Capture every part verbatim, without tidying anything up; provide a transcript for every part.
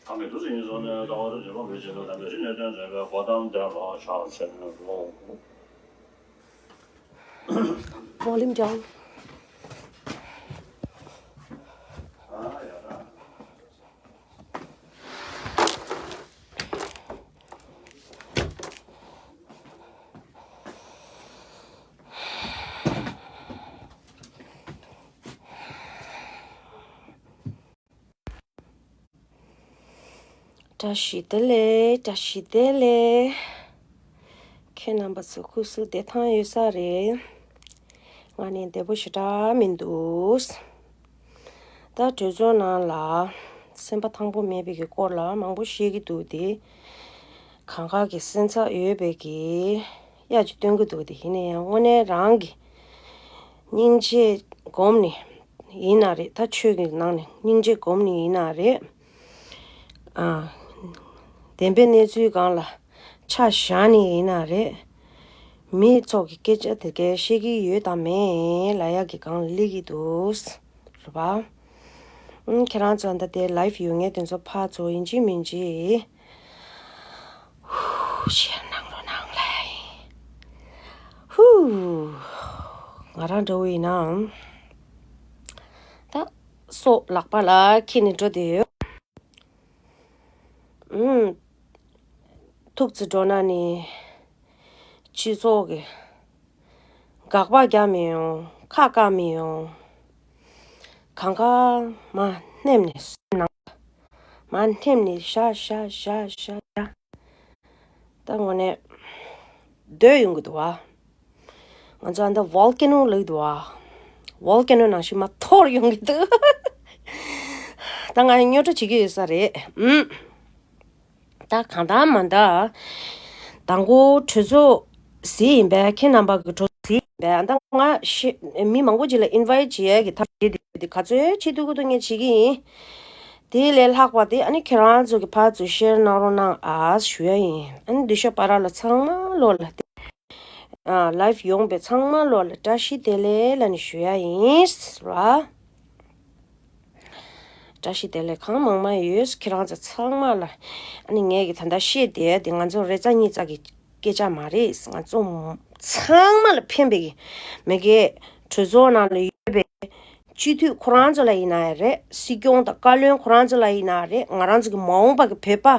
ཐ་མའི་དུས་སུ་ཡིན་སོགས་ནས་ལྟ་བ་རུ་འཇུག་པ་མི་བྱེད་དོ། དམ་པའི་ཆོས་ཉིད་དོན་མཛད་པའི་གོ་ཏམ་དེ་ལ་ཕྱག་འཚལ་ལོ། Volume down. བཀྲ་ཤིས་བདེ་ལེགས། བཀྲ་ཤིས་བདེ་ལེགས། ཁྱེད་རྣམ་པ་ཚོ་སྐུ་གཟུགས་བདེ་ཐང་ཡོད་ས་རེད། ང་ནི་བདེ་པོ་ཞེ་དྲག་མི་འདུག་ད་གྲོས་ཚོགས་ནང་ལ་སེམས་པ་ཐང་པོ་མེད་པའི་གི་སྐོར་ལ་མང་པོ་བཤད་ཀྱི་འདུག་དེ་གང་ག་གི་སེམས་འཚབ་ཡོད་པའི་གི་གཡའ་ཅིག་སྟོན་གྱི་འདུག་དེ་ཡིན་ན་ཡང་དངོས་གནས་རང་གི་སྙིང་རྗེ་སྒོམ་ནས་ཡིན་ན་རེད། ད་ཆོས་ཀྱི་ནང་ནས་སྙིང་རྗེ་སྒོམ་ནས་ཡིན་ན་རེད། ཨ། བདེན་པའི་གནས་ཚུལ་སྒང་ལ་ཆ་བཞག་ནས་ཡིན་ན་རེད། མི་ཚོགས་ཀྱི་སྐད་ཆ་དེ་གའི་བཤད་ཀྱི་ཡོད་དམ་མེད་ལབ་ཡག་གི་སྒང་ལ་སླེབས་ཀྱི་འདུག་རེད་པ། ཨང་། ཁྱེད་རང་ཚོ་ད་ལྟའི་ལའིབ་ཡོད་མཁན་དེ་ཚོ་ཕར་ཚུར་ཡིན་གཅིག་མིན་གཅིག་ཧུ། ཤེར་གནང་རོགས་གནང་ལགས། ཧུ། ང་རང་འདྲ་བོ་ཡིན་ནའང་། ད་སོ་ལག་པ་ལ་འཁྱེར་ནས་འགྲོ་བསྡད་ཡོད། ཨུམ། ཐུག་ཙི་འགྲོ་ན་ནི་སྤྱི་ཚོགས་ཀྱི་དགག་པ་རྒྱག་མི་ཡོང་། ཁ་བཀག་མི་ཡོང་། གང་ག་མ་སྣེམ་ནས་སེམས་ནང་མ་སྣེམ་ནས་ཤ་ཤ་ཤ་ཤ་ཤ། ད་དངོས་གནས་སྡོད་ཡོང་གི་འདུག་བ། ང་ཚོ་ཨ་འདྲ་ཝོལ་ཀེ་ནོ་ལབ་འདུག་བ། ཝོལ་ཀེ་ནོ་ནང་བཞིན་མར་འཐོར་ཡོང་གི་འདུག་ད་ང་རྙོག་དྲ་བྱེད་ཀྱི་ཡོད་ས་རེད། ཨུམ། ད་གང་ལྟར་མ་ལྟར། དང་པོ་གྲོས་ཚོགས་ཟིག་ཡིན་པས། ཁྱེད་རྣམ་པ་གི་གྲོས་ཚོགས་ཟིག་ཡིན་པས། ཨ་ད་ང་ཤེ་མི་མང་པོ་ཅིག་ལ་ཨིན་ཝའིཊ་བྱེད་ཡས་ཀྱི་ཐབས་བྱེད་དེ་ཡོད་དེ། ག་ཚོད་བྱེད་ཐུབ་ཀྱི་འདུག་ངས་བྱེད་ཀྱི་ཡིན། དེ་ལས་ལྷག་པ་དེ་ཨ་ནི་ཁྱེད་རང་ཚོ་གི་ཕར་ཚུར་ཤེར་གནང་རོགས་གནང་ཨ་ཞུ་ཡ་ཡིན། ཨ་ནི་འདི་ཤོག་པ་ར་ལ་ཚང་མ་ལོ་ལ་དེ། ཨ། ལའིབ་ཡོང་པའི་ཚང་མ་ལོ་ལ་བཀྲ་ཤིས་བདེ་ལེགས་ལབ་ནས་ཞུ་ཡ་ཡིན་ར། བཀྲ་ཤིས་བདེ་ལེགས་གང་མང་མང་ཡོད། ཁྱེད་རང་ཚོ་ཚང་མ་ལ། ཨ་ནི་ངས་ཀྱི་ད་ལྟ་བཤད་བསྡད་དེ་ང་ཚོ་རེ་ཙ་གཉིས་ཙ་གི་སྐད་ཆ་མ་རེད། ང་ཚོ་ཚང་མ་ལ་ཕན་པའི་གི་མི་སྒེར་གྲོས་ཚོགས་ནང་ལ་ཡོད་པའི་སྤྱི་འཐུས་ཁོ་རང་ཚོ་ལ་ཡིན་ན་ཡང་རེད། སྲིད་སྐྱོང་དང་བཀའ་བློན་ཁོ་རང་ཚོ་ལ་ཡིན་ན་རེད། ང་རང་ཚོ་གི་མ་འོངས་པ་གི་བོད་པ།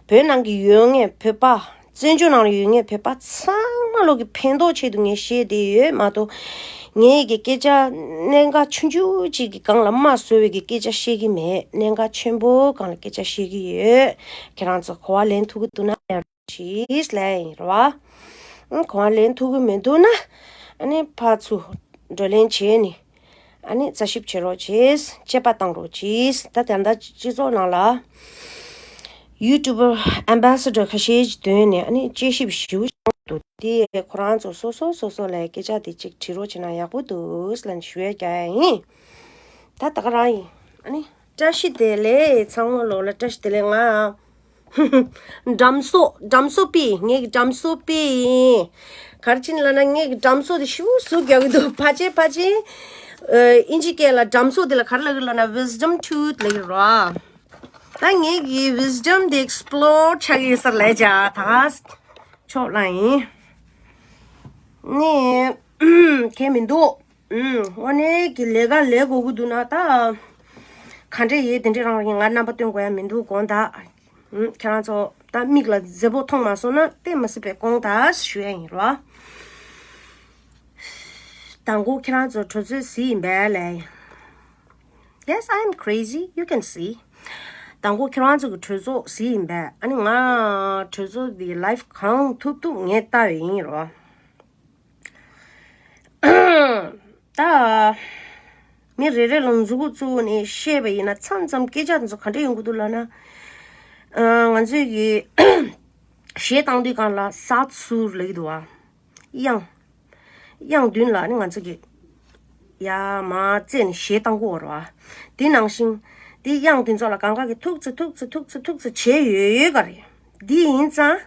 བོད་ནང་གི་ཡོད་མཁན་བོད་པ། བཙན་བྱོལ་ནང་ལ་ཡོད་མཁན་བོད་པ་ཚང་མ་ལོ་གི་ཕན་ཐོགས་ཆེད་དུ་ངས་བཤད་བསྡད་ཡོད་མ་གཏོགས། ངས་ཀྱི་སྐད་ཆ་གནད་འགག་ཆུང་ཆུང་ཅིག་གི་སྒང་ལ་མ་བཟོ་བའི་གི་སྐད་ཆ་བཤད་ཀྱི་མེད། གནད་འགག་ཆེན་པོ་སྒང་ལ་སྐད་ཆ་བཤད་ཀྱི་ཡོད། ཁྱེད་རང་ཚོ་གོ་བ་ལེན་ཐུབ་ཀྱི་འདུག་ན་ཡང་། ཞེས་ལབ་ཡིན་རེད་བ། ཨང་། གོ་བ་ལེན་ཐུབ་ཀྱི་མི་འདུག་ན། ཨ་ནི་ཕར་ཚུར་བགྲོ་གླེང་བྱས་ནས། ཨ་ནི་རྩད་ཞིབ་བྱེད་རོགས་བྱེད། དཔྱད་པ་བཏང་རོགས་བྱེད། ད་ད་ལྟ་སྤྱི་ཚོགས་ནང་ལ་ཡུ་ཊུབ་པར་ཨེམ་བྷེ་སེ་ཌར་ཁ་ཤས་ཀྱི་དོན་ནས་ཨ་ནི་དཔྱད་ཞིབ་ཞིབ་བྱུང་འདུག་དེ་ཁོ་རང་ཚོ་སོ་སོ་སོ་སོ་ལ་སྐད་ཆ་དེ་གཅིག་དྲི་རོགས་བྱས་ན་ཡག་པོ་འདུག་ལབ་ནས་ཞུ་ཡ་རྒྱག་ཡ་ཡིན། ད་ད་ག་རང་ཡིན། ཨ་ནི་བཀྲ་ཤིས་བདེ་ལེགས། ཚང་མ་ལོ་ལ་བཀྲ་ཤིས་བདེ་ལེགས། ང་འགྲམ་སོ། འགྲམ་སོ་པི། ངའི་འགྲམ་སོ་པི་ཡིན། ག་རེ་བྱས་ནས་ལབ་ན་ངའི་འགྲམ་སོ་དེ་ཞེ་པོ་ཟུག་རྒྱག་གི་འདུག་ཕལ་ཆེར་ཕལ་ཆེར། ཨ། ཨིན་ཇི་སྐད་ལ་འགྲམ་སོ་དེ་ལ་ག་རེ་ལབ་ཀྱི་ལབ་ན་wisdom tooth ལབ་ཀྱི་རེད། ད་ངའི་གི་wisdom དེ་explore ཆགས་ཀྱི་ཡོད་ས་ལབ་བྱས་ད་ཆོག་ལབ་ཡིན། ནི་གལ་མི་འདུག་ཨུམ། དངོས་གནས་ཀྱི་ལས་ཀ་ལས་དགོས་ཀྱི་འདུག་ན་ད། ག་འདྲས་ཡིན་དེ་འདྲས་རང་རང་ཡིན། ང་རྣམ་པ་སྟོན་དགོས་ཡ་མི་འདུག་དགོངས་དག་ཨུམ། ཁྱེད་རང་ཚོ་ད་མིག་ལ་མཛེས་པོ་མཐོང་མ་སོང་ན་བལྟས་མ་སྲིད་པའི་དགོངས་དག་ཞུ་ཡ་ཡིན་རོ། དང་པོ་ཁྱེད་རང་ཚོ་གྲོས་ཚོད་ཟིག་ཡིན་པས་ལས། Yes, I am crazy. You can see. དང་པོ་ཁྱེད་རང་ཚོ་གི་གྲོས་ཚོགས་ཟིག་ཡིན་པས། ཨ་ནི་ང་གྲོས་ཚོགས་འདི་ལའིབ་གང་ཐུབ་ཐུབ་ངས་ལྟ་བའི་ཡིན་རོ། ད། མི་རེ་རེ་ལ་མཛུ་གུ་བཙུགས་ནས་བཤད་པ་ཡིན་ན་མཚམས་མཚམས་སྐད་ཆ་དེ་ཚོ་ག་འདྲ་ཡོང་གི་འདུག་ལབ་ན། ཨ། ང་ཚོས་ཀྱི་གཞས་བཏང་དུས་སྒང་ལ་སཱཐ་སུར་ལབ་ཀྱི་འདུག་བ། དབྱངས། དབྱངས་མདུན་ལ་ནི་ང་ཚོ་གི་ཡར་མར་བརྩེས་ནས་གཞས་བཏང་གི་ཡོད་རེད་བ། དེ་ནང་བཞིན་དེ་དབྱངས་དེ་ཚོ་ལ་གང་ག་གི་ཐུག་ཙེ་ཐུག་ཙེ་ཐུག་ཙེ་ཐུག་ཙེ་བྱས་ཡོད་ཡོད་ག་རེད། འདི་ཡིན་ཙང་།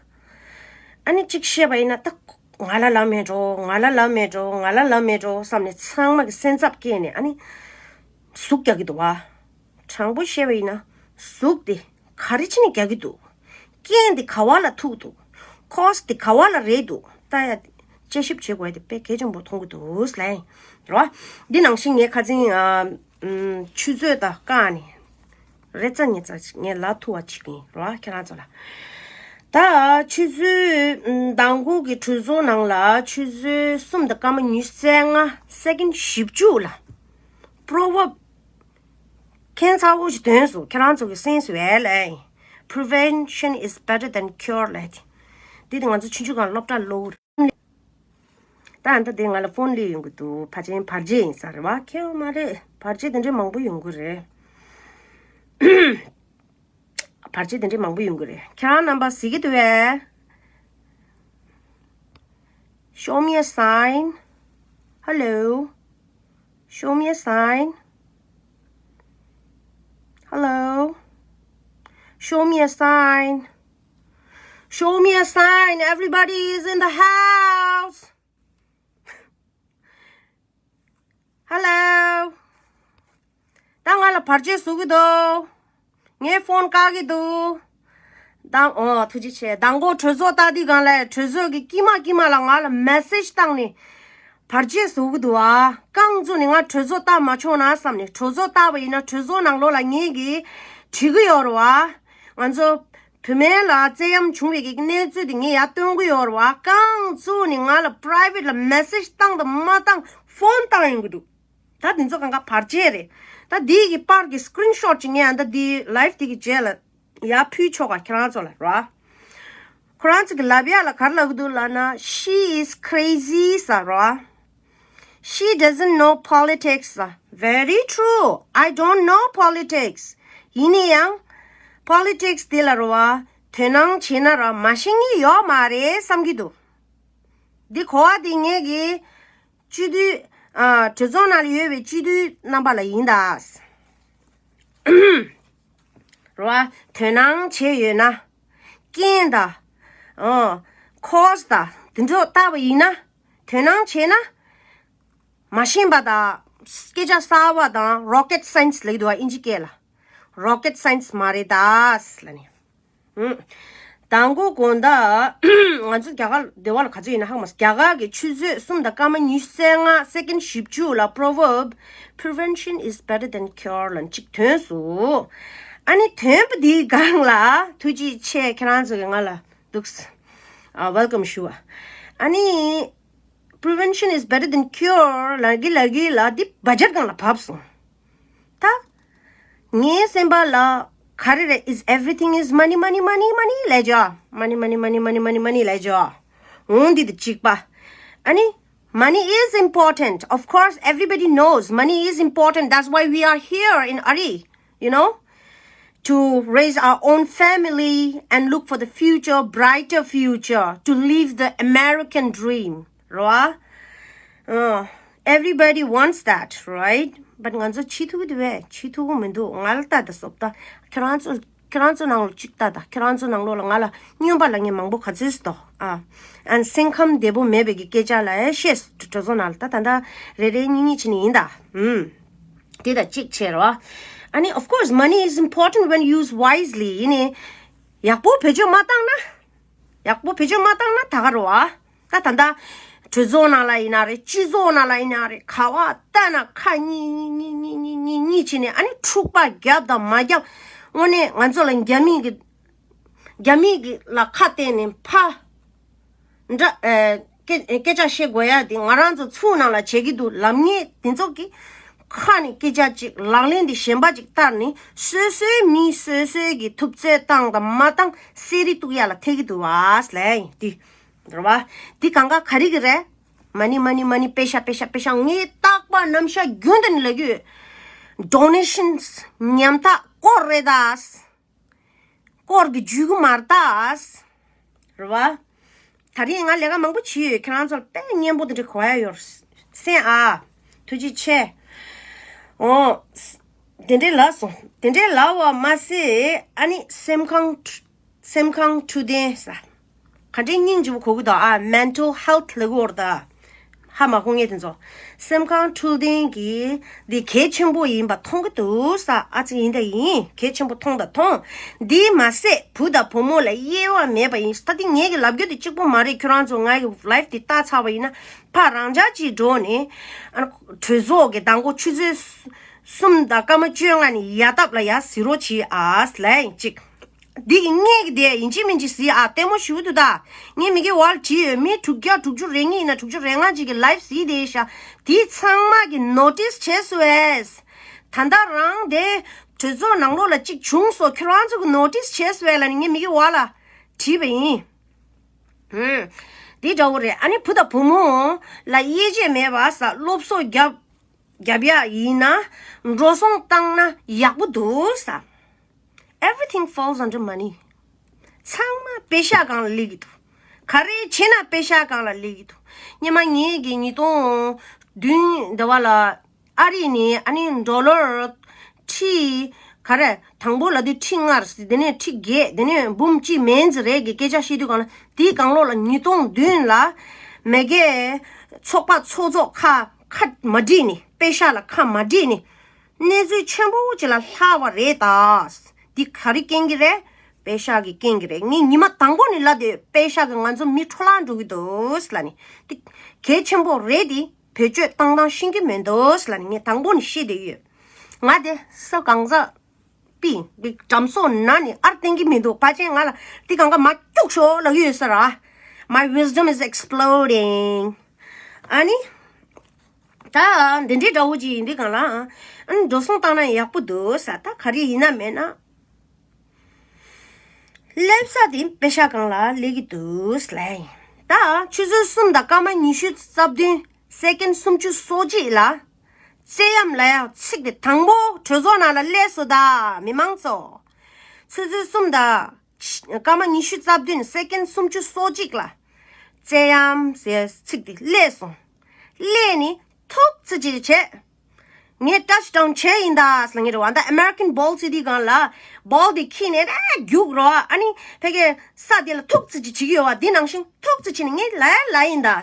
ཨ་ནི་གཅིག་བཤད་པ་ཡིན་ན་ད། ང་ལ་ལབ་མེད་འགྲོ། ང་ལ་ལབ་མེད་འགྲོ། ང་ལ་ལབ་མེད་འགྲོ་བསམ་ནས་ཚང་མ་གི་སེམས་འཚབ་སྐྱེས་ནས་ཨ་ནི་ཟུག་རྒྱག་གི་འདུག་བ། དྲང་པོ་བཤད་པ་ཡིན་ན་ཟུག་དེ་ཁ་ ག་རེ་བྱས་ནས་རྒྱག་གི་འདུག་རྐྱེན་དེ་ག་བ་ལ་ཐུག་འདུག cause དེ་ག་བ་ལ་རེད་འདུག་ལྟ་ཡ་དཔྱད་ཞིབ་བྱེད་དགོས་ཡ་དེ་དཔེ་གལ་ཆེན་པོ་མཐོང་གི་འདུག་ལབ་ཡིན་རོ། འདི་ནང་བཞིན་ངས་ཁ་སང་ཨ་ཨམ་ཆུ་ཚོད་དང་བཀག་ནས་རེ་ཙ་ཉེ་ཙ་ངས་ལབ་ཐུབ་པ་བྱེད་ཀྱི་ཡིན་རོ། ཁྱེད་རང་ཚོ་ལ། ད་ཆུ་ཚོད་ཨམ་མདང་དགོང་གི་གྲོས་ཚོགས་ནང་ལ་ཆུ་ཚོད་གསུམ་དང་སྐར་མ་ཉི་ཤུ་རྩ་ལྔ་སེ་ཀེན་བཞི་བཅུ་ལ་པོ་རོ་ཝརབ་ཁྱད་མཚར་པོ་ཞིག་ཐོན་སོང་། ཁྱེད་རང་ཚོ་གིས་གསན་སོང་ཨེ་ལབ་ཡིན། Prevention is better than cure ལབ་དེ། འདི་དེ་ང་ཚོ་ཆུང་ཆུང་སྒང་སློབ་གྲྭ་སློབ་རེད། ད་ཨ་ད་དེ་ང་ལ་ཕོན་སླེབས་ཡོང་གི་འདུག་ཕལ་ཆེར་བར་ཆད་ཡིན་ས་རེད་བ། ཁྱེད་མ་རེད། བར་ཆད་དེ་འདྲའི་མང་པོ་ཡོང་གི་རེད། བར་ཆད་དེ་འདྲའི་མང་པོ་ཡོང་གི་རེད། ཁྱེད་རང་རྣམ་པ་གཟིགས་ཀྱི་འདུག་གས། Show me a sign. Hello. Show me a sign. Hello. Show me a sign. Show me a sign. Everybody is in the house. Hello. ད་ང་ལ་བར་ཆད་བཟོ་གི་འདུག་ངའི་ཕོན་བཀག་གི་འདུག་ད་ཨོ་ཐུགས་རྗེ་ཆེ། མདང་དགོང་གྲོས་ཚོགས་ལྟ་དུས་སྒང་ལ་གྲོས་ཚོགས་ཀྱི་དཀྱིལ་མ་དཀྱིལ་མ་ལ་ང་ལ་མེ་སེ་ཇི་བཏང་ནས་བར་ཆད་བཟོ་གི་འདུག་ཨ། རྐང་བཙུགས་ནས་ང་གྲོས་ཚོགས་ལྟ་མ་ཆོག་ན་བསམ་ནས། གྲོས་ཚོགས་ལྟ་བ་ཡིན་ན་གྲོས་ཚོགས་ནང་ལོགས་ལ་ངེད་ཀྱིས་བྲིས་གི་ཡོད་རེད་བ། ང་ཚོ་བུད་མེད་ལ་བཙན་གཡེམ་བྱུང་བའི་གི་གནས་ཚུལ་དེ་ངས་ཡར་སྟོན་གི་ཡོད་རེད་བ། རྐང་བཙུགས་ནས་ང་ལ་པ་རའི་ཝེ་ཊི་ལ་མེ་སེ་ཇི་བཏང་དང་མ་བཏང་ཕོན་བཏང་ཡོང་གི་འདུག་ད་དེ་ཚོ་གང་ག་བར་ཆད་རེད། ད་འདི་གི་པར་གི་སི་ཀི་རིན་ཤོ་ཊི་ཅིག་ངས་ཨ་ད་འདི་ལའེབ་འདི་གི་རྗེས་ལ་ཡར་ཕུལ་ཆོག་ག་ཁྱེད་རང་ཚོ་ལ་ར། ཁོ་རང་ཚོ་གི་ལབ་ཡ་ལ་ག་རེ་ལབ་གི་འདུག་ལབ་ན། She is crazy ཟེར་ར། She doesn't know politics. Very true. I don't know politics. ཡིན་ན་ཡང་པོ་ལི་ཊིག་སི་དེ་ལ་ར་བ་དོ་སྣང་བྱེད་ན་ར་མ་ཤེས་ངེས་ཡོད་མ་རེད་བསམ་གྱི་འདུག་འདི་གོ་བ་འདི་ངེད་ཀྱི་སྤྱི་འཐུས་ཨ་གྲོས་ཚོགས་ནང་ལ་ཡོད་པའི་སྤྱི་འཐུས་རྣམ་པ་ལ་ཡིན་ད། ར་བ་དོ་སྣང་བྱས་ཡོད་ན། རྐྱེན་དང་། ཨ་ཁོ་སི་དང་དེ་ཚོ་ལྟ་བ་ཡིན་ན། དོ་སྣང་བྱས་ན། མ་ཤེས་པ་དང་། སྐད་ཆ་གསར་པ་དང་རོ་ཀེཊ་སའེན་སི་ལབ་ཀྱི་འདུག་བ་ཨིན་ཇི་སྐད་ལ། རོ་ཀེཊ་སའེན་སི་མ་རེད་ད་ལབ་ནས། ཨུམ། དང་པོ་དགོང་དག་ང་ཚོ་རྒྱ་གར་སྡེ་བ་ལ་ག་ཚོད་ཡིན་ན་ཧ་མ་སོང་། རྒྱ་གར་གྱི་ཆུ་ཚོད་གསུམ་དང་སྐར་མ་ཉི་ཤུ་རྩ་ལྔ་སེ་ཀེན་བཞི་བཅུ་ལ་པོ་རོ་ཝརབ། Prevention is better than cure ལབ་ཅིག་ཐོན་སོང་། ཨ་ནི་ཐོན་པ་འདིའི་སྒང་ལ་ཐུགས་རྗེ་ཆེ་ཁྱེད་རང་ཚོ་གིས་ང་ལ་འདུག་ཨ་ཝེལ་ཀམ་ཞུ་བ། ཨ་ནི། Prevention is better than cure ལབ་ཀྱི་ལབ་ཀྱི་ལ་འདི་བ་ཇེཊ་སྒང་ལ་བབས་སོང་། ད་ངའི་སེམས་པ་ལ་ག་རེ་རེད། Is everything is money, money, money, money ལབ་ཀྱི་ཡོད། Money, money, money, money, money, money ལབ་ཀྱི་ཡོད། འོང་འདི་དང་གཅིག་པ། ཨ་ནི། Money is important. Of course, everybody knows money is important. That's why we are here in Ari, you know, to raise our own family and look for the future, brighter future, to live the American dream. རོ། ཨ། Everybody wants that, right? But ང་ཚོ་བྱེད་ཐུབ་ཀྱི་འདུག་བས། བྱེད་ཐུབ་ཀྱི་མི་འདུག་ང་ལ་ལྟ་ད་སོབ་ད། ཁྱེད་རང་ཚོ་ཁྱེད་རང་ཚོ་ནང་ལོགས་གཅིག་ལྟ་ད། ཁྱེད་རང་ཚོ་ནང་ལོགས་ལ་ང་ལ་སྨྱོན་པ་ལབ་མཁན་མང་པོ་ག་ཚོད་ཅིག་འདུག་ཨ། ཨན་སེམས་ཁམས་བདེ་པོ་མེད་པའི་གི་སྐད་ཆ་ལབ་ཡ་བཤད་སོང་གྲོས་ཚོགས་ནང་ལ། ད་ད་ད་རེ་རེ་གཉིས་གཉིས་བྱས་ནས་ཡིན་ད། ཨུམ། དེ་ད་གཅིག་བྱས་རོ། ཨ་ནི། Of course, money is important when used wisely. ཡིན་ནའི་ཡག་པོ་བེད་སྤྱོད་མ་བཏང་ན། ཡག་པོ་བེད་སྤྱོད་མ་བཏང་ན་ད་ག་རེད་བ། ད་ད་ལྟ་གྲོས་ཚོགས་ནང་ལ་ཡིན་ན་རེད། སྤྱི་ཚོགས་ནང་ལ་ཡིན་ན་རེད། ག་བ་ལྟ་ན་ཁ་གཉིས་གཉིས་བྱས་ནས། ཨ་ནི་འཁྲུག་པ་བརྒྱབ་དང་མ་བརྒྱབ། དངོས་གནས་ང་ཚོ་ལ་རྒྱ་མི་གི་རྒྱ་མི་གི་ལ་ཁ་གཏད་ནས་ཕ་འདྲ་ཨེ་སྐད་སྐད་ཆ་བཤད་དགོས་ཡ་དེ་ང་རང་ཚོ་ཚུར་ནང་ལ་བྱེད་ཀྱི་འདུག་ལབ་མཁན་དེ་ཚོ་གི་ཁ་ནས་སྐད་ཆ་གཅིག་ལག་ལེན་དེ་གཞན་པ་གཅིག་བསྟར་ནས། སོ་སོའི་མི་སོ་སོའི་གི་ཐུབ་ཚོད་བཏང་དང་མ་བཏང་གསེར་རི་གཏུག་ཡ་ལ་ཐད་ཀྱི་འདུག་བ་ལབ་ཡིན་དེ། རེད་བ། འདི་གང་ག་ག་རེ་གི་རེད། མ་ཎི་མ་ཎི་མ་ཎི་པེ་ཤ་པེ་ཤ་པེ་ཤ། ངས་རྟག་པར་ནམ་ཞག་རྒྱུན་དུ་ནས་ལབ་ཀྱི་ཡོད། ཌོ་ནེ་ཤན་ཉམ་ཐག་སྐོར་རེད་ད། སྐོར་གི་འཇུག་གི་མ་རེད་ད། རེད་བ། ད་རིང་ང་ལས་ཀ་མང་པོ་བྱས་ཡོད། ཁྱེད་རང་ཚོར་དཔེ་སྙན་པོ་དེ་འདྲ་གོ་ཡ་ཡོད་སེམས་ཨ། ཐུགས་རྗེ་ཆེ། འོ། དེ་འདྲའི་ལབ་སོང་། དེ་འདྲའི་ལབ་པ་མ་ཟད། ཨ་ནི་སེམས་ཁམས། སེམས་ཁམས་འཕྲོད་བསྟེན་ཟེར། ག་འདྲའི་སྙིང་རྗེ་པོ་གོ་གི་འདུག་ཨ། མེན་ཊལ་ཧེལ་ཐི་ལབ་ཀྱི་ཡོད་རེད་ད། ཧ་མ་གོ་ངེས་དེ་ཚོ། སེམས་ཁམས་འཁྲུལ་ལྡན་གྱི་འདི་གལ་ཆེན་པོ་ཡིན་པ་མཐོང་གི་འདུག་ས། ཨ་ཙི་ཡིན་ད་ཡིན། གལ་ཆེན་པོ་མཐོང་ད་མཐོང་། འདི་མ་ཟད་བུ་དང་བུ་མོ་ལ་དབྱེ་བ་མེད་པ་ཡིན། ད་འདི་ངས་གི་ལབ་རྒྱུ་དེ་གཅིག་པོ་མ་རེད། ཁྱོད་རང་ཚོ་ང་གི་ལའིབ་དེ་ལྟ་ཚར་བ་ཡིན་ན་ཕར་རང་འཇགས་ཅིག་འགྲོ་ནས། ཨ་གྲོས་ཚོགས་ཀྱི་མདང་དགོང་ཆུ་ཚོད་གསུམ་དང་སྐར་མ་བཅོ་ལྔ་ནས་ཡ་ཐབ་ལ་ཡ་གཟིགས་རོགས་གྱིས་ཨ་ལན་གཅིག་འདི་གི་ངས་གི་དེ་ཡིན་གཅིག་མིན་གཅིག་ཟིག་ཨ་ལྟད་མོ་ཞུ་འདུག་ད། ངས་མི་གི་བར་བྲིས་ཡོད། མི་དྲུག་བརྒྱ་དྲུག་ཅུ་རེ་གཉིས་ཡིན་ན་དྲུག་ཅུ་རེ་ལྔ་ཅིག་གི་ལའིབ་གཟིགས་བསྡད་ཤག་དེ་ཚང་མ་གི་ནོ་ཊིས་བྱས་སོང་བས། ད་ལྟ་རང་དེ་གྲོས་ཚོགས་ནང་ལོགས་ལ་གཅིག་བྱུང་སོང་། ཁྱོད་རང་ཚོ་གི་ནོ་ཊིས་བྱས་སོང་བས་ལབ་ནས་ངས་མི་གི་བར་ལ་བྲིས་པ་ཡིན། ཧུམ། དེ་འདྲ་བོ་རེད། ཨ་ནི་བུ་དང་བུ་མོ་ལ་དབྱེ་འབྱེད་མེད་པ་ས་སློབ་གསོ་རྒྱབ། རྒྱབ་ཡག་ཡིན་ན། འགྲོ་སོང་བཏང་ན་ཡག་པོ་འདུག་ས། Everything falls under money. ཚང་མ་པེ་ཤ་སྒང་ལ་སླེབས་ཀྱི་འདུག་ག་རེ་བྱས་ན་པེ་ཤ་སྒང་ལ་སླེབས་ཀྱི་འདུག་སྔོན་མ་ངེད་ཀྱི་ཉིས་སྟོང་བདུན་འདི་བ་ལ་ཨ་རི་ནས་ཨ་ནི་ཌོ་ལར་ཁྲི་ག་རེ། དང་པོ་ལ་དུས་ཁྲི་ལྔ་རེད། དེ་ནས་ཁྲི་བརྒྱད། དེ་ནས་འབུམ་གཅིག་མན་ཙམ་རེད་གི་སྐད་ཆ་བཤད་དུས་གང་ལ། དེའི་གང་ལོག་ལ་ཉིས་སྟོང་བདུན་ལ་མ་གིའི་ཚོགས་པ་ཚོགས་གཙོ་ཁ་ཁ་མ་བསྒྲིགས་ནས། པེ་ཤ་ལ་ཁ་མ་བསྒྲིགས་ནས། གནས་ཚུལ་ཆེན་པོ་ཅིག་ལ་ལྷག་པ་རེད་ད། འདི་ག་རེ་རྐྱེན་གྱིས་རེད། པེ་ཤ་གི་རྐྱེན་གྱིས་རེད། ངས་ཉི་མ་དང་པོ་ནས་ལབ་བསྡད། པེ་ཤ་གིས་ང་ཚོ་མི་འཕྲོ་བརླག་འགྲོ་གི་འདུག་ལབ་ནས། འདི་གལ་ཆེན་པོ་རེད་དེ། བེད་སྤྱོད་བཏང་སྟངས་ཤེས་ཀྱི་མི་འདུག་ལབ་ནས་ངས་དང་པོ་ནས་བཤད་བསྡད་ཡོད། ང་དེ་ས་གང་ཟག་པི་འགྲམ་སོ་ན་ནས་ཨར་བསྟན་གྱི་མི་འདུག་ཕལ་ཆེར་ང་ལ་འདི་གང་ག་མར་སྐྱུག་ཤོག་ལབ་ཡོད་ས་ར། My wisdom is exploding. ཨ་ནི། ད་འདི་འདྲའི་འདྲ་བོ་ཅིག་ཡིན་དུས་གང་ལ། ཨ་ནི་འགྲོ་སོང་བཏང་ན་ཡག་པོ་འདུག་ས། ད་ག་རེ་ཡིན་ན་མེད་ན། སླེབས་ས་དེ་པེ་ཤ་སྒང་ལ་སླེབས་ཀྱི་འདུག་ལབ་ཡིན། ད་ཆུ་ཚོད་གསུམ་དང་སྐར་མ་ཉི་ཤུ་རྩ་བདུན་སེ་ཀན་སུམ་ཅུ་སོ་གཅིག་ལ། བཙན་གཡེམ་ལབ་ཡག་ཚིག་དེ་དང་པོ་གྲོས་ཚོགས་ནང་ལ་སླེབས་སོང་ད། མི་མང་ཚོ། ཆུ་ཚོད་གསུམ་དང་སྐར་མ་ཉི་ཤུ་རྩ་བདུན་སེ་ཀན་སུམ་ཅུ་སོ་གཅིག་ལ། བཙན་གཡེམ་ཟེར་ཚིག་དེ་སླེབས་སོང་། སླེབས་ནས་ཐུག་ཙི་ཅིག་བྱས། ངས་ཊཆ་ཌའོན་བྱས་ཡིན་ད་ཟེར་ལབ་ཀྱི་རེད་བ། ད་ཨ་མེ་རི་ཀན་བོལ་ཟེར་དུས་སྒང་ལ་བོལ་དེ་ཁྱེར་ནས་རེ་རྒྱུག་རོགས། ཨ་ནི་ཕ་གིའི་ས་དེ་ལ་ཐུག་ཙི་ཅིག་བྱེད་ཀྱི་ཡོད་བ། དེ་ནང་བཞིན་ཐུག་ཙི་བྱས་ནས་ངས་ལབ་ལབ་ཡིན་ད།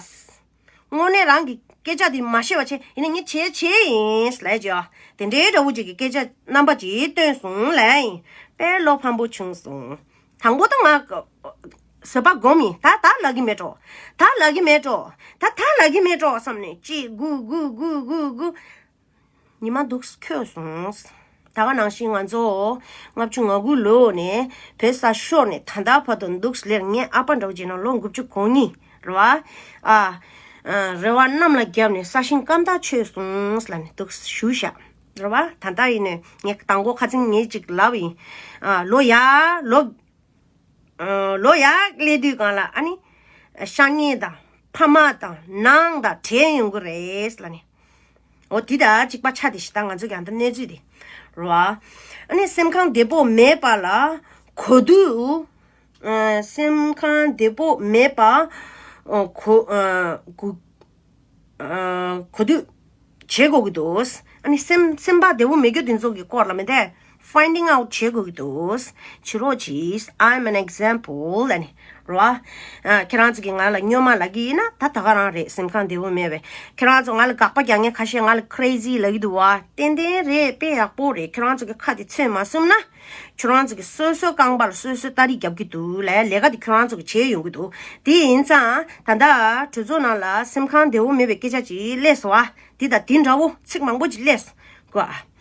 དངོས་གནས་རང་གི་སྐད་ཆ་དེ་མ་བཤད་པ་བྱས་ཡིན་ན་ངས་བྱས་བྱས་ཡིན་ལབ་ཀྱི་ཡོད། དེ་འདྲའི་འདྲ་བོ་ཅིག་གི་སྐད་ཆ་རྣམ་པ་ཅིག་བཏོན་སོང་ལབ་ཡིན། དཔེ་བློ་ཕམ་པོ་བྱུང་སོང་། དང་པོ་ད་ང་བཟོད་པ་སྒོམ་ཡིན། ད་ད་ལབ་ཀྱི་མེད་འགྲོ། ད་ལབ་ཀྱི་མེད་འགྲོ། ད་ད་ལབ་ཀྱི་མེད་འགྲོ་བསམ་ནས་གཅིག་སྒུག་སྒུག་སྒུག་སྒུག་སྒུག་ཉི་མ་འདུག་འཁྱོལ་སོང་། ད་ག་ནང་བཞིན་ང་ཚོ་ལྔ་བཅུ་ང་དགུ་ལོ་ནས་བོད་ས་ཤོར་ནས་ད་ལྟ་བར་དུ་འདུག་ལེར། ངའི་ཨ་ཕ་འདྲ་བོ་བྱས་ན་ལོ་དགུ་བཅུ་གོ་གཉིས་རེད་བ། ཨ། ཨ། རེ་བ་གནམ་ལ་བརྒྱབ་ནས་ས་ཞིང་སྐམ་ཐག་ཆོད་སོང་ལབ་ནས་འདུག་ཞུ་བཞག་རེད་བ། ད་ལྟ་ཡིན་ནས་ངས་དང་པོ་ཁ་སང་ངས་ཅིག་ལབ་ཡིན། ཨ། ལོ་ཡ་ལོ། ཨ། ལོ་ཡག་སླེབས་དུས་སྒང་ལ་ཨ་ནི། ཤ་ཉེ་དང་ཕ་མ་དང་ནང་དང་བྲལ་ཡོང་གི་རེད་ལབ་ནས། འོ་དེ་དང་གཅིག་པ་ཆགས་བསྡད་ཤག་ད་ང་ཚོ་གི་ཨ་ད་གནས་ཚུལ་དེ་རེད་བ། ཨ་ནི་སེམས་ཁམས་བདེ་པོ་མེད་པ་ལ་གོ་དུས། ཨ། སེམས་ཁམས་བདེ་པོ་མེད་པ། ཨ། གོ། ཨ། གོ། ཨ། གོ་བསྡུར་བྱེད་དགོས་ཀྱི་འདུག་ཨ་ནི་སེམས་སེམས་པ་བདེ་པོ་མེད་རྒྱུ་དེ་ཚོ་གི་སྐོར་ལ་མི་འདས་finding out བྱེད་དགོས་ཀྱི་འདུག་བྱེད་རོགས་གྱིས། I'm an example ལབ་ནས་རོ། ཨ། ཁྱེད་རང་ཚོ་གིས་ང་ལ་སྨྱོན་མ་ལབ་ཀྱི་ཡིན་ན་ད་ད་ག་རང་རེད། སེམས་ཁམས་བདེ་པོ་མེད་པས། ཁྱེད་རང་ཚོ་ང་ལ་དགག་པ་རྒྱག་མཁན་ཁ་ཤས་ང་ལ་crazy ལབ་ཀྱི་འདུག་བ། ཏན་ཏན་རེད། དཔེ་ཡག་པོ་རེད། ཁྱེད་རང་ཚོ་གི་ཁ་དེ་ཚོད་མ་བསུབ་ན། ཁྱོད་རང་ཚོ་གི་སོ་སོའི་རྐང་པ་ལ་སོ་སོས་སྟ་རེ་རྒྱབ་ཀྱི་འདུག་ལས། ལས་ཀ་དེ་ཁྱོད་རང་ཚོ་གི་བྱས་ཡོང་གི་འདུག་དེ་ཡིན་ཙང་ད་ལྟ་གྲོས་ཚོགས་ནང་ལ་སེམས་ཁམས་བདེ་པོ་མེད་པའི་སྐད་ཆ་ཅིག་སླེབས་སོང་ཨ། དེ་དང་དེ་འདྲ་བོ་ཚིག་མང་པོ་ཅིག་སླེབས་སོང་གོ་ཨ།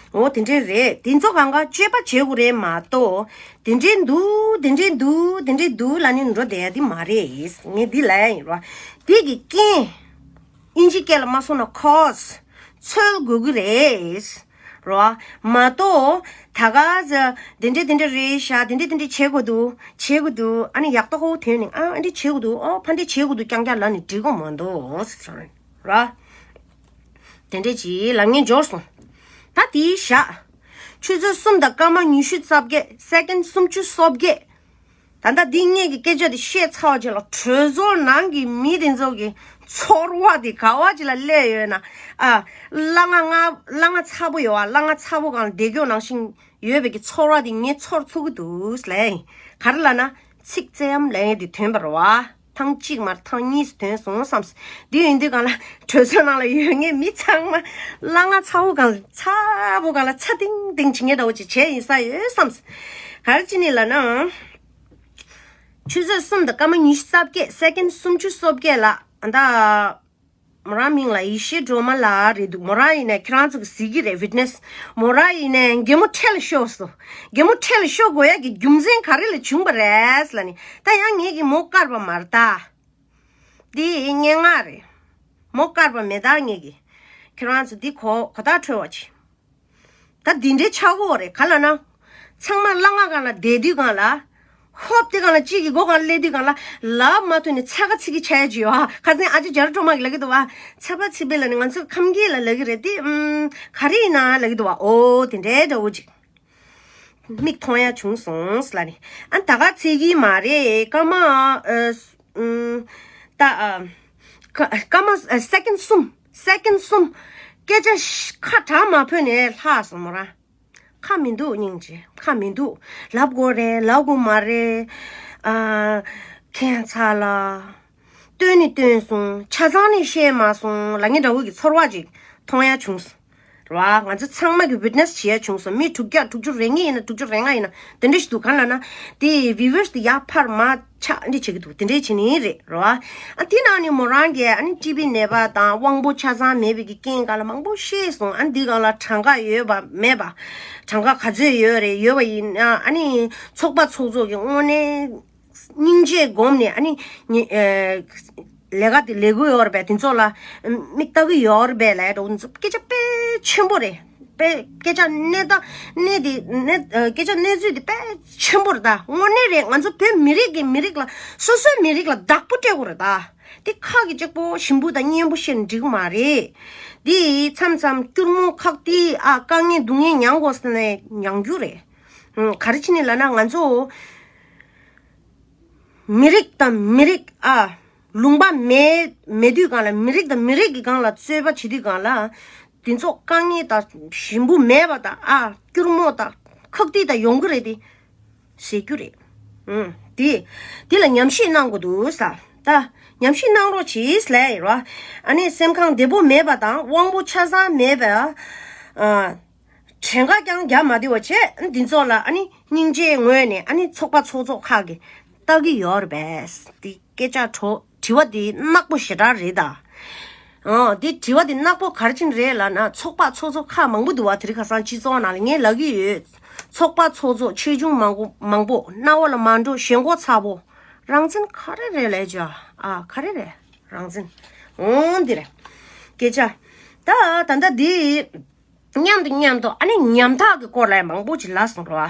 འོ་དེ་འདྲས་རེད། དེ་ཚོ་གང་ག་དཔྱད་པ་བྱེད་དགོས་རེད་མ་གཏོགས། དེ་འདྲས་འདུག་དེ་འདྲས་འདུག་དེ་འདྲས་འདུག་ལབ་ནས་འགྲོ་བསྡད་ཡ་དེ་མ་རེད། ངས་འདི་ལབ་ཡ་ཡིན་རོ། དེ་གི་རྐྱེན། དབྱིན་ཇི་སྐད་ལ་མ་སོང་ན་cause འཚོལ་དགོས་ཀྱི་རེད། རོ། མ་གཏོགས་ད་ག་ཟེ་དེ་འདྲས་དེ་འདྲས་རེད་ཤག་དེ་འདྲས་དེ་འདྲས་བྱེད་དགོས་འདུག་བྱེད་དགོས་འདུག་ཨ་ནི་ཡག་ཏོག་ཧོ་དོན་ནི་ཨ་ཨ་འདྲས་བྱེད་དགོས་འདུག་ཨོ་ཕ་འདྲས་བྱེད་དགོས་འདུག་རྐྱང་རྐྱང་ལབ་ནི་འགྲིག་གི་མ་འདུག་ཟེར་རོ། དེ་འདྲས་ཅིག་ལབ་ངེས་འབྱོར་སོང་། ད་དེའི་ཞག་ཆུ་ཚོད་གསུམ་དང་སྐར་མ་ཉི་ཤུ་རྩ་བརྒྱད་སེ་ཀན་སུམ་ཅུ་སོ་བརྒྱད། ད་ལྟ་འདི་ངེད་ཀྱི་སྐད་ཆ་འདི་བཤད་ཚར་བ་ཅིག་ལ་གྲོས་ཚོགས་ནང་གི་མི་དེ་ཚོ་གི་ཚོར་བ་དེ་ག་བ་ཅིག་ལ་སླེབས་ཡོད་ན། ཨ། སླ་ང་ང་སླ་ང་ཚ་པོ་ཡོད་ཨ། སླ་ང་ཚ་པོ་གང་བདེ་སྐྱོ་ནང་བཞིན་ཡོད་པའི་གི་ཚོར་བ་དེ་ངས་ཚོར་ཐུབ་ཀྱི་འདུག་ལས། ག་རེ་ལབ་ན་ཚིག་བཙན་གཡེམ་ལབ་ཡས་དེ་ཐོན་པ་རེད་བ། ཐེངས་གཅིག་མར་ཐེངས་གཉིས་སུ་ཐོན་སོང་བསམ། འདི་ཡིན་དུས་གང་ལ་གྲོས་ཚོགས་ནང་ལ་ཡོད་མཁན་མི་ཚང་མ་སླ་ང་ཚ་བོ་གང་ལ་ཚ་བོ་གང་ལ་ཚ་ཏིང་ཏིང་བྱེད་མཁན་འདྲ་བོ་ཅིག་བྱས་ཡིན་ས་ཡོད་བསམ། ག་རེ་བྱས་ནས་ལབ་ན། ཆུ་ཚོད་གསུམ་དང་སྐར་མ་ཉི་ཤུ་རྩ་བརྒྱད་སེ་ཀེན་སུམ་ཅུ་སོ་བརྒྱད་ལ་ཨ་ད། མོ་རང་མིང་ལ་ཡེ་ཤེས་སྒྲོལ་མ་ལགས་རེད་འདུག་མོ་རང་ཡིན་ནའི་ཁྱེད་རང་ཚོ་གི་གཟིགས་ཀྱི་རེད། ཝིཊ་ནེ་སི། མོ་རང་ཡིན་ནའི་གད་མོ་ཁྲེལ་ཤོར་སོང་། གད་མོ་ཁྲེལ་ཤོར་དགོས་ཡ་གི་རྒྱུ་མཚན་ག་རེ་ལ་བྱུང་བ་རེད་ལབ་ནི། ད་ཡང་ངེད་ཀྱི་མོ་དཀར་པ་མ་རེད་ད། འདི་སྙན་ངག་རེད། མོ་དཀར་པ་མེད་ད་ངེད་ཀྱི། ཁྱེད་རང་ཚོ་འདི་གོ་གོ་ཐག་འཁྲོལ་བ་བྱེད། ད་འདི་འདྲའི་ཆག་སྒོ་རེད་ག་ལ་ན། ཚང་མ་སླ་ང་གང་ལ་བསྡད་དུས་གང་ལ། ཧོབ་དེ་གང་ལ་གཅིག་གི་སྒོ་གང་ལ་སླེབས་དུས་གང་ལ། ལབ་མ་ཐུབ་ནས་ཚ་ག་ཚི་གི་ཆ་ཡ་ཅིག་ཡོད་ཨ། ཁ་སང་ཨ་ཅེ་རྒྱ་རི་སྒྲོལ་མ་གི་ལབ་ཀྱི་འདུག་བ། ཚ་བ་ཚི་པེ་ལ་ནི་ང་ཚོ་ཁམས་སྐད་ལ་ལབ་ཀྱི་རེད་དེ། ཨུམ། ག་རེ་ཡིན་ན་ལབ་ཀྱི་འདུག་བ། ཨོ་དེ་འདྲའི་འདྲ་བོ་ཅིག་མིག་མཐོང་ཡ་བྱུང་སོང་ལ་ནི། ཨ་ད་ག་ཚེ་གི་མ་རེད་སྐར་མ། ཨ། ཨུམ། ད། ཨ། ཀ- སྐར་མ་ཨ་སེ་ཀེན་གསུམ། སེ་ཀེན་གསུམ། སྐད་ཆ་ཤ- ཁ་གྲག་མ་ཕོད་ནས་ལྷག་སོང་མོ་རང་། ཁ་མི་འདུག་སྙིང་རྗེ་ཁ་མི་འདུག་ལབ་དགོས་རེད་ལབ་དགོས་མ་རེད། ཨ། ཁྱད་མཚར་ལ། སྟོན་ནི་སྟོན་སོང་ཆ་ཚང་ནི་བཤད་མ་སོང་ལབ་མཁན་འདྲ་བོ་གི་ཚོར་བ་ཅིག་མཐོང་ཡ་བྱུང་སོང་། རེད་བ། ང་ཚོ་ཚང་མ་གི་ཝིཊ་ནེ་སི་བྱེད་ཡ་བྱུང་སོང་། མི་དྲུག་བརྒྱ་དྲུག་ཅུ་རེ་གཉིས་ཡིན་ན་དྲུག་ཅུ་རེ་ལྔ་ཡིན་ན་དེ་འདྲ་ཞིག་འདུག་གང་ལབ་ན། དེ་ཝི་ཝར་སི་དེ་ཡར་འཕར་མར་ཆག་འདི་བྱེད་ཀྱི་འདུག་དེ་འདྲའི་བྱེད་ནི་རེད་རེད་བ། ཨ་དེ་ནང་ནས་མོ་རང་གིས་ཨ་ནི་ཊི་བི་ནད་པ་དང་དབང་པོ་ཆ་ཚང་མེད་པའི་གི་རྐྱེན་གང་ལ་མང་པོ་བཤད་སོང་། ཨ་འདི་གང་ལ་གྲངས་ཀ་ཡོད་པ་མེད་པ། གྲངས་ཀ་ག་ཚོད་ཡོད་རེད། ཡོད་པ་ཡིན་ན་ཨ་ནི་ཚོགས་པ་ཚོགས་གཙོ་གི་དངོས་གནས། སྙིང་རྗེ་སྒོམ་ནས་ཨ་ནི་ཉི- ཨེ། ལས་ཀ་དེ་ལས་དགོས་ཡོད་རེད་པས། དེ་ཚོ་ལ་མིག་ལྟ་གི་ཡོད་རེད་པས་ལབ་ཡ་འདྲ་བོ་ཚོ་སྐད་ཆ་དཔེ་ཆེན་པོ་རེད། དཔེ་སྐད་ཆ་གནས་སྟངས་གནས་དེ་གནས- ཨེ། སྐད་ཆ་གནས་ཚུལ་དེ་དཔེ་ཆེན་པོ་རེད། ད་དངོས་གནས་རེད། ང་ཚོ་བོད་མི་རིགས་ཀྱི་མི་རིགས་ལ་སོ་སོའི་མི་རིགས་ལ་བདག་པོ་སྤྲད་དགོས་རེད་ད། དེ་ཁ་གི་གཅིག་པོ་ཞིམ་པོ་དང་སྙན་པོ་བཤད་ན་འགྲིག་གི་མ་རེད། དེ་མཚམས་མཚམས་སྐྱུར་མོ་ཁག་དེ་ཨ་དཀའ་ངལ་སྡུག་བསྔལ་མྱངས་དགོས་ཟེར་ནས་མྱངས་རྒྱུ་རེད། ཨུམ། ག་རེ་བྱས་ནས་ལབ་ན་ང་ཚོ། མི་རིགས་དང་མི་རིགས་ཨ། ལུང་པ་མེད་མེད་དུས་གང་ལ་མི་རིགས་དང་མི་རིགས་ཀྱི་སྒང་ལ་རྩོད་པ་བྱེད་དུས་གང་ལ། དེ་ཚོ་དཀའ་ངལ་དང་ཞིམ་པོ་མེད་པ་དང་ཨ་སྐྱུར་མོ་དང་ཁག་ཏིག་དང་ཡོང་གི་རེད་དེ། ཟེར་རྒྱུ་རེད། ཨུམ། དེ་དེ་ལ་ཉམས་ཞིབ་གནང་དགོས་འདུག་ས། ད་ཉམས་ཞིབ་གནང་རོགས་གྱིས་ལབ་ཡིན་རོ། ཨ་ནི་སེམས་ཁམས་བདེ་པོ་མེད་པ་དང་དབང་པོ་ཆ་ཚང་མེད་པ། ཨ། གྲངས་ཀ་ཀྱང་རྒྱག་མ་བདེ་བ་བྱས་འདི་ཚོ་ལ་ཨ་ནི་སྙིང་རྗེའི་ངོས་ནས་ཨ་ནི་ཚོགས་པ་ཚོགས་གཙོ་ཁག་གིས་ལྟ་གི་ཡོད་རེད་པས། འདི་སྐད་ཆ་དྲོ་དྲི་བ་འདི་ནག་པོ་ཞེ་དྲག་རེད་ད། ཨོ་འདི་དྲི་བ་འདི་ནག་པོ་ག་རེ་བྱས་ནས་རེད་ལབ་ན་ཚོགས་པ་ཚོགས་གཙོ་ཁག་མང་པོ་འདུག་བ། དེ་རིང་ཁ་སང་སྤྱི་ཚོགས་ནང་ལ་ངས་ལབ་ཀྱི་ཡོད། ཚོགས་པ་ཚོགས་གཙོ་ཆེ་ཆུང་མང་པོ་མང་པོ་རྣ་བ་ལ་མ་འགྲོ་ཞེན་ཁོག་ཚ་པོ། རང་བཙན་ག་རེ་རེད་ལབ་བྱ། ཨ་ག་རེ་རེད་རང་བཙན། ཨོ་འདི་རེད། སྐད་ཆ། ད་ད་ལྟ་འདི། མཉམ་དུ་མཉམ་དུ་ཨ་ནི་ཉམ་ཐག་གི་སྐོར་ལ་ཡང་མང་པོ་ཅིག་ལབ་སོང་རོ།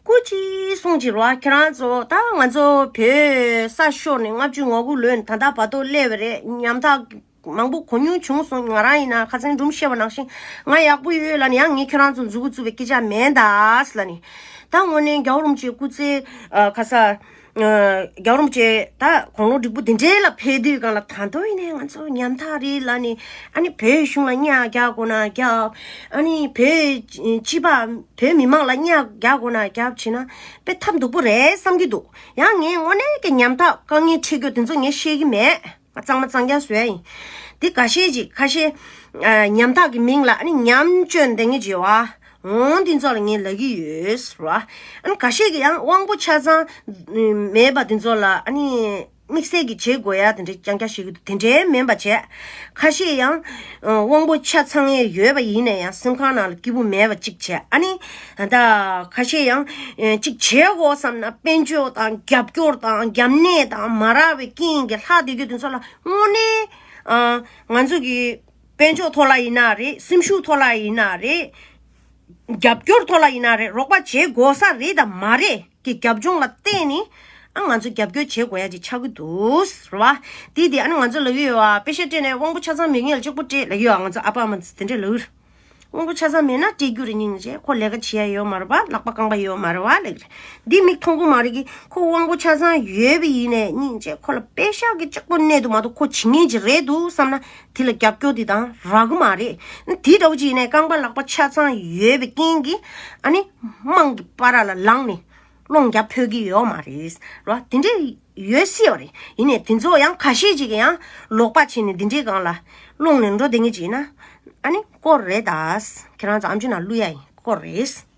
སྐུ་མཁྱེན་གསུང་གི་རོ། ཁྱེད་རང་ཚོ་ད་ང་ཚོ་བོད་ས་ཤོར་ནས་ལྔ་བཅུ་ང་དགུ་ལོན་ད་ལྟ་བར་དུ་སླེབས་པ་རེད། ཉམ་ཐག་མང་པོ་གོ་མྱོང་བྱུང་སོང་། ང་རང་ཡིན་ན་ཁ་སང་སྒྲུང་བཤད་པ་ནང་བཞིན་ང་ཡག་པོ་ཡོད་ལབ་ནས་ཡང་ངས་ཁྱེད་རང་ཚོ་མཛུབ་གུ་བཙུགས་པའི་སྐད་ཆ་མེད་ད་ལབ་ནས། ད་དངོས་གནས་རྒྱལ་བ་རིན་པོ་ཆེ་སྐུ་ཚེ་ཁ་ས། རྒྱལ་བ་རིན་པོ་ཆེ་ད་དགུང་ལོ་དྲུག་པོ་དེ་འདྲའི་ལ་ཕེབས་དུས་སྒང་ལ་ད་དུང་ཡིན་ནའི་ང་ཚོ་ཉམ་ཐག་རེད་ལབ་ནས། ཨ་ནི་བོད་གཞུང་ལ་གཉའ་རྒྱག་དགོས་ན་རྒྱབ། ཨ་ནི་བོད་སྤྱི་པ་བོད་མི་མང་ལ་གཉའ་རྒྱག་དགོས་ན་རྒྱབ་བྱས་ན་དཔེ་ཐབས་སྡུག་པོ་རེད་བསམ་གྱི་འདུག་ཡང་ངས་དངོས་གནས་ཀྱི་ཉམ་ཐག་དཀའ་ངལ་འཕྲད་རྒྱུ་དེ་ཚོ་ངས་ཤེས་ཀྱི་མེད། ང་གཙང་མ་གཙང་རྐྱང་བཟོ་ཡ་ཡིན། འདི་འགའ་ཤས་ཅིག་ཁ་ཤས་ཉམ་ཐག་གི་མིང་ལ་ཨ་ནི་ཉམ་བཅོས་འདི་ངས་བརྗེ་བ། འོང་འདི་ཚོ་ལ་ངས་ལབ་ཀྱི་ཡོད་ཟེར་བ། ཨ་ནི་འགའ་ཤས་ཀྱིས་ཡང་དབང་པོ་ཆ་ཚང་མེད་པ་འདི་ཚོ་ལ་ཨ་ནི་དམིགས་བསལ་གྱི་བྱེད་དགོས་ཡ་དེ་འདྲའི་རྐྱང་རྐྱང་བཤད་ཀྱི་འདུག་དེ་འདྲའི་མིན་པ་བྱས། ཁ་ཤས་ཡང་དབང་པོ་ཆ་ཚང་ཡས་ཡོད་པ་ཡིན་ན་ཡང་སེམས་ཁང་ནང་ལ་སྐྱིད་པོ་མེད་པ་གཅིག་བྱས། ཨ་ནི་ད་ཁ་ཤས་ཡང་གཅིག་བྱེད་དགོས་བསམ་ན་དཔལ་འབྱོར་དང་རྒྱབ་སྐྱོར་དང་རྒྱབ་གནས་དང་མ་རག་པའི་རྐྱེན་གྱིས་ལྷག་བསྡད་རྒྱུ་དེ་ཚོ་ལ་དངོས་གནས་ང་ཚོ་གི་དཔལ་འབྱོར་ཐོག་ལ་ཡིན་ན་རེད། སེམས་ཤུགས་ཐོག་ལ་ཡིན་ན་རེད། རྒྱབ་སྐྱོར་ཐོག་ལ་ཡིན་ན་རེད། རོགས་པ་བྱེད་དགོས་ས་རེད་དང་མ་རེད་ཀྱི་རྒྱབ་ལྗོངས་ལ་བརྟེན་ནས་ཨ་ང་ཚོ་རྒྱབ་སྐྱོར་བྱེད་དགོས་ཡ་ཅིག་ཆགས་ཀྱི་འདུག་ཟེར་བ། དེ་དེ་ཨ་ནི་ང་ཚོ་ལབ་ཀྱི་ཡོད་བ། པེ་ཤ་སྤྲད་ནས་དབང་པོ་ཆ་ཚང་མེད་མཁན་ལ་གཅིག་པོ་སྤྲད་ལབ་ཀྱི་ཡོད་བ། ང་ཚོ་ཨ་ཕ་ཨ་མ་ཚོ་དེ་འདྲས་ལབ་ཀྱི་རེད། དབང་པོ་ཆ་ཚང་མེད་ན་སྤྲད་རྒྱུ་རེད། སྙིང་རྗེ། ཁོ་ལས་ཀ་བྱེད་ཡ་ཡོད་མ་རེད་པ། ལག་པ་རྐང་པ་ཡོད་མ་རེད་པ་ལབ་ཀྱི་རེད། འདི་མིག་མཐོང་གི་མ་རེད་ཀྱི། ཁོ་དབང་པོ་ཆ་ཚང་ཡོད་པ་ཡིན་ནའི་སྙིང་རྗེ་ཁོ་ལ་པེ་ཤ་གི་གཅིག་པོ་གནས་འདུག་མ་གཏོགས་ཁོ་བྱེད་མཁན་ཅིག་རེད་འདུག་བསམ་ན། དེ་ལ་རྒྱབ་སྐྱོར་དེ་དང་རག་གི་མ་རེད། དེ་འདྲ་བོ་ཅིག་ཡིན་ནའི་རྐང་པ་ལག་པ་ཆ་ཚང་ཡོད་པའི་རྐྱེན་གྱིས་ཨ་ནི་དམངས་ཀྱི་བར་ལ་ལངས་ནས་སློང་རྒྱབ་ཕོད་ཀྱི་ཡོད་མ་རེད་ར། དེ་འདྲའི་ ཡོད་སྲིད་པ་རེད། ཡིན་ནའི་དེ་ཚོ་ཡང་ཁ་ཤས་ཅིག་གིས་ཡང་ལོག་པ་བྱས་ནས་འདི་འདྲའི་སྒང་ལ་སློང་ནས་འགྲོ་བསྡད་མཁན་ཅིག་ཡིན་ན། ཨ་ནི་སྐོར་རེད་ད། ཁྱེད་རང་ཚོ་ཨམ་ཆི་ནང་བླུག་ཡ་ཡིན། སྐོར་རེད།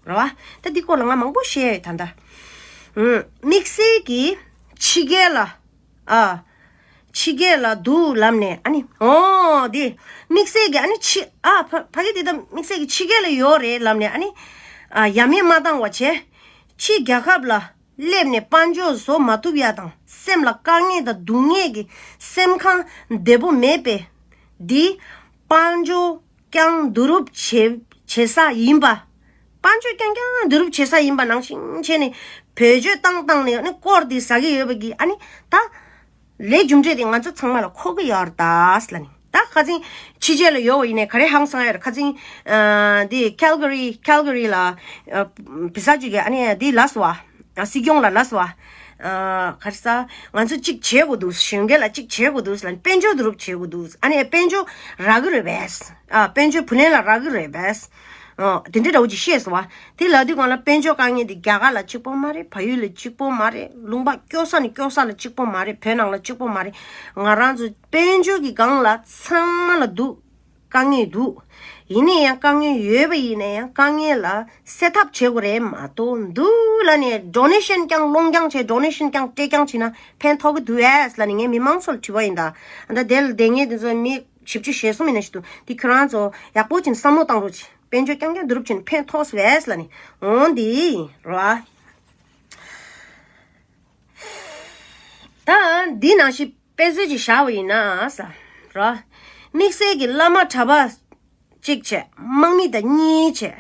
རེད་བ། ད་འདི་སྐོར་ལ་ང་མང་པོ་བཤད་ཡ་ཡོད་ད་ལྟ། ཨུམ། དམིགས་བསལ་གྱི་ཕྱི་རྒྱལ་ལ། ཨ། ཕྱི་རྒྱལ་ལ་འདུག་ལབ་ནས་ཨ་ནི། ཨོ་དེ། དམིགས་བསལ་གྱི་ཨ་ནི་ཕྱི། ཨ་ཕ་ཕ་གི་དེ་ད་དམིགས་བསལ་གྱི་ཕྱི་རྒྱལ་ལ་ཡོད་རེད་ལབ་ནས་ཨ་ནི། ཨ། ཡ་མེད་མ་བཏང་བ་བྱས། ཕྱི་རྒྱལ་ཁབ་ལ་སླེབས་ནས་དཔལ་འབྱོར་བཟོ་མ་ཐུབ་ཡ་དང་སེམས་ལ་དཀའ་ངལ་དང་སྡུག་བསྔལ་གྱི་སེམས་ཁམས་བདེ་པོ་མེད་པས། འདི་དཔལ་འབྱོར་རྐྱང་བསྡུ་རུབ་བྱེད་བྱེད་ས་ཡིན་པ། དཔལ་འབྱོར་རྐྱང་རྐྱང་བསྡུ་རུབ་བྱེད་ས་ཡིན་པ་ནང་བཞིན་བྱས་ནས་བེད་སྤྱོད་བཏང་བཏང་ནས་ཨ་ནི་སྐོར་དེ་ཟ་གི་ཡོད་པ་གི་ཨ་ནི་ད། ལས་རྒྱུ་འབྲས་དེ་ང་ཚོ་ཚང་མ་ལ་མཁོ་གི་ཡོད་རེད་ད་ལབ་ནི། ད་ཁ་སང་ཕྱི་རྒྱལ་ལ་ཡོད་པ་ཡིན་ནའི་ག་རེ་ཧང་སང་ཡོད་རེད། ཁ་སང་ཨ་འདི་ཁལ་ག་རི་ཁལ་ག་རི་ལ་ཨ་བི་ས་ཅིག་གི་ཨ་ནི་འདི་ལབ་སོང་བ། ཨ་སྲིད་སྐྱོང་ལ་ལབ་སོང་བ། ཨ་ག་རེ་ཟ། ང་ཚོ་གཅིག་བྱེད་དགོས་འདུག་གཞོན་སྐྱེས་ལ་གཅིག་བྱེད་དགོས་འདུག་ལབ་ནི། དཔལ་འབྱོར་བསྡུ་རུབ་བྱེད་དགོས་འདུག་ཨ་ནི་དཔལ་འབྱོར་རག་གི་རེད་པས། ཨ་དཔལ་འབྱོར་བུ་ལོན་ལ་རག་གི་རེད་པས། ཨ་དེ་འདྲའི་འདྲ་བོ་ཅིག་བཤད་སོང་བ། དེ་ལབ་དུས་སྒང་ལ་དཔལ་འབྱོར་དཀའ་ངལ་དེ་རྒྱ་གར་ལ་གཅིག་པོ་མ་རེད། བལ་ཡུལ་ལ་གཅིག་པོ་མ་རེད། ལུང་པ་སྐྱོ་ས་ནས་སྐྱོ་ས་ལ་གཅིག་པོ་མ་རེད། བོད་ནང་ལ་གཅིག་པོ་མ་རེད། ང་རང་ཚོ་དཔལ་འབྱོར་གྱི་སྒང་ལ་ཚང་མ་ལ་འདུག་དཀའ་ངལ་འདུག་ཡིན་ནའི་ཡང་དཀའ་ངལ་ཡོད་པ་ཡིན་ནའི་ཡང་དཀའ་ངལ་ལ་སེལ་ཐབས་བྱེད་དགོས་རེད་མ་གཏོགས། འདུག་ལབ་ནས་ཌོ་ནེ་ཤན་རྐྱང་སློང་རྐྱང་བྱས། ཌོ་ནེ་ཤན་རྐྱང་སྤྲད་རྐྱང་བྱས་ན་ཕན་ཐོགས་ཀྱི་འདུག་ཨེས་ལབ་ནས་ངས་མི་མང་ཚོ་ལ་དྲི་བ་ཡིན་ད། ཨ་ད་དེ་ལ་བསྡད་མཁན་དེ་ཚོ་མི་བཞི་བཅུ་ཞེ་གསུམ་ཡིན་ན་ཞིག་འདུག་དེ་ཁྱོད་རང་ཚོ་ཡག་པོ་བྱས་ནས་བསམ་བློ་བཏང་རོགས་བྱེད། དཔལ་འབྱོར་རྐྱང་རྐྱང་བསྡུ་རུབ་བྱས་ནས་ཕན་ཐོགས་སོང་ཨེས་ལབ་ནས། འོང་འདི་རོ། ད་འདི་ནང་བཞིན་དཔེ་མཛོད་ཅིག་བཞག་པ་ཡིན་ན་ས་རོ། དམིགས་བསལ་གྱི་བླ་མ་གྲྭ་པ་གཅིག་བྱས། དམག་མི་དང་གཉིས་བྱས།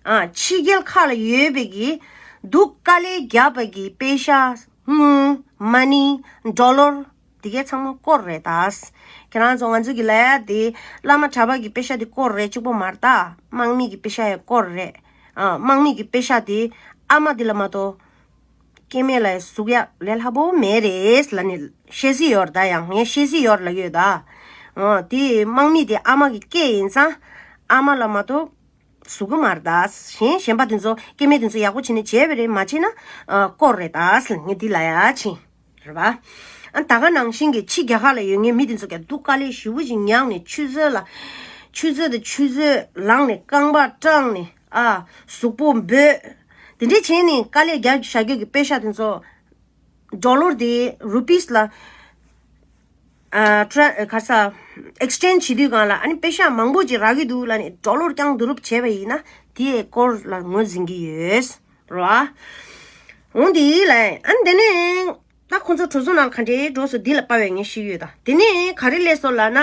ཨ་ཕྱི་རྒྱལ་ཁག་ལ་ཡོད་པའི་གི་སྡུག་དཀའ་ལས་བརྒྱབ་པ་གི་པེ་ཤ། དངུལ། མ་ནི། ཌོ་ལར། དེ་གའི་ཚང་མ་སྐོར་རེད་ད། ཁྱེད་རང་ཚོ་ང་ཚོ་གི་ལ་ཡ་དེ་བླ་མ་གྲྭ་པ་གི་པེ་ཤ་དེ་སྐོར་རེད། གཅིག་པོ་མ་རེད་ད། དམག་མི་གི་པེ་ཤ་ཡང་སྐོར་རེད། ཨ་དམག་མི་གི་པེ་ཤ་དེ་ཨ་མ་དེ་ལ་མ་གཏོགས་སྐྱེ་དམན་ལ་ཟུག་ཡ་ལས་སླ་པོ་མེད་རེད་ལབ་ནས་བཤད་སྲིད་ཡོད་རེད་ད། ཡང་ངས་བཤད་སྲིད་ཡོད་རེད་ལབ་ཡོད་ད། ཨ་དེ་དམག་མི་དེ་ཨ་མ་གི་སྐད་ཡིན་ཙང་ཨ་མ་ལ་མ་གཏོགས་ཟུག་གི་མ་རེད་ད། གཞན་གཞན་པ་དེ་ཚོ་སྐྱེ་དམན་དེ་ཚོ་ཡག་པོ་བྱས་ནས་བྱས་པ་རེད། མ་བྱས་ན་ཨ་སྐོར་རེད་ད་ཟེར་ངས་འདི་ལབ་ཡ་ཕྱིན། རེད་པ། ཨ་ད་ག་ནང་བཞིན་གྱི་ཕྱི་རྒྱལ་ཁག་ལ་ཡོད་མཁན་མི་དེ་ཚོ་ཀྱང་སྡུག་དཀའ་ལས་ཞེ་པོ་ཅིག་མྱངས་ནས་ཆུད་ཟོས་ལ། ཆུད་ཟོས་དང་ཆུད་ཟོས་ལངས་ནས་རྐང་པ་སྐྲངས་ནས་ཨ་གཟུགས་པོ་འབོད། དེ་འདྲས་བྱས་ནས་དཀའ་ལས་རྒྱག་བཞག་རྒྱུ་གི་པེ་ཤ་དེ་ཚོ་ཌོ་ལར་དེ་རུ་པིས་ལ། ཨ་ཊྲ་ག་ས་ཨེག་སི་ཅེན་ཇི་བྱེད་དུས་སྒང་ལ་ཨ་ནི་པེ་ཤ་མང་པོ་ཅིག་རག་གི་འདུག་ལབ་ནས་ཌོ་ལར་རྐྱང་བསྡུ་རུབ་བྱས་པ་ཡིན་ན་དེའི་སྐོར་ལ་ངོས་འཛིན་གྱི་ཡོད། རོ། འོང་དེ་ལ་ཨ་ནི་དེ་ནས་ད་ཁོང་ཚོ་གྲོས་ཚོགས་ནང་ག་འདྲའི་འགྲོ་སོང་འདི་ལ་དཔའ་བའི་ངས་ཤེས་ཡོད་ད། དེ་ནས་ག་རེ་སླེབས་སོང་ལབ་ན།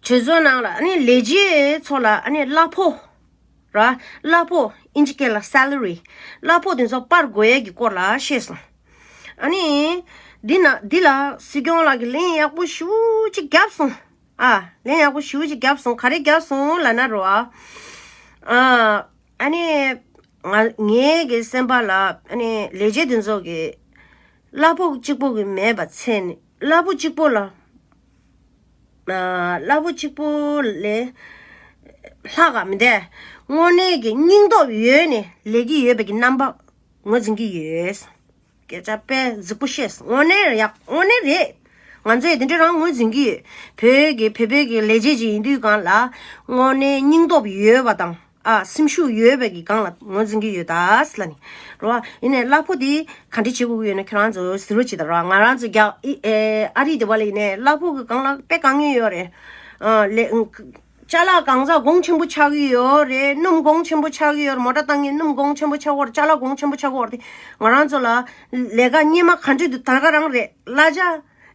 གྲོས་ཚོགས་ནང་ལ་ཨ་ནི་ལས་བྱེད་ཚོ་ལ་ཨ་ནི་གླ་ཕོགས། ར། གླ་ཕོགས་ཨིན་ཇི་སྐད་ལ་སེ་ལ་རི། གླ་ཕོགས་དེ་ཚོ་སྤར་དགོས་ཡས་ཀྱི་སྐོར་ལ་བཤད་སོང་། ཨ་ནི། འདི་ན་འདི་ལ་སྲིད་སྐྱོང་ལགས་ཀྱིས་ལན་ཡག་པོ་ཞེ་པོ་ཅིག་བརྒྱབ་སོང་། ཨ། ལན་ཡག་པོ་ཞེ་པོ་ཅིག་བརྒྱབ་སོང་། ག་རེ་བརྒྱབ་སོང་ལབ་ན་རོ། ཨ། ཨ་ནི། ང་ངའི་གི་སེམས་པ་ལ་ཨ་ནི་ལས་བྱེད་དེ་ཚོ་གི་གླ་ཕོགས་གཅིག་པོ་གི་མེད་པ་ཚད་ནི་གླ་ཕོགས་གཅིག་པོ་ལ། ཨ། གླ་ཕོགས་གཅིག་པོ་ལས་ལྷག་ག་མི་འདུག་དངོས་གནས་ཀྱི་སྙིང་སྟོབས་ཡོད་ནས་ལས་ཀྱི་ཡོད་པའི་གི་རྣམ་པ་ངོས་འཛིན་གྱི་ཡོད། སྐད་ཆ་དཔེ་རྫིག་པོ་བཤད། དངོས་གནས་ཡག་དངོས་གནས་རེད། ང་ཚོས་དེ་འདྲ་རང་ངོས་འཛིན་གྱི་ཡོད། བོད་ཀྱི་བོད་པའི་གི་ལས་བྱེད་ཅིག་ཡིན་དུས་སྒང་ལ་དངོས་གནས་སྙིང་སྟོབས་ཡོད་པ་དང་། ཨ། སེམས་ཤུགས་ཡོད་པའི་གི་སྒང་ལ་ངོས་འཛིན་གྱི་ཡོད་ད་ཟེར་ལབ་ནི། རོ། ཡིན་ནའི་གླ་ཕོགས་དེ་ག་འདྲ་བྱེད་དགོས་ཀྱི་ཡོད་ན་ཁྱེད་རང་ཚོ་གཟིགས་རོགས་བྱེད་དང་། རོ། ང་རང་ཚོ་རྒྱ་ཨི་ཨེ་ཨ་རི་དེ་བ་ལ་ཡིན་ནའི་གླ་ཕོགས་ཀྱི་སྒང་ལ་དཔེ་དཀའ་ངལ་ཡོད་རེད། ཨ། ལས་ཅ་ལག་གང་ཟག་གོང་ཆེན་པོ་ཆགས་ཀྱི་ཡོད་རེད། སྣུམ་གོང་ཆེན་པོ་ཆགས་ཀྱི་ཡོད་རེད། མོ་ཊ་བཏང་མཁན་སྣུམ་གོང་ཆེན་པོ་ཆགས་ཀྱི་ཡོད་རེད། ཅ་ལག་གོང་ཆེན་པོ་ཆགས་ཀྱི་ཡོད་རེད། དེ་ང་རང་ཚོ་ལ་ལས་ཀ་སྔོན་མ་ག་འདྲ་འདུག་ད་ག་རང་རེད། གླ་ཆ།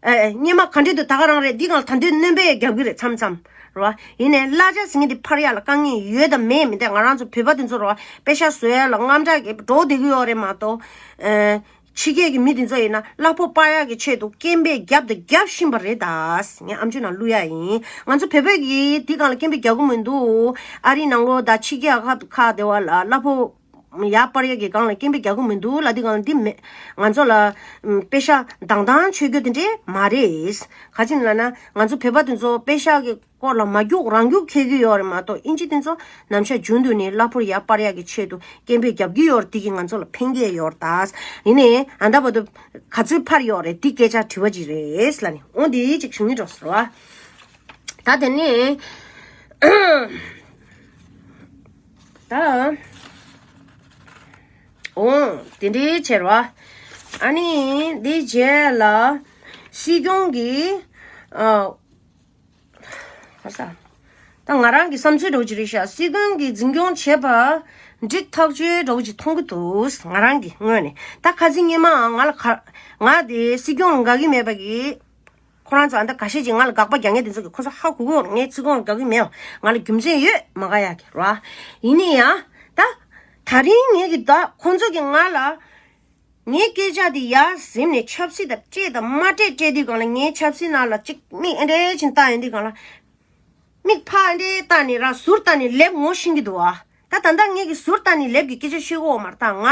ཨེ། སྔོན་མ་ག་འདྲ་འདུག་ད་ག་རང་རེད། འདི་སྒང་ལ་ད་དུང་སྣོན་པ་ཡང་རྒྱག་གི་རེད་མཚམས་མཚམས། རོ། ཡིན་ནའི་གླ་ཆ་ཟེར་མཁན་དེ་འཕར་ཡག་ལ་དཀའ་ངལ་ཡོད་དམ་མེད་མི་འདུག་ང་རང་ཚོ་བོད་པ་དེ་ཚོ་རོ། པེ་ཤ་བཟོ་ཡག་ལ་དངངས་སྐྲག་གིས་འདྲོག་བསྡད་ཀྱི་ཡོད་རེད་མ་གཏོགས། ཨེ། ཕྱི་རྒྱལ་གྱི་མི་དེ་ཚོ་ཡིན་ན་གླ་ཕོགས་སྤར་ཡག་གི་ཆེད་དུ་སྐད་འབོད་བརྒྱབ་དང་རྒྱག་བཞིན་པ་རེད་ད། ངས་ཨམ་ཅོག་ནང་བླུག་ཡག་ཡིན། ང་ཚོ་བོད་པ་གིས་འདི་སྒང་ལ་སྐད་འབོད་རྒྱག་གི་མི་འདུག་ཨ་རི་ནང་ལོགས་དང་ཕྱི་རྒྱལ་ཁག་ཁག་དེ་བ་ལ་གླ་ཕོགས། ཡར་སྤར་ཡག་གི་སྒང་ལ་སྐད་འབོད་རྒྱག་གི་མི་འདུག་ལབ་དུས་སྒང་ལ། འདི་མེད། ང་ཚོ་ལ་ཨམ་པེ་ཤག་དང་དང་ཆོད་རྒྱུ་དེ་འདྲས་མ་རེད། ག་ཅི་ལབ་ན། ང་ཚོ་བོད་པ་དེ་ཚོ་པེ་ཤག་གི་སྐོར་ལ་མ་རྒྱུག་རང་རྒྱུག་འཁེལ་གྱི་ཡོད་རེད་མ་གཏོགས། ཨིན་ཇི་དེ་ཚོ་ནམ་ཞག་རྒྱུན་དུ་ནས་གླ་ཕོགས་ཡར་སྤར་ཡག་གི་ཆེད་དུ་སྐད་འབོད་རྒྱབ་ཀྱི་ཡོད་རེད། དེ་གིས་ང་ཚོ་ལ་ཕན་གྱི་ཡོད་རེད་ད། ཡིན་ནའི་ཨ་ད་བར་དུ་ག་ཚོད་འཕར་ཡོད་རེད། དེ་སྐད་ཆ་དྲི་བ་ཅིག་རེད་ལབ་ནས། འོ་འདི་ཅིག་ཞུ་སྙིང་འདོད་སོང་ར། ད་དེ་ནས་ད། འོ། དེ་འདྲའི་བྱས་ར། ཨ་ནི་འདི་རྗེས་ལ་སྲིད་སྐྱོང་གིས་ཨ། ག་ས། ད་ང་རང་གི་བསམ་ཚུལ་འདྲ་བོ་ཅིག་རེད་ཤག་སྲིད་སྐྱོང་གིས་འཛིན་སྐྱོང་བྱས་པ་འགྲིག་ཐག་ཆོད་འདྲ་བོ་ཅིག་མཐོང་གི་འདུག་ང་རང་གི་ངོས་ནས། ད་ཁ་སང་ཉི་མ་ང་ལ་ག་ང་དེ་སྲིད་སྐྱོང་ལ་དགའ་གི་མེད་པ་གི། ཁོ་རང་ཚོ་ཨ་ད་འགའ་ཤས་ཅིག་ང་ལ་དགག་པ་རྒྱག་མཁན་དེ་ཚོ་གིས་ཁོ་ཚོ་ཧ་གོ་གི་ཡོད་རེད། ངས་ཚིག་གོང་དགག་གི་མེད་པ། ང་ལ་རྒྱུ་མཚན་ཡོད་མ་དགག་ཡག་གི་ར། ཡིན་ནའི་ཡང་ད། ད་རིང་ངས་གི་ད་ཁོ་ཚོ་གིས་ང་ལ། ངའི་སྐད་ཆ་དེ་ཡར་གཟིམ་ནས་ཆབ་སྲིད་དང་སྤྲད་དང་མ་སྤྲད། སྤྲད་དུས་སྒང་ལ་ངའི་ཆབ་སྲིད་ནང་ལ་ཅིག་མིག་ཨེ་འདྲས་ཅིག་བལྟ་ཡོང་དུས་སྒང་ལ། མིག་ཕར་ཨེ་འདྲས་བལྟ་ནས་ར་ཟུར་བལྟ་ནས་ལེབ་ངོ་ཤེས་ཀྱི་འདུག་ཨ། ད་ད་ལྟ་ངས་གི་ཟུར་བལྟ་ནས་ལེབ་ཀྱི་སྐད་ཆ་བཤད་ཀྱི་ཡོད་མ་རེད། ད་ང་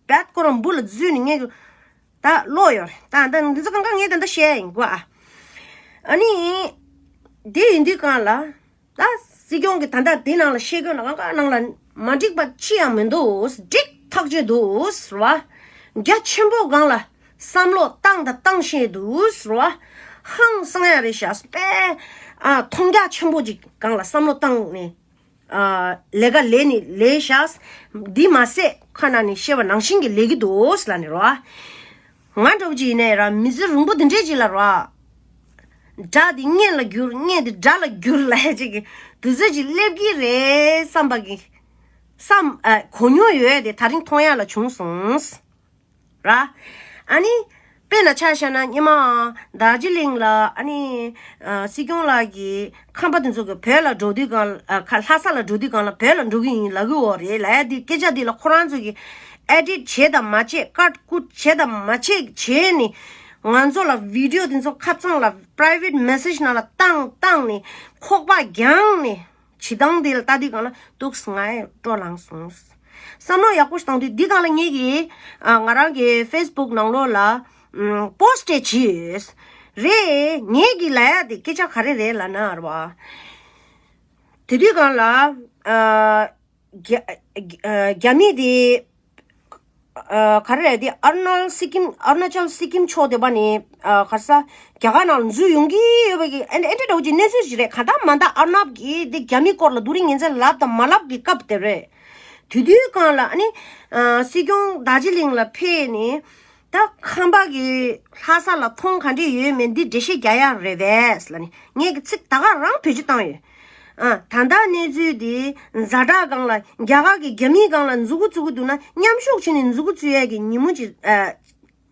བད་ཁོ་རང་འབུ་ལ་འཛུལ་ནས་ངས་གི་ད་ཀློག་ཡོད་རེད། ད་ད་འདི་ཚོ་གང་ག་ངས་ད་ལྟ་བཤད་ཡིན་གོ་ཨ། ཨ་ནི། དེ་ཡིན་དུས་སྒང་ལ། ད་སྲིད་སྐྱོང་གིས་ད་ལྟ་དེ་ནང་ལ་བཤད་དགོས་ན་གང་ག་ནང་ལ་མ་འགྲིག་པ་ཅི་ཡང་མི་འདུག་འགྲིག་ཐག་ཆོད་འདུག་ཟེར་བ། རྒྱ་ཆེན་པོ་སྒང་ལ་བསམ་བློ་བཏང་དང་བཏང་བཞིན་འདུག་ཟེར་བ། ཧང་སང་ཡ་རེད་ཤག་དཔེ་ཨ་མཐོང་རྒྱ་ཆེན་པོ་ཅིག་སྒང་ལ་བསམ་བློ་བཏང་ནས་ཨ་ལས་ཀ་ལས་ནི་ལས་ཤག་འདི་མ་ཟད་ཁ་ནང་ནས་བཤད་པ་ནང་བཞིན་གྱི་ལས་ཀྱི་འདུག་ཟེར་ལབ་ནས་རེད་བ། ང་འདྲ་བོ་ཅིག་ཡིན་ནའི་ར་མི་ཚེ་རིང་པོ་འདི་འདྲས་ཅིག་ལ་ར། དགྲ་འདི་གཉེན་ལ་བསྒྱུར། གཉེན་འདི་དགྲ་ལ་བསྒྱུར་ལབ་ཡ་ཅིག་གི་དུས་ཚོད་ཅིག་སླེབས་ཀྱི་རེད་བསམ་པ་གི་བསམ་ཨ་གོ་མྱོང་ཡོད་དེ་ད་རིང་མཐོང་ཡ་ལ་བྱུང་སོང་། ར། ཨ་ནི། དཔེར་ན་ཆ་བཞག་ན་སྔོན་མ་རྡོ་རྗེ་གླིང་ལ་ཨ་ནི་ཨ་སྲིད་སྐྱོང་ལགས་ཀྱི་ཁང་པ་དེ་ཚོ་གི་བོད་ལ་འགྲོ་དུས་སྒང་ཨ་ཁ་ལྷ་ས་ལ་འགྲོ་དུས་སྒང་ལ་བོད་ལ་འགྲོ་གི་ཡིན་ལབ་གི་ཡོད་རེད་ལབ་ཡ་དེ་སྐད་ཆ་དེ་ལ་ཁོ་རང་ཚོ་གི་ཨེ་ཌིཊ་བྱེད་དང་མ་བྱེད། ཀཊ་ཀུཊ་བྱེད་དང་མ་བྱེད་བྱས་ནས་ང་ཚོ་ལ་བི་ཌི་ཡོ་དེ་ཚོ་ཁ་རྩང་ལ་པ་རའི་ཝེཊ་མེ་སེཇ་ནང་ལ་བཏང་བཏང་ནས་ཁོག་པ་རྒྱངས་ནས་བྱེད་སྟངས་དེ་ལ་ལྟ་དུས་སྒང་ལ་ཏོག་ཙམ་ང་ཡང་སྤྲོ་ལངས་སོང་། བསམ་བློ་ཡག་པོ་ཞིག་བཏང་དུས་འདི་སྒང་ལ་ངེད་ཀྱིས་ཨ་ང་རང་གི་ཕེ་སི་བུག་ནང་ལོགས་ལ་ཨམ་པོ་སི་ཊི་བྱས་ཡོད་རེད། ངེད་ཀྱིས་ལབ་ཡ་དེ་སྐད་ཆ་ག་རེ་རེད་ལབ་ན་རེད་བ། དེ་དུས་སྒང་ལ་ཨ་རྒྱ་ཨ་རྒྱ་མི་དེ་ཨ་ག་རེ་རེད་དེ། ཨ་རུ་ནཱལ་སི་ཀིམ། ཨ་རུ་ན་ཅལ་སི་ཀིམ་ཕྱོགས་དེ་པ་ནས་ཨ་ག་རེ་ཟ། རྒྱ་གར་ནང་ལ་འཛུལ་ཡོང་གི་ཡོད་པ་གི་ཨེ་འདྲ་ཨེ་འདྲ་འདྲ་བོ་ཅིག་གནས་ཚུལ་ཞིག་རེད། གང་ལྟར་མ་ལྟར་ཨར་ནབ་ཀྱིས་འདི་རྒྱ་མི་སྐོར་ལ་སྡུག་རུས་ངན་ཚད་ལབ་དང་མ་ལབ་ཀྱི་སྐབས་དེ་རེད། དེ་དུས་སྒང་ལ་ཨ་ནི་ཨ་སྲིད་སྐྱོང་རྡོ་རྗེ་གླིང་ལ་ཕེབས་ནས་ད་ཁམས་པ་གི་ལྷ་ས་ལ་མཐོང་ག་འདྲས་ཡོད་མེད་འདི་འགྲེལ་བཤད་རྒྱག་ཡག་རེད་པས་ལབ་ནས་ངས་ཀྱི་ཚིག་ད་ག་རང་བེད་སྤྱོད་བཏང་ཡོད། ཨ་ད་ལྟ་གནས་ཚུལ་འདི་ཛ་དྲག་སྒང་ལ་རྒྱ་གར་གྱི་རྒྱ་མིའི་སྒང་ལ་མཛུ་གུ་བཙུགས་ཀྱི་འདུག་ན་མཉམ་ཞུགས་བྱས་ནས་མཛུ་གུ་བཙུགས་ཡག་གི་ཉིན་མོ་ཅིག་ཨ།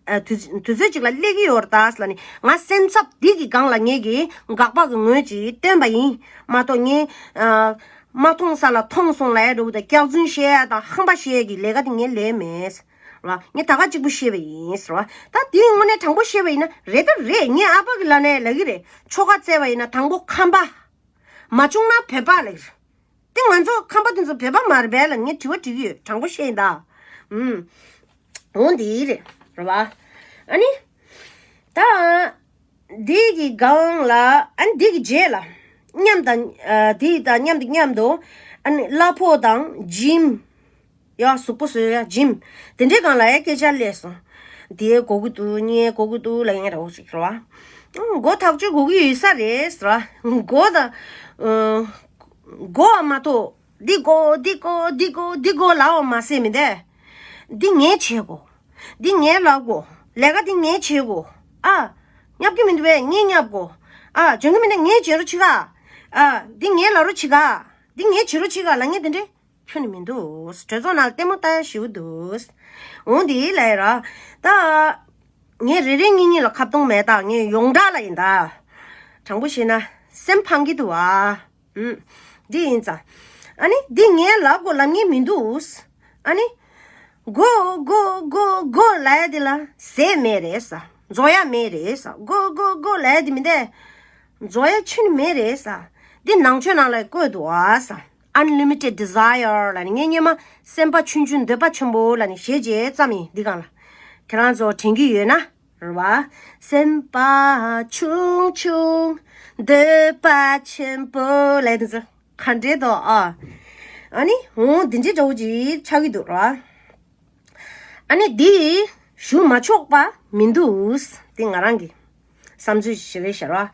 ཨ་དུས་དུས་ཚོད་ཅིག་ལ་སླེབས་ཀྱི་ཡོད་རེད་ད་ལབ་ནས་ང་སེམས་འཚབ་འདི་གི་སྒང་ལ་ངེད་ཀྱིས་དགག་པ་གི་ངོས་ཅིག་བཏོན་པ་ཡིན་མ་གཏོགས་ངས་ཨ་མ་མཐོང་ས་ལ་མཐོང་སོང་ལབ་ཡ་འདྲ་བོ་དང་སྐྱག་རྫུན་བཤད་ཡ་དང་ཧམ་པ་བཤད་ཡ་གི་ལས་ཀ་དེ་ངས་ལས་མེད་ཟེར་བ། ངས་ད་ག་གཅིག་པུ་བཤད་པ་ཡིན་ཟེར་བ། ད་དེའི་དངོས་གནས་དྲང་པོ་བཤད་པ་ཡིན་ན་རེད་ད་རེད། ངས་ཨ་ཕ་གི་ལག་ནས་ལབ་ཀྱི་རེད། ཆོལ་ཁ་བརྩད་པ་ཡིན་ན་དང་པོ་ཁམས་པ། མ་བྱུང་ན་བོད་པ་ལབ་ཀྱི་རེད། དེ་ང་ཚོ་ཁམས་པ་དེ་ཚོ་བོད་པ་མ་རེད་པས་ལ་ངས་དྲི་བ་དྲི་གི་ཡོད། དྲང་པོ་བཤད་ཡིན་ད། ཨུམ། འོ་འདི་རེད་རེད་བ། ཨ་ནི། ད། འདི་གི་སྒང་ལ་ཨ་ནི་འདི་གི་རྗེས་ལ་མཉམ་དང་ཨ་འདི་དང་མཉམ་དུ་མཉམ་དུ་ཨ་ནི་གླ་ཕོགས་དང་ཇིམ། ཡ་གཟུགས་པོ་བཟོ་ཡ་ཇིམ། དེ་འདྲའི་སྒང་ལ་ཡ་སྐད་ཆ་སླེབས་སོང་། འདི་དགོས་ཀྱི་འདུག་གཉིས་དགོས་ཀྱི་འདུག་ལབ་མཁན་འདྲ་བོ་ཞིག་རེད་བ། ཨང་། མགོ་ཐག་ཆོད་དགོས་ཀྱི་ཡོད་ས་རེད་ཟེར་བ། མགོ་དང་། ཨ། མགོ་བ་མ་གཏོགས་འདི་དགོས་འདི་དགོས་འདི་དགོས་འདི་དགོས་ལབ་པ་མ་ཟད་མི་འདས། འདི་ངས་བྱེད་དགོས། འདི་ངས་ལབ་དགོས། ལས་ཀ་འདི་ངས་བྱེད་དགོས། ཨ། བསྙབ་ཀྱི་མི་འདུག་པས་ངས་བསྙབ་དགོས། ཨ། འཇོན་གྱི་མི་འདུག་ངས་འཇོན་རོགས་བྱེད་ག་ཨ། འདི་ངས་ལབ་རོགས་བྱེད་ག་འདི་ངས་བྱེད་རོགས་བྱེད་ག་ལབ་མཁན་དེ་འདྲས། ཁྱོན་ནས་མི་འདུག་གྲོས་ཚོགས་ནང་ལ་ལྟད་མོ་ལྟ་ཡ་ཞེ་པོ་འདུག་འོང་དེ་ལས་ར། ད། ངས་རེ་རེ་གཉིས་གཉིས་ལ་ཁ་བརྡུང་མེད་ད། ངས་ཡོངས་གྲགས་ལ་ཡིན་ད། དྲང་པོ་བཤད་ན་སེམས་ཕངས་ཀྱི་འདུག་ཨ། ཨུམ། འདི་ཡིན་ཙང་། ཨ་ནི་འདི་ངས་ལབ་དགོས་ལབ་མཁན་མི་འདུག་ཨ་ནི། དགོས་དགོས་དགོས་དགོས་ལབ་ཡ་དེ་ལ་ཟས་མེད་རེད་ས། རྫོགས་ཡ་མེད་རེད་ས། དགོས་དགོས་དགོས་ལབ་ཡ་དེ་མི་འདས། རྫོགས་ཡ་ཁྱོན་ནས་མེད་རེད་ས། འདི་ནང་ཆོས་ནང་ལ་བཀོད་འདུག་ཨ་ས། unlimited desire ལབ་ནི། ངས་སྔོན་མ་སེམས་པ་ཆུང་ཆུང་འདོད་པ་ཆེན་པོ་ལབ་ནི་གཞས་བརྗེད་ཙམ་ཡིན། འདི་སྒང་ལ་ཁྱེད་རང་ཚོ་དྲན་གྱི་ཡོད་ན་རེད་བ། སེམས་པ་ཆུང་ཆུང་འདོད་པ་ཆེན་པོ་ལབ་དེ་ཚོ་ག་འདྲས་དོ་ཨ། ཨ་ནི་འོ་འདི་འདྲས་འདྲ་བོ་ཅིག་ཆགས་ཀྱི་འདུག་ར། ཨ་ནི་འདི་ཞུ་མ་ཆོག་པ་མི་འདུག། འདི་ང་རང་གི་བསམ་ཚུལ་ཞིག་རེད་ཤག་ར།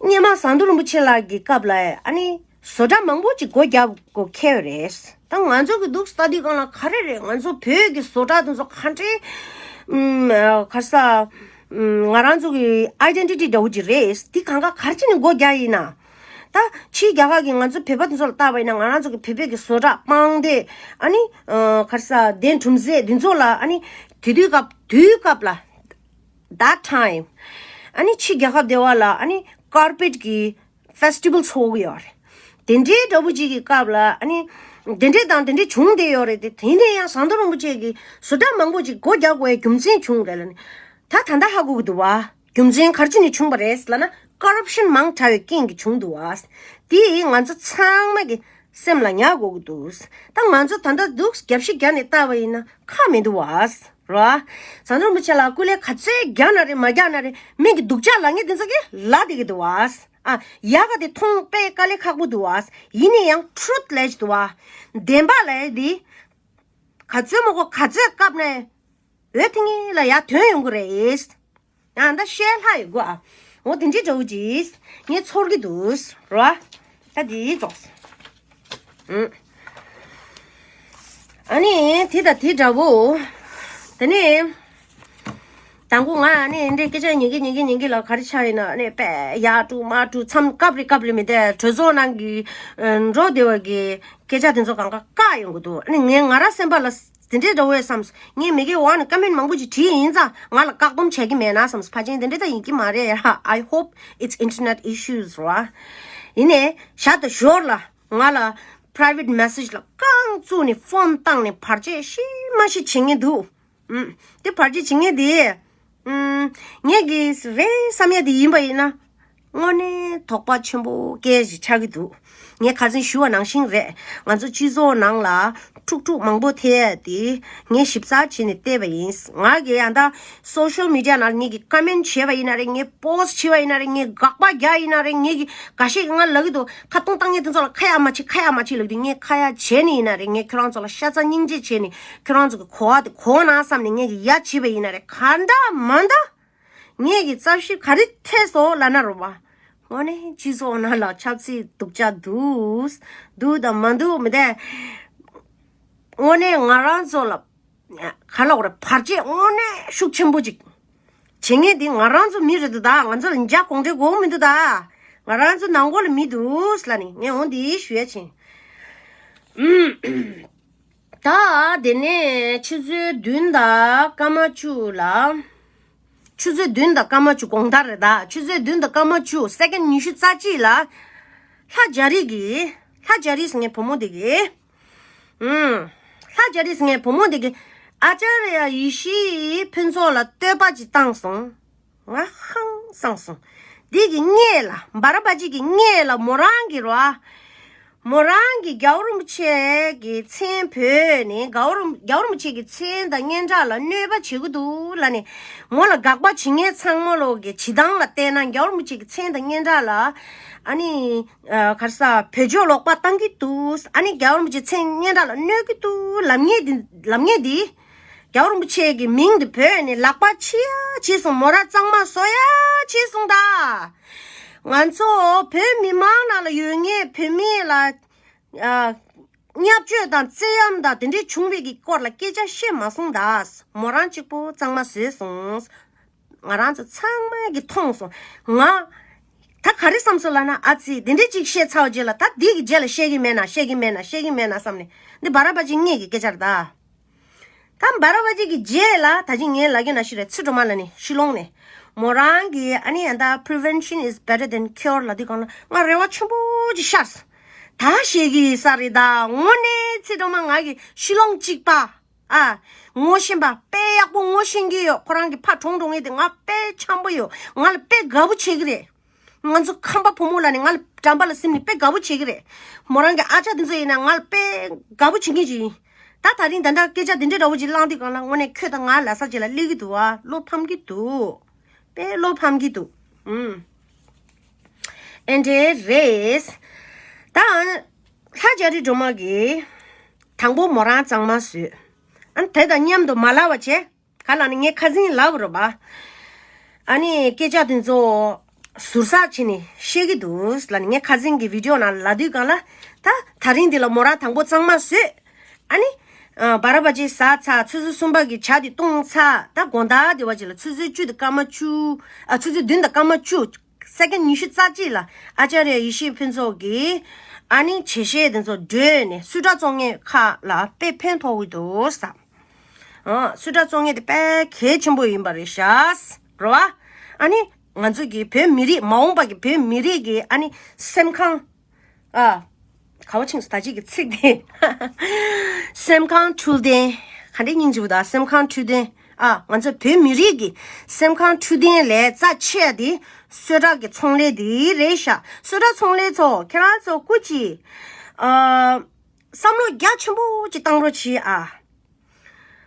སྔོན་མ་ཟམ་གདོང་རིན་པོ་ཆེ་ལགས་ཀྱི་སྐབས་ལ་ཨ་ནི་བཟོ་གྲྭ་མང་པོ་ཅིག་སྒོ་རྒྱག་དགོས་ཁེལ་རེད། ད་ང་ཚོ་གི་འདུག་སྟ་དུས་སྒང་ལ་ག་རེ་རེད། ང་ཚོ་བོད་ཀྱི་བཟོ་གྲྭ་དེ་ཚོ་ག་འདྲའི་ཨུམ་ག་རེ་ཟ་ཨུམ་ང་རང་ཚོ་གི་ཨའི་ཌེན་ཊི་ཊི་འདྲ་བོ་ཅིག་རེད། འདི་གང་ག་ག་རེ་བྱས་ནས་སྒོ་རྒྱག་ཡིན་ན། ད་ཕྱིའི་རྒྱལ་ཁབ་ཀྱི་ང་ཚོ་བོད་པ་དེ་ཚོ་ལ་བལྟས་པ་ཡིན་ན། ང་རང་ཚོ་གི་བོད་པའི་གི་བཟོ་གྲྭ་པང་གདན་ཨ་ནི་ཨ་ག་རེ་ཟ་གདན་གྲུམ་ཟེ་དེ་ཚོ་ལ་ཨ་ནི་དེ་དུས་སྐབས་དུས་སྐབས་ལ་that time ཨ་ནི་ཕྱི་རྒྱལ་ཁབ་དེ་བ་ལ་ཨ་ནི་ཀར་པེཊ་གི་ཕེ་སི་ཊི་བལ་ཚོགས་ཀྱི་ཡོད་རེད། དེ་འདྲའི་འདྲ་བོ་ཅིག་གི་སྐབས་ལ་ཨ་ནི་དེ་འདྲའི་དང་དེ་འདྲའི་བྱུང་བསྡད་ཡོད་རེད་དེ། དེ་ནས་ཡང་ཟམ་གདོང་རིན་པོ་ཆེ་གིས་བཟོ་གྲྭ་མང་པོ་ཅིག་སྒོ་རྒྱག་དགོས་རྒྱུ་མཚན་བྱུང་རེད་ལབ་ནི། ད་ད་ལྟ་ཧ་གོ་གི་འདུག་བ། རྒྱུ་མཚན་ག་རེ་བྱས་ནས་བྱུང་བ་རེད་ལབ་ན། ཀོ་རབ་ཤན་མང་དྲགས་པའི་རྐྱེན་གྱིས་བྱུང་འདུག་བ། དེ་ང་ཚོ་ཚང་མ་གི་སེམས་ལ་ཉར་དགོས་ཀྱི་འདུག། ད་ང་ཚོ་ད་ལྟ་འདུག་རྒྱབ་བཤིག་རྒྱབ་ནས་བལྟས་པ་ཡིན་ན་ཁག་མི་འདུག་བ། རོ། ཟམ་གདོང་རིན་པོ་ཆེ་ལ་སྐུ་ལས་ག་ཚོད་རྒྱག་ན་རེད་མ་རྒྱག་ན་རེད། མི་གི་སྡུག་ཅག་ལབ་མཁན་དེ་ཚོ་གི་ལབ་བསྡད་ཀྱི་འདུག་བ། ཨ། ཡག་ག་དེ་མཐོང་དཔེ་དཀའ་ལས་ཁག་པོ་འདུག་བ། ཡིན་ན་ཡང་ཊུ་རུ་ཐི་ལབ་ཀྱི་འདུག་བ། བདེན་པ་ལབ་ཡ་དེ་ག་ཚོད་མ་གོ་ག་ཚོད་བཀབ་ནས། འོ་དེ་ངེད་ལ་ཡར་ཐོན་ཡོང་གི་རེད། ཡང་ད་བཤད་ལྷག་ཡོད་གོ་ཨ། འོ་དེ་འདྲའི་འདྲ་བོ་ཅིག་ངས་ཚོར་གྱི་འདུག་རོ། ད་དེ་རྫོགས། ཨུ། ཨ་ནི་དེ་དང་དེ་འདྲ་བོ། དེ་ནས་དང་པོ་ང་ཨ་ནི་འདྲའི་སྐད་ཆ་ཉན་གི་ཉན་གི་ཉན་གི་ལ་ག་རེ་ཆགས་ཡིན་ན། ཨ་ནི་དཔེ་ཡར་དཀྲུག་མར་དཀྲུག་མཚམས་སྐབས་རེ་སྐབས་རེ་མི་དེ་གྲོས་ཚོགས་ནང་གི་འགྲོ་བདེ་བ་གི་སྐད་ཆ་དེ་ཚོ་གང་ག་བཀག་ཡོང་གི་འདུག། ཨ་ནི་ངས་ང་རང་སེམས་པ་ལ། དེ་འདྲའི་འདྲ་བོ་བསམས། ངས་མི་གི་འོག་ནས་ཀོ་མེན་མང་པོ་ཅིག་བྲིས་ཡིན་ཙང་ང་ལ་བཀག་སྡོམ་བྱེད་ཀྱི་མེད་ན་བསམས། ཕལ་ཆེར་དེ་འདྲ་ད་ཡིན་གྱི་མ་རེད། I hope it's internet issues ར། ཡིན་ནའི་ཞག་དང་ཞོར་ལ་ང་ལ་private message ལ་རྐང་བཙུགས་ནས་ཕོན་བཏང་ནས་བར་ཆད་ཤི་མ་ཤི་བྱེད་མཁན་འདུག། ཨུམ། དེ་བར་ཆད་བྱེད་མཁན་དེ། ཨུམ། ངས་གི་རེད་བསམ་ཡ་དེ་ཡིན་པ་ཡིན་ན། དངོས་གནས་དོགས་པ་ཆེན་པོ་སྐད་ཞིག་ཆགས་ཀྱི་འདུག། ངས་ཁ་སང་ཞུ་བ་ནང་བཞིན་རེད། ང་ཚོ་སྤྱི་ཚོགས་ནང་ལ་འཁྲུག་འཁྲུག་མང་པོ་ཐེབས་ཡ་དེ་ངས་ཞིབ་ཚགས་བྱས་ནས་བལྟས་པ་ཡིན། ང་གི་ཡང་ད་སོ་ཤལ་མི་ཌི་ཡ་ནང་ངས་ཀི་ཀོ་མེན་བྱས་པ་ཡིན་ན་རེད། ངས་པོ་སི་ཊི་བྱས་པ་ཡིན་ན་རེད། ངས་དགག་པ་རྒྱག་ཡིན་ན་རེད། ངས་ཀྱི་འགའ་ཤས་ཀྱིས་ང་ལབ་ཀྱི་འདུག། ཁ་རྡུང་བཏང་མཁན་དེ་ཚོ་ལ་ཁ་ཡ་མ་བྱེད་ཁ་ཡ་མ་བྱེད་ལབ་དུས། ངས་ཁ་ཡ་བྱས་ནས་ཡིན་ན་རེད། ངས་ཁྱོད་རང་ཚོ་ལ་ཤ་ཚ་སྙིང་རྗེ་བྱས་ནས་ཁྱོད་རང་ཚོ་གི་གོ་བ་དེ་གོ་ན་བསམ་ནས་ངས་ཀྱི་ཡ་བྱས་པ་ཡིན་ན་རེད། ག་འདྲ་མ་འདྲ། ངས་ཀྱི་རྩ་བཤིག་ག་རེ་ཐེབས་སོང་ལབ་ན་རོ་བ། དངོས་གནས་སྤྱི་ཚོགས་ནང་ལ་ཆབ་སྲིད་སྡུག་ཅག་འདུག། འདུག་དང་མ་འདུག་མི་དེ། དངོས་གནས་ང་རང་ཚོ་ལ་ག་ལ་བར་བར་ཆད་དངོས་གནས་ཤུགས་ཆེན་པོ་ཅིག་བྱེད་མཁན་དེ་ང་རང་ཚོ་མི་རེད་འདུག་ད། ང་ཚོ་ལ་འཇའ་གོང་འདྲའི་དགོས་མི་འདུག་ད། ང་རང་ཚོ་ནང་ཁོག་ལ་མི་འདུག་ལབ་ནས་ངས་འོ་འདི་ཞུ་ཡ་ཕྱིན། ད་དེ་ནས་ཆུ་ཚོད་བདུན་དང་སྐར་མ་བཅུ་ལ། ཆུ་ཚོད་བདུན་དང་སྐར་མ་བཅུ་དགོང་དག་རེད་ད། ཆུ་ཚོད་བདུན་དང་སྐར་མ་བཅུ་སེ་ཀན་ཉི་ཤུ་རྩ་གཅིག་ལ། ལྷ་རྒྱ་རིས་ཀྱི། ལྷ་རྒྱ་རིས་ངའི་བུ་མོ་དེ་གིས། ཨུམ། ལྷ་རྒྱ་རིས་ངའི་བུ་མོ་དེ་གིས་ཨ་ཅར་ཡ་ཡེ་ཤེས་ཕུན་ཚོགས་ལ་བསྟོད་པ་ཅིག་བཏང་སོང་། ང་ཧང་སངས་སོང་། འདི་གི་སྔས་ལ་བ་ར་པ་ཅི་གི་སྔས་ལ་མོ་རང་གི་རོ། མོ་རང་གི་རྒྱལ་བ་རིན་པོ་ཆེ་གི་མཚན་བོས་ནས་རྒྱལ་བ་རིན་རྒྱལ་བ་རིན་པོ་ཆེ་གི་མཚན་དང་སྙན་གྲགས་ལ་གནོད་པ་བྱེད་ཀྱི་འདུག་ལབ་ནས། མོ་ལ་དགག་པ་བྱེད་མཁན་ཚང་མ་ལོག་གི་བྱེད་སྟངས་ལ་བལྟས་ན་རྒྱལ་བ་རིན་པོ་ཆེ་གི་མཚན་དང་སྙན་གྲགས་ལ་ཨ་ནི་ག་རེ་ཟ་བེད་སྤྱོད་ལོག་པ་བཏང་གི་འདུག། ཨ་ནི་རྒྱལ་བ་རིན་པོ་ཆེ་མཚན་སྙན་གྲགས་ལ་གནོད་ཀྱི་འདུག་ལབ་མཁན་འདི་ལབ་མཁན་འདི། རྒྱལ་བ་རིན་པོ་ཆེ་གི་མིང་དེ་བོས་ནས་ལག་པ་ཕྱི་ཡ་ཕྱི་སོང་། མོ་རང་གཙང་མ་བཟོ་ཡ་ཕྱི་སོང་ད། ང་ཚོ་བོད་མི་མང་ནང་ལ་ཡོད་མཁན་བོད་མི་ལ་ཨ་བརྙས་བཅོས་དང་བཙན་གཡེམ་དང་དེ་འདྲའི་བྱུང་བའི་གི་སྐོར་ལ་སྐད་ཆ་བཤད་མ་སོང་ད། མོ་རང་གཅིག་པོ་གཙང་མ་བཟོས་སོང་། ང་རང་ཚོ་ཚང་མ་གིས་མཐོང་སོང་། ང་ད་ག་རེ་བསམ་སོང་ལབ་ན། ཨ་ཙི་དེ་འདྲའི་ཅིག་བཤད་ཚར་བ་རྗེས་ལ་ད་འདི་གི་རྗེས་ལ་བཤད་ཀྱི་མེད་ན་བཤད་ཀྱི་མེད་ན་བཤད་ཀྱི་མེད་ན་བསམ་ནས། འདི་བ་ར་པ་ཅི་སྔས་ཀྱི་སྐད་ཆ་རེད་ད། ད་བ་ར་པ་ཅི་གི་རྗེས་ལ་ད་ཅི་ངས་ལབ་རྒྱུ་ནང་བཞིན་རེད། ཚུལ་སྒྲོལ་མ་ལགས་ནས་ཤི་ལོང་ནས་མོ་རང་གི་ཨ་ནི་ཨ་ད་prevention is better than cure ལབ་དུས་སྒང་ལ་ང་རེ་བ་ཆེན་པོ་ཅིག་ཤར་སོང་། ད་བཤད་ཀྱི་ཡིན་ས་རེད་ད། དངོས་གནས་ཚུལ་སྒྲོལ་མ་ང་གི་ཤི་ལོང་གཅིག་པ། ཨ། ངོ་ཤེས་པ་དཔེ་ཡག་པོ་ངོ་ཤེས་ཀྱི་ཡོད། ཁོ་རང་གི་ཕ་གྲོངས་འགྲོ་ངེས་དེ་ང་དཔེ་འཆམ་པོ་ཡོད། ང་ལ་དཔེ་དགའ་པོ་བྱེད་ཀྱི་རེད། ང་ཚོ་ཁམས་པ་ཕོ་མོ་ལ་ནི་ང་ལ་འགྲམ་པ་ལ་སིམ་ནས་དཔེ་དགའ་པོ་བྱེད་ཀྱི་རེད། མོ་རང་གི་ཨ་ཅག་དེ་ཚོ་ཡིན་ན་ང་ལ་དཔེ་དགའ་པོ་བྱེད་མཁན་ཅིག་ཡིན། ད་ད་རིང་ད་ལྟ་སྐད་ཆ་འདི་འདྲའི་འདྲ་བོ་ཅིག་བླངས་དུས་སྒང་ལ་དངོས་གནས་ཁྱོད་དང་ང་ལ་ས་གཅིག་ལ་སླེབས་ཀྱི་འདུག་ཨ། བློ་ཕམ་གྱི་འདུག་དཔེ་བློ་ཕམ་གྱི་འདུག་ཨུམ། ཨེ་འདྲའི་རེད། ད་ལྷ་རྒྱ་རི་སྒྲོལ་མ་གིས་དང་པོ་མོ་རང་གཙང་མ་བཟོས། ཨ་ནི་དེ་དང་མཉམ་དུ་མ་ལབ་པ་བྱས། ག་ལ་ནི་ངའི་ཁ་སང་ལབ་རེད་པ། ཨ་ནི་སྐད་ཆ་དེ་ཚོ་ཟུར་ཟ་བྱས་ནས་བཤད་ཀྱི་འདུག་ལ་ནི་ངའི་ཁ་སང་གི་བི་ཌི་ཡོ་ནང་ལབ་དུས་སྒང་ལ། ད་ད་རིང་འདི་ལ་མོ་རང་དང་པོ་གཙང་མ་བཟོས། ཨ་ནི། ཨ་བ་ར་བ་ཅི་ཟ་ཚར། ཆུ་ཚོད་གསུམ་པ་གི་ཇ་དེ་བཏུང་ཚར། ད་དགོང་དག་དེ་བ་ཅི་ལ་ཆུ་ཚོད་བཅུ་དང་སྐར་མ་བཅུ། ཨ་ཆུ་ཚོད་བདུན་དང་སྐར་མ་བཅུ། སེ་ཀེན་ཌི་ཉི་ཤུ་རྩ་གཅིག་ལ་ཨ་ཅཱརྱ་ཡེ་ཤེས་ཕུན་ཚོགས་ཀྱིས་ཨ་ནི་ཇེ་ཤེས་དེ་ཚོ་བསྒྲོན་ནས་སུ་ཊ་བཙོང་མཁན་ཁག་ལ་དཔེ་ཕན་ཐོགས་ཀྱི་འདུག་ས། ཨ་སུ་ཊ་བཙོང་མཁན་དེ་དཔེ་གལ་ཆེན་པོ་ཡིན་པ་རེད་ཤག་རེད་བ། ཨ་ནི་ང་ཚོ་གི་བོད་མི་རིགས་མ་འོངས་པ་གི་བོད་མི་རིགས་ཀྱི་ཨ་ནི་སེམས་ཁམས། ཨ། ག་བ་ཆིངས་སུ་ད་ཅིག་གི་ཚིག་དེ། སེམས་ཁམས་འཕྲོད་བསྟེན། ག་འདྲའི་སྙིང་རྗེ་པོ་ད་སེམས་ཁམས་འཕྲོད་བསྟེན། ཨ་ང་ཚོ་བོད་མི་རིགས་ཀྱི་སེམས་ཁམས་འཕྲོད་བསྟེན་ལས་རྩ་ཆེ་བ་དེ་སུ་ཊ་གི་ཚོང་ལས་དེ་རེད་ཤག་སུ་ཊ་ཚོང་ལས་ཚོ་ཁྱེད་རང་ཚོ་སྐུ་མཁྱེན། ཨ། བསམ་བློ་རྒྱ་ཆེན་པོ་ཅིག་བཏང་རོགས་གྱིས་ཨ།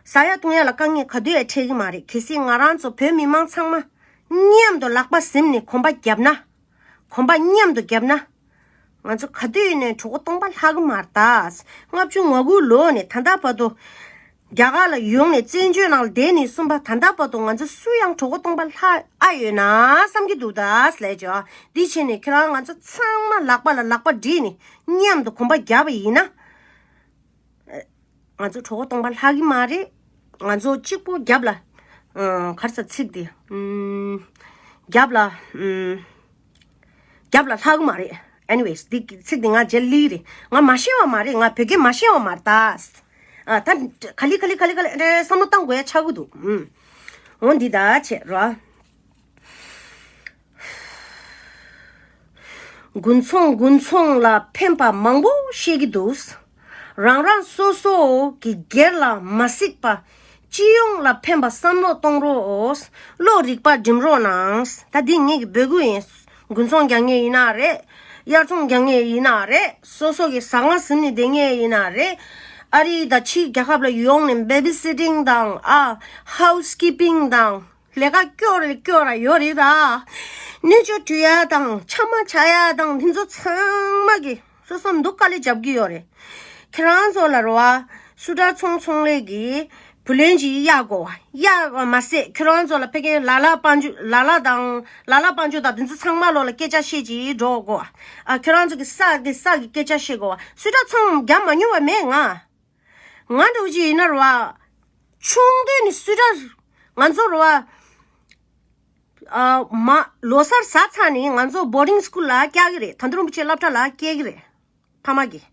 ཟ་ཡ་བཏུང་ཡ་ལ་དཀའ་ངལ་ག་དུས་ཡང་འཕྲད་ཀྱི་མ་རེད། གལ་སྲིད་ང་རང་ཚོ་བོད་མི་མང་ཚང་མ་མཉམ་དུ་ལག་པ་ཟིན་ནས་གོམ་པ་བརྒྱབ་ན། གོམ་པ་མཉམ་དུ་བརྒྱབ་ན། ང་ཚོ་ག་དུས་ཡིན་ནའི་གྲོད་ཁོག་སྟོང་པ་ལྷག་གི་མ་རེད་ད། ལྔ་བཅུ་ང་དགུ་ལོ་ནས་ད་ལྟ་བར་དུ། རྒྱ་གར་ལ་ཡོང་ནས་བཙན་བྱོལ་ནང་ལ་བསྡད་ནས་གསུམ་པ་ད་ལྟ་བར་དུ་ང་ཚོ་སུ་ཡང་གྲོད་ཁོག་སྟོང་པ་ལྷག་ཨ་ཡོད་ན་བསམ་གྱི་འདུག་ད་ལས་ཅོ། འདི་བྱས་ནས་ཁྱེད་རང་ང་ཚོ་ཚང་མ་ལག་པ་ལ་ལག་པ་སྦྲེལ་ནས་མཉམ་དུ་གོམ་པ་བརྒྱབ་པ་ཡིན་ན། ང་ཚོ་གྲོད་ཁོག་སྟོང་པ་ལྷག་གི་མ་རེད། ང་ཚོ་གཅིག་པོ་རྒྱབ་ལ། ཨ་ག་རེ་ཟེར་ཚིག་དེ། ཨུམ། རྒྱབ་ལ། ཨུམ། རྒྱབ་ལ་ལྷག་གི་མ་རེད། Anyways འདི་ཚིག་འདི་ང་རྗེས་ལུས་རེད། ང་མ་ཤེས་པ་མ་རེད། ང་བོད་སྐད་མ་ཤེས་པ་མ་རེད་ད། ཨ་ད་ག་ལེ་ག་ལེ་ག་ལེ་ག་ལེ་འདྲ་བསམ་བློ་བཏང་དགོས་ཡ་ཆགས་ཀྱི་འདུག་ཨུམ། འོ་འདི་ད་བྱས་རོ། དགུན་ཚོང་དགུན་ཚོང་ལ་ཕན་པ་མང་པོ་བཤད་ཀྱི་འདུག་རང་རང་སོ་སོ་གི་སྒེར་ལ་མ་གཟིགས་པ། སྤྱི་ཡོངས་ལ་ཕན་པ་བསམ་བློ་གཏོང་རོགས། བློ་རིག་པ་སྒྲིམ་རོགས་གནང་། ད་འདི་ངེད་ཀྱི་འབོད་སྐུལ་ཡིན། དགུན་ཚོང་རྒྱག་མཁན་ཡིན་ན་རེད། དབྱར་ཚོང་རྒྱག་མཁན་ཡིན་ན་རེད། སོ་སོ་གི་ཟ་ཁང་ཟིན་ནས་བསྡད་མཁན་ཡིན་ན་རེད། ཨ་རི་དང་ཕྱི་རྒྱལ་ཁབ་ལ་ཡོང་ནས་བེ་བི་སི་ཊིང་དང་ཨ་ཧའུ་སི་ཀི་པིང་དང་། ལས་ཀ་སྐྱོ་རེ་སྐྱོ་ར་ཡོད་རེད་ད། སྣོད་བཅུད་བཀྲུ་ཡ་དང་ཆ་མ་ཆ་ཡ་དང་དེ་ཚོ་ཚང་མ་གི་སོ་སོ་འདུག་དཀའ་ལས་རྒྱབ་ཀྱི་ཡོད་རེད། ཁྱེད་རང་ཚོ་ལ་རེད་བ། སུ་ཊ་ཚོང་ཚོང་ལས་ཀྱི་བུ་ལོན་ཅིག་གཡར་དགོས་བ། གཡར་བ་མ་ཟད་ཁྱེད་རང་ཚོ་ལ་ཕ་གིའི་ལ་ལ་དཔལ་འབྱོར་ལ་ལ་དང་ལ་ལ་དཔལ་འབྱོར་དང་དེ་ཚོ་ཚང་མ་ལོ་ལ་སྐད་ཆ་བཤད་ཅིག་འགྲོ་དགོས་བ། ཨ་ཁྱེད་རང་ཚོ་གི་ས་གི་ས་གི་སྐད་ཆ་བཤད་དགོས་བ། སུ་ཊ་ཚོང་རྒྱབ་མ་མྱོང་བ་མེད་ང་། ང་འདྲ་བོ་ཅིག་ཡིན་ན་རེད་བ། ཆུང་དུས་ནས་སུ་ཊ། ང་ཚོ་རེད་བ། ཨ་མ་ལོ་གསར་ཟ་ཚར་ནས་ང་ཚོ་བོར་ཌིང་སི་ཀུལ་ལ་བསྐྱལ་གི་རེད། དོན་གྲུབ་རིན་པོ་ཆེ་སློབ་གྲྭ་ལ་བསྐྱལ་གི་རེད། ཕ་མ་གིས།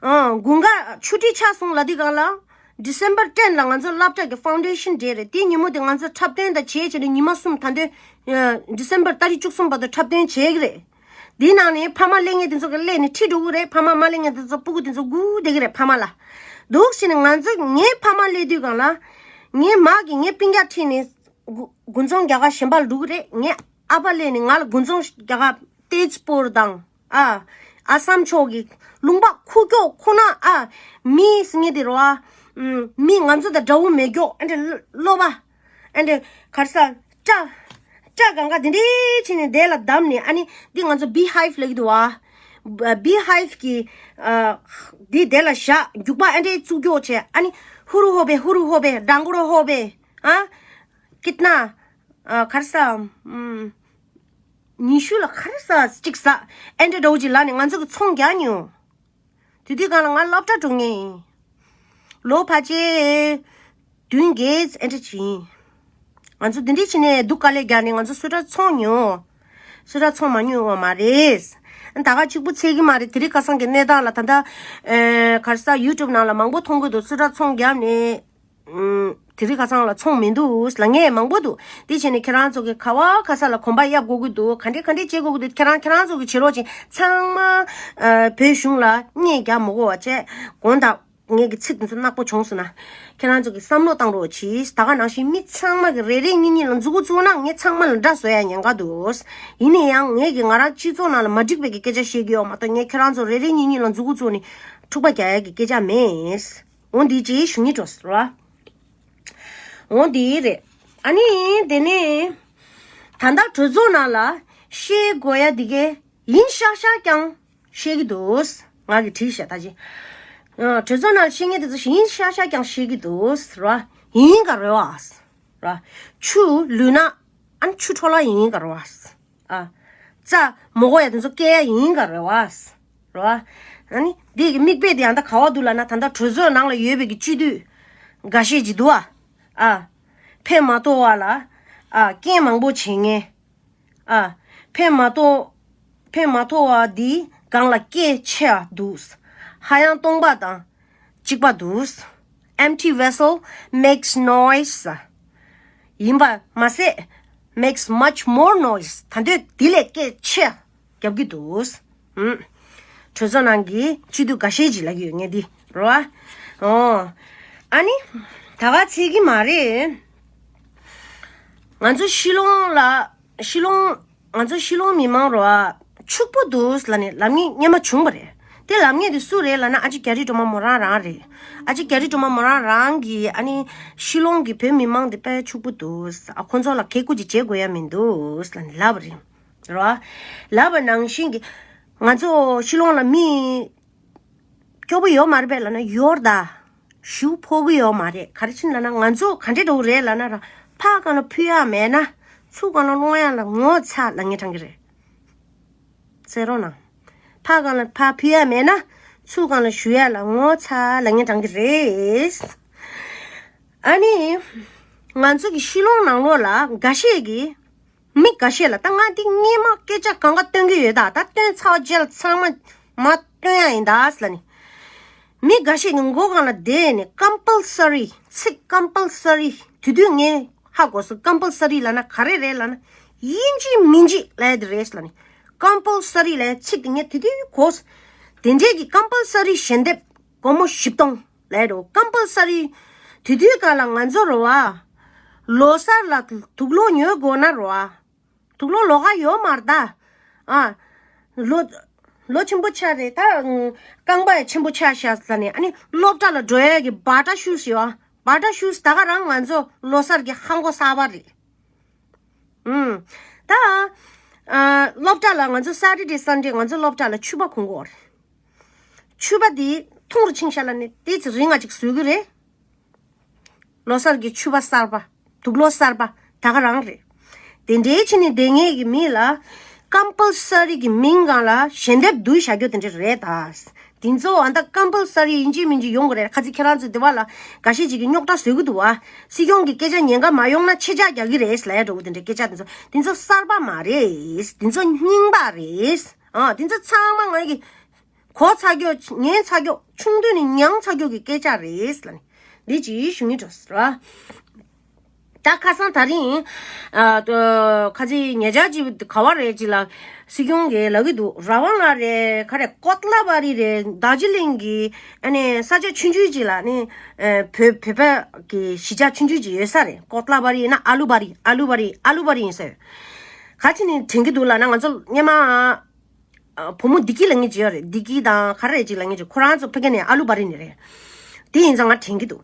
ཨ་དགུན་ཁ་ཆུ་ཊི་ཆགས་སོང་ལབ་དུས་སྒང་ལ། ཌི་སེམ་བར་ཊེན་ལ་ང་ཚོ་སློབ་གྲྭ་གི་ཕའུན་ཌེ་ཤན་ཌེ་རེད། དེའི་ཉིན་མོ་དེ་ང་ཚོ་འཁྲབ་སྟོན་དང་བྱས་བྱས་ནས་ཉི་མ་གསུམ་ད་འདོད། ཨ་ཌི་སེམ་བར་ཏ་རིག་བཅུ་གསུམ་བར་དུ་འཁྲབ་སྟོན་བྱས་གི་རེད། དེའི་ནང་ནས་ཕ་མ་སླེབས་མཁན་དེ་ཚོ་གི་སླེབས་ནས་ཁྲིད་འགྲོ་གི་རེད། ཕ་མ་མ་སླེབས་མཁན་དེ་ཚོ་སྤུ་གུ་དེ་ཚོ་སྒུག་བསྡད་གི་རེད་ཕ་མ་ལ། འདུག་བྱས་ནས་ང་ཚོ་ངའི་ཕ་མ་སླེབས་དུས་སྒང་ལ། ངའི་མ་གིས་ངའི་སྤུན་ཀྱག་ཁྲིད་ནས་དགུ་དགུན་ཚོང་རྒྱག་ག་གཞན་པ་ལ་འགྲོ་གི་རེད། ངའི་ཨ་ཕ་སླེབས་ནས་ང་ལ་དགུན་ཚོང་རྒྱག་ག་ཏེ་ཙི་པུར་དང་ཨ་ཨ་སམ་ཕྱོགས་ཀྱི་ལུང་པ་ཁུག་ཀྱོག་ཁོ་ན་ཨ་མི་ཟེར་མཁན་དེ་རེད་བ། མི་ང་ཚོ་དང་འདྲ་བོ་མེད་ཀྱོག་ཨ་འདྲ་གློ་བ། ཨ་འདྲ་ག་རེ་ཟ། སྐྲ། སྐྲ་སྒང་ག་དེ་འདྲའི་བྱས་ནས་དེ་ལ་བསྡམས་ནས་ཨ་ནི་འདི་ང་ཚོ་བི་ཧའིབ་ལབ་ཀྱི་འདུག་བ། བི་ཧའིབ་ཀྱི་ཨ་འདི་དེ་ལ་བཞག་རྒྱུག་པ་ཨ་འདྲའི་བཙུགས་ཀྱོག་བྱས་ཨ་ནི་ཧུ་རུ་ཧོ་བེ་ཧུ་རུ་ཧོ་བེ་ཌང་གུ་རོ་ཧོ་བེ་ཨ་ཀིཏ་ན་ཨ་ག་རེ་ཟ། ཉི་ཤུ་ལ་ག་རེ་ཟ་གཅིག་ཟ། ཨེ་འདྲ་འདྲ་བོ་ཅིག་ལབ་ནས་ང་ཚོ་གི་ཚོང་རྒྱག་མྱོང་། དེ་དུས་སྒང་ལ་ང་སློབ་གྲྭ་འགྲོ་མཁན་ཡིན། ལོ་ཕལ་ཆེར་བདུན་བརྒྱད་ཨེ་འདྲ་ཅིག་ཡིན། ང་ཚོ་འདི་འདྲ་བྱས་ནས་སྡུག་དཀའ་ལས་རྒྱག་ནས་ང་ཚོ་སུ་ཊ་ཚོང་མྱོང་། སུ་ཊ་ཚོང་མ་མྱོང་བ་མ་རེད། ད་ག་གཅིག་པུ་ཚད་ཀྱི་མ་རེད། དེ་རིང་ཁ་སང་གི་གནས་སྟངས་ལ་ད་ལྟ་ཨེ་ག་རེ་ཟ་ཡུ་ཊུབ་ནང་ལ་མང་པོ་མཐོང་གི་འདུག་སུ་ཊ་ཚོང་རྒྱབ་ནས། ཨུམ། དེ་རིང་ཁ་སང་ལ་ཚོང་མི་འདུག་ལབ་མཁན་མང་པོ་འདུག་དེ་བྱས་ནས་ཁྱེད་རང་ཚོ་གི་ག་བ་ག་ས་ལ་གོམ་པ་གཡབ་དགོས་ཀྱི་འདུག་ག་འདྲས་ག་འདྲས་བྱེད་དགོས་ཀྱི་འདུག་ཁྱེད་རང་ཁྱེད་རང་ཚོ་གི་བྱེད་རོགས་བྱེད། ཚང་མ་ཨ་བོད་གཞུང་ལ་བརྙས་རྒྱག་མི་དགོས་པ་བྱས། དགོངས་དག་ངེད་ཀྱི་ཚིག་དེ་ཚོ་གནག་པོ་བྱུང་སོང་ན། ཁྱེད་རང་ཚོ་གི་བསམ་བློ་བཏང་རོགས་གྱིས། ད་ག་ནང་བཞིན་མི་ཚང་མ་གི་རེ་རེ་གཉིས་གཉིས་ལ་མཛུ་གུ་བཙུགས་ན་ངས་ཚང་མ་ལ་འདྲ་བཟོ་ཡ་ཉེན་ཁ་འདུག་ཡིན་ན་ཡང་ངེད་ཀྱི་ང་རང་སྤྱི་ཚོགས་ནང་ལ་མ་འགྲིག་པའི་གི་སྐད་ཆ་བཤད་ཀྱི་ཡོད་མ་གཏོགས། ངས་ཁྱེད་རང་ཚོ་རེ་རེ་གཉིས་གཉིས་ལ་མཛུ་གུ་བཙུགས་ནས་འཁྲུག་པ་རྒྱག་ཡ་གི་སྐད་ཆ་མེད། འོ་འདི་ཅིག་ཞུ་སྙིང་བྲོ་སོང་ར། འོ་འདི་རེད། ཨ་ནི་དེ་ནས་ད་ལྟ་གྲོས་ཚོགས་ནང་ལ་བཤད་དགོས་ཡ་འདི་གས་ཡིན་ཤག་ཤག་ཀྱང་བཤད་ཀྱི་འདུག་ང་གིས་བྲིས་ཤག་ད་ཅི། ཨ། གྲོས་ཚོགས་ནང་བཤད་མཁན་དེ་ཚོ་ཡིན་ཤག་ཤག་ཀྱང་བཤད་ཀྱི་འདུག་ར། ཡིན་ག་རེད་བ། ར། ཆུ་ལུད་ན་ཨ་ནི་ཆུ་འཕྲོ་བརླག་ཡིན་ག་རེད་བ། ཨ། རྩྭ་མོག་གོ་ཡ་དེ་ཚོ་སྐྱེལ་ཡ་ཡིན་ག་རེད་བ། ར། ཨ་ནི་འདི་གི་མིག་དཔེ་དེ་ཡང་ད་ག་བ་འདུག་ལབ་ན། ད་ལྟ་གྲོས་ཚོགས་ནང་ལ་ཡོད་པའི་གི་སྤྱི་འཐུས་འགའ་ཤས་ཅིག་འདུག་ཨ། ཨ། ཕན་མ་ཐོགས་པ་ལ། ཨ། རྐྱེན་མང་པོ་བྱེད་མཁན། ཨ། ཕན་མ་ཐོགས། ཕན་མ་ཐོགས་པ་འདི་སྒང་ལ་སྐད་ཆེ་བ་འདུག་ཧ་ཡང་སྟོང་པ་དང་གཅིག་པ་འདུག Empty vessel makes noise. ཡིན་པ་མ་ཟད། makes much more noise. ད་འདོད་འདི་ལས་སྐད་ཆེ་རྒྱབ་ཀྱི་འདུག་ཨུམ། གྲོས་ཚོགས་ནང་གི་སྤྱི་འཐུས་འགའ་ཤས་ཅིག་ལབ་ཀྱི་ཡོད་ངས་འདི་རོ། ཨོ། ཨ་ནི། ད་ག་ཚིག་གི་མ་རེད། ང་ཚོ་ཤི་ལོང་ལ། ཤི་ལོང་། ང་ཚོ་ཤི་ལོང་མི་མང་རོ། ཕྱུག་པོ་འདུག་ལབ་ནས་ལབ་མཁན་སྔོན་མ་བྱུང་བ་རེད། དེ་ལབ་མཁན་དེ་སུ་རེད་ལབ་ན། ཨ་ཅེ་རྒྱ་རི་སྒྲོལ་མ་མོ་རང་རང་རེད། ཨ་ཅེ་རྒྱ་རི་སྒྲོལ་མ་མོ་རང་རང་གིས་ཨ་ནི་ཤི་ལོང་གི་བོད་མི་མང་དེ་དཔེ་ཕྱུག་པོ་འདུག་ཨ། ཁོ་ཚོ་ལ་གད་སྐུ་ཅིག་བྱེད་དགོས་ཡ་མི་འདུག་ལབ་ནས་ལབ་པ་རེད། རོ། ལབ་པ་ནང་བཞིན་གྱི། ང་ཚོ་ཤི་ལོང་ལ་མི་སྐྱོ་པོ་ཡོད་མ་རེད་པས་ལབ་ན། ཡོད་ད། ཞུ་ཕོད་ཀྱི་ཡོད་མ་རེད། ག་རེ་བྱས་ནས་ལབ་ན། ང་ཚོ་ག་འདྲས་འགྲོ་གི་རེད་ལབ་ན་ར། ཕར་སྒང་ལ་ཕུད་ཡག་མེད་ན་ཚུར་སྒང་ལ་སློང་ཡག་ལ་ངོ་ཚ་ལབ་མཁན་དྲན་གྱི་རེད། གསན་རོགས་གནང་། ཕར་སྒང་ལ་ཕར་ཕུད་ཡག་མེད་ན་ཚུར་སྒང་ལ་ཞུ་ཡག་ལ་ངོ་ཚ་ལབ་མཁན་དྲན་གྱི་རེད། ཨ་ནི། ང་ཚོ་གི་ཤི་ལོང་ནང་ལོགས་ལ་འགའ་ཤས་ཀྱིས། མི་འགའ་ཤས་ལ། ད་ང་འདི་སྔོན་མ་སྐད་ཆ་གང་ག་སྟོན་གྱི་ཡོད་ད། ད་སྟོན་ཚར་བ་རྗེས་ལ་ཚང་མ་མ་སྟོན་ཡ་ཡིན་ད་ཟེར་ལབ་ནས། མི་འགའ་ཤས་ཀྱི་མགོ་སྒང་ལ་བསྡད་ནས། compulsory། ཚིག་compulsory། དེ་དུས་ངས་ཧ་གོ་སོང་། compulsory ལབ་ན་ག་རེ་རེད་ལབ་ན། ཡིན་གཅིག་མིན་གཅིག་ལབ་ཡ་དེ་རེད་ཟེར་ལབ་ནས། compulsory ལབ་ཡ་ཚིག་དེ་ངས་དེ་དུས་གོ་སོང་། དེ་འདྲས་ཀྱི་compulsory ཞལ་འདེབས་སྒོར་མོ་བཞི་སྟོང་ལབ་ཡ་རེད། compulsory། དེ་དུས་སྒང་ལ་ང་ཚོ་རེད་བ། ལོ་གསར་ལ་དུག་སློག་ཉོ་དགོས་ན་རེད་བ། དུག་སློག་ལོགས་ཀ་ཡོད་མ་རེད་ད། ཨ། ལོ། ལོ་ཆེན་པོ་ཆགས་རེད་ད། རྐང་པ་ཡང་ཆེན་པོ་ཆགས་ཤག་ཟེར་ནས། ཨ་ནི་སློབ་གྲྭ་ལ་འགྲོ་ཡས་ཀྱི་བ་ཊ་ཤུ་ཟེར་བ། བ་ཊ་ཤུ་ཟེར་ད་ག་རང་ང་ཚོ་ལོ་གསར་གྱི་ཧ་གོ་གསར་པ་རེད། ཨུམ། ད། ཨ། སློབ་གྲྭ་ལ་ང་ཚོ་Saturday Sunday ང་ཚོ་སློབ་གྲྭ་ལ་ཕྱུ་པ་གོན་གྱི་ཡོད་རེད། ཕྱུ་པ་འདི་ཐུང་རུ་ཕྱིན་ཤག་ལབ་ནས་ཏོག་ཙམ་རིང་ང་ཅིག་བཟོ་གི་རེད། ལོ་གསར་གྱི་ཕྱུ་པ་གསར་པ། དུག་སློག་གསར་པ་ད་ག་རང་རེད། དེ་འདྲའི་ཕྱིན་ནས་བསྡད་མཁན་གྱི་མི་ལ་compulsory གྱི་མིང་སྒང་ལ་ཞལ་འདེབས་བསྡུས་བཞག་རྒྱུ་དེ་འདྲ་རེད་ད། དེ་ཚོ་ཨ་ད་compulsory ཡིན་གཅིག་མིན་གཅིག་ཡོང་གི་རེད། ཁ་ཚིག་ཁྱེད་རང་ཚོ་དེ་བ་ལ་འགའ་ཤས་ཅིག་གིས་རྙོག་དྲ་བཟོ་གི་འདུག་བ། སྲིད་སྐྱོང་གི་སྐད་ཆ་ཉེན་ཁ་མ་ཡོང་ན་ཆེད་བཅག་རྒྱག་གི་རེད་ལབ་ཡ་འདྲ་བོ་དེ་འདྲའི་སྐད་ཆ་དེ་ཚོ། དེ་ཚོ་གསར་པ་མ་རེད། དེ་ཚོ་རྙིང་པ་རེད། ཨ། དེ་ཚོ་ཚང་མ་ང་གི་གོ་ཚར་རྒྱུ། ཉན་ཚར་རྒྱུ། ཆུང་དུས་ནས་མྱངས་ཚར་རྒྱུ་གི་སྐད་ཆ་རེད་ལབ་ནས་འདི་ཅིག་ཞུ་སྙིང་བྲོ་སོང་ར། ད་ཁ་སང་དེ་རིང་། ཨ། ཁ་ཅིག་ཉེ་ཆར་ཅིག་ག་བ་རེད་ཅིག་ལ་སྲིད་སྐྱོང་གིས་ལབ་ཀྱི་འདུག་ར་ཝང་ལ་རེད། ག་རེ། ཀོ་ཏ་ལ་བ་རི་རེད། རྡོ་རྗེ་གླིང་གི་ཨ་ནི་ས་ཆ་ཆུང་ཆུང་ཅིག་ལ་ནི། ཨ། བོད། བོད་པ་གི་གཞིས་ཆགས་ཆུང་ཆུང་ཅིག་ཡོད་ས་རེད། ཀོ་ཏ་ལ་བ་རི་ཡིན་ན་ཨ་ལུ་བ་རི། ཨ་ལུ་བ་རི། ཨ་ལུ་བ་རི་ཡིན་ས་ཡོད། ག་ཅི་ནས་དྲན་གྱི་འདུག་ལབ་ན། ང་ཚོ་སྔོན་མ། ཨ། བུ་མོ་བདེ་སྐྱིད་ལབ་མཁན་ཅིག་ཡོད་རེད། བདེ་སྐྱིད་དང་ག་རེ་ཅིག་ལབ་མཁན་ཅིག་ཁོ་རང་ཚོ་ཕ་གི་ནས་ཨ་ལུ་བ་རི་ནས་རེད། དེ་ཡིན་ཙང་ང་དྲན་གྱི་འདུག་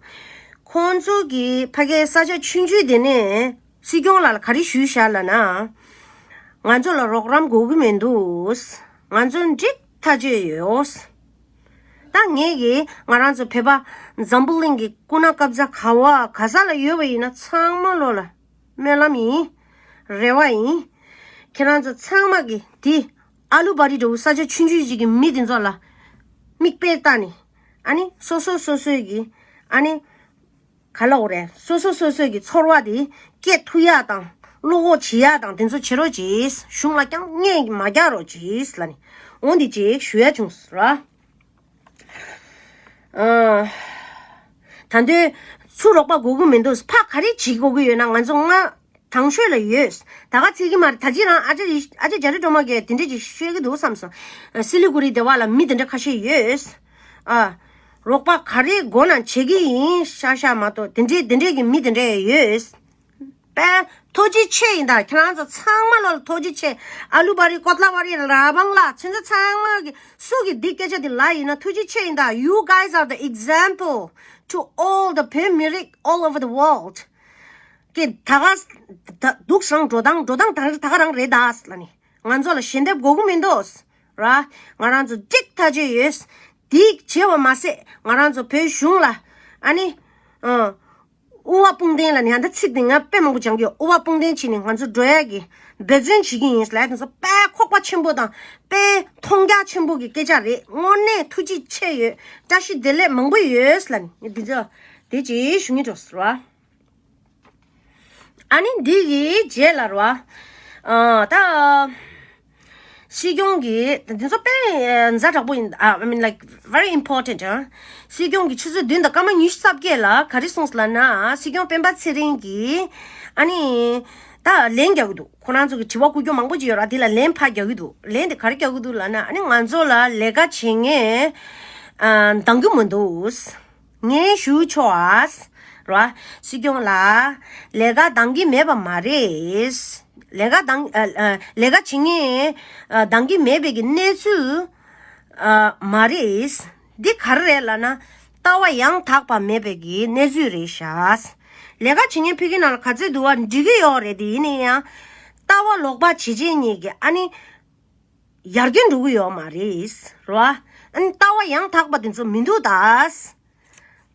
ཁོང་ཚོ་གི་ཕ་གིའི་ས་ཆ་ཆུང་ཆུང་དེ་ནས་སྲིད་སྐྱོང་ལགས་ལ་ག་རེ་ཞུས་བཞག་ལབ་ན། ང་ཚོ་ལ་རོགས་རམ་དགོས་ཀྱི་མི་འདུག་ང་ཚོ་འགྲིག་ཐག་ཆོད་ཡོད། ད་ངས་གི་ང་རང་ཚོ་བོད་པ་འཛམ་བུ་གླིང་གི་སྐུ་ན་སྐབས་ཚ་ག་བ་ག་ས་ལ་ཡོད་པ་ཡིན་ན་ཚང་མ་ལོ་ལ། སྨོན་ལམ་ཡིན། རེ་བ་ཡིན། ཁྱེད་རང་ཚོ་ཚང་མ་གིས་དེ་ཨ་ལུ་བ་རི་འདྲ་བོ་ས་ཆ་ཆུང་ཆུང་ཞིག་གི་མི་དེ་ཚོ་ལ་མིག་དཔེ་ལྟ་ནས། ཨ་ནི་སོ་སོ་སོ་སོའི་གི། ཨ་ནི་ག་ལབ་དགོས་རེད། སོ་སོ་སོ་སོའི་གི་ཚོར་བ་དེ་སྐད་ཐུག་ཡག་དང་བློ་ཁོག་བྱེད་ཡག་དང་དེ་ཚོ་བྱེད་རོགས་གྱིས། གཞུང་ལ་རྐྱང་སྙད་མ་རྒྱག་རོགས་གྱིས་ལབ་ནས། འོ་འདི་ཅིག་ཞུ་ཡ་བྱུང་ཟེར་ར། ཨ། ད་དུང་ཚུར་རོགས་པ་དགོས་ཀྱི་མི་འདུག་ཕ་ག་རེ་བྱེད་དགོས་ཀྱི་ཡོད་ན། ང་ཚོ་ང་དང་ཤོས་ལ་ཡོད། ད་ག་ཚིག་གི་མ་རེད། ད་ཅི་རང་ཨ་ཅེ་ཨ་ཅེ་རྒྱ་རི་སྒྲོལ་མ་གིས་དེ་འདྲས་ཅིག་ཤོད་ཀྱི་འདུག་བསམ་སོང་། སི་ལི་གུ་རི་དེ་བ་ལ་མི་དེ་འདྲ་ཁ་ཤས་ཡོད། ཨ། རོགས་པ་ག་རེ་དགོས་ན་བྱེད་ཀྱི་ཡིན་ཤག་ཤག་མ་གཏོགས་དེ་འདྲའི་དེ་འདྲའི་གི་མི་དེ་འདྲས་ཡོད། པས་ཐུགས་རྗེ་ཆེ་ཡིན་ད། ཁྱེད་རང་ཚོ་ཚང་མ་ལོ་ལ་ཐུགས་རྗེ་ཆེ། ཨ་ལུ་བ་རི་ཀོ་ཏ་ལ་བ་རི་ར་བང་ལ་ཚན་ཚོ་ཚང་མ་གི་སུ་གི་འདི་སྐད་ཆ་འདི་ལ་ཡིན་ན་ཐུགས་རྗེ་ཆེ་ཡིན་ད། You guys are the example to all the བོད་མི་རིགས་all over the world. གི་ད་ག་ད་སྡུག་སང་འགྲོ་སྟངས་འགྲོ་སྟངས་ད་ད་ག་རང་རེད་ད་ལ་ནི། ང་ཚོ་ལ་ཞལ་འདེབས་དགོས་ཀྱི་མི་འདུག་ར། ང་རང་ཚོ་འགྲིག་ཐག་ཆོད་ཡོད། འདི་བྱས་པ་མ་ཟད་ང་རང་ཚོ་བོད་གཞུང་ལ་ཨ་ནི་ཨ་དབུ་བ་དཔུང་ལྡན་ལ་ནི་ཨ་ད་ཚིག་འདི་ང་དཔེ་མང་པོ་སྦྱང་གི་ཡོད། དབུ་བ་དཔུང་ལྡན་བྱས་ནས་ང་ཚོ་འགྲོ་ཡ་གི་འབད་བརྩོན་བྱེད་ཀྱི་ཡིན་ལ་དེ་ཚོ་དཔེ་ཁོག་པ་ཆེན་པོ་དང་དཔེ་མཐོང་རྒྱ་ཆེན་པོ་གི་སྐད་ཆ་རེད། དངོས་གནས་ཐུགས་རྗེ་ཆེ་ཡོད། བཀྲ་ཤིས་བདེ་ལེགས་མང་པོ་ཡོད་ལ་ནི་འདི་ཚོ་དེ་ཅིག་ཞུ་ངེས་འགྲོ་ཟེར་བ། ཨ་ནི་འདི་གི་རྗེས་ལ་ར་བ། ཨ་ད་སྲིད་སྐྱོང་གི་འདི་ཚོ་དཔེ་ཛ་དྲག་པོ་ཡིན། ཨ་I mean, like, very important. ཨ་སྲིད་སྐྱོང་གི་ཆུ་ཚོད་བདུན་དང་སྐར་མ་ཉི་ཤུ་རྩ་བརྒྱད་ལ་ག་རེ་གསུངས་ལབ་ན། སྲིད་སྐྱོང་སྤེན་པ་ཚེ་རིང་གིས་ཨ་ནི་ད་ལན་རྒྱག་གི་འདུག་ཁོ་རང་ཚོ་གི་དྲི་བ་བཀོད་རྒྱུ་མང་པོ་ཅིག་ཡོད་ར། དེ་ལ་ལན་ཕར་རྒྱག་གི་འདུག་ལན་དེ་ག་རེ་རྒྱག་གི་འདུག་ལབ་ན། ཨ་ནི་ང་ཚོ་ལ་ལས་ཀ་བྱེད་མཁན་ཨ་འདང་གི་མི་འདུག་ངས་ཞུ་ཆོག་ཨ། ར། སྲིད་སྐྱོང་ལ་ལས་ཀ་འདང་གི་མེད་པ་མ་རེད། ལས་ཀ་འདང་ཨ་ཨ་ལས་ཀ་བྱེད་མཁན་ཨ་འདང་གི་མེད་པའི་གི་གནས་ཚུལ་ཨ་མ་རེད། འདི་ག་རེ་རེད་ལབ་ན། ལྟ་བ་ཡང་དག་པ་མེད་པའི་གི་གནས་ཚུལ་རེད་ཤག་ལས་ཀ་བྱེད་མཁན་ཕ་གི་ནང་ལ་ག་ཚོད་འདུག་བ་འགྲིག་གི་ཡོད་རེད། དེ་ཡིན་ན་ཡང་ལྟ་བ་ལོག་པ་བྱེད་བྱེད་གཉིས་ཀྱི་ཨ་ནི། ཡར་རྒྱས་འགྲོ་གི་ཡོད་མ་རེད། རེད་བ། ཨ་ནི་ལྟ་བ་ཡང་དག་པ་དེ་ཚོ་མི་འདུག་ད། གྲོས་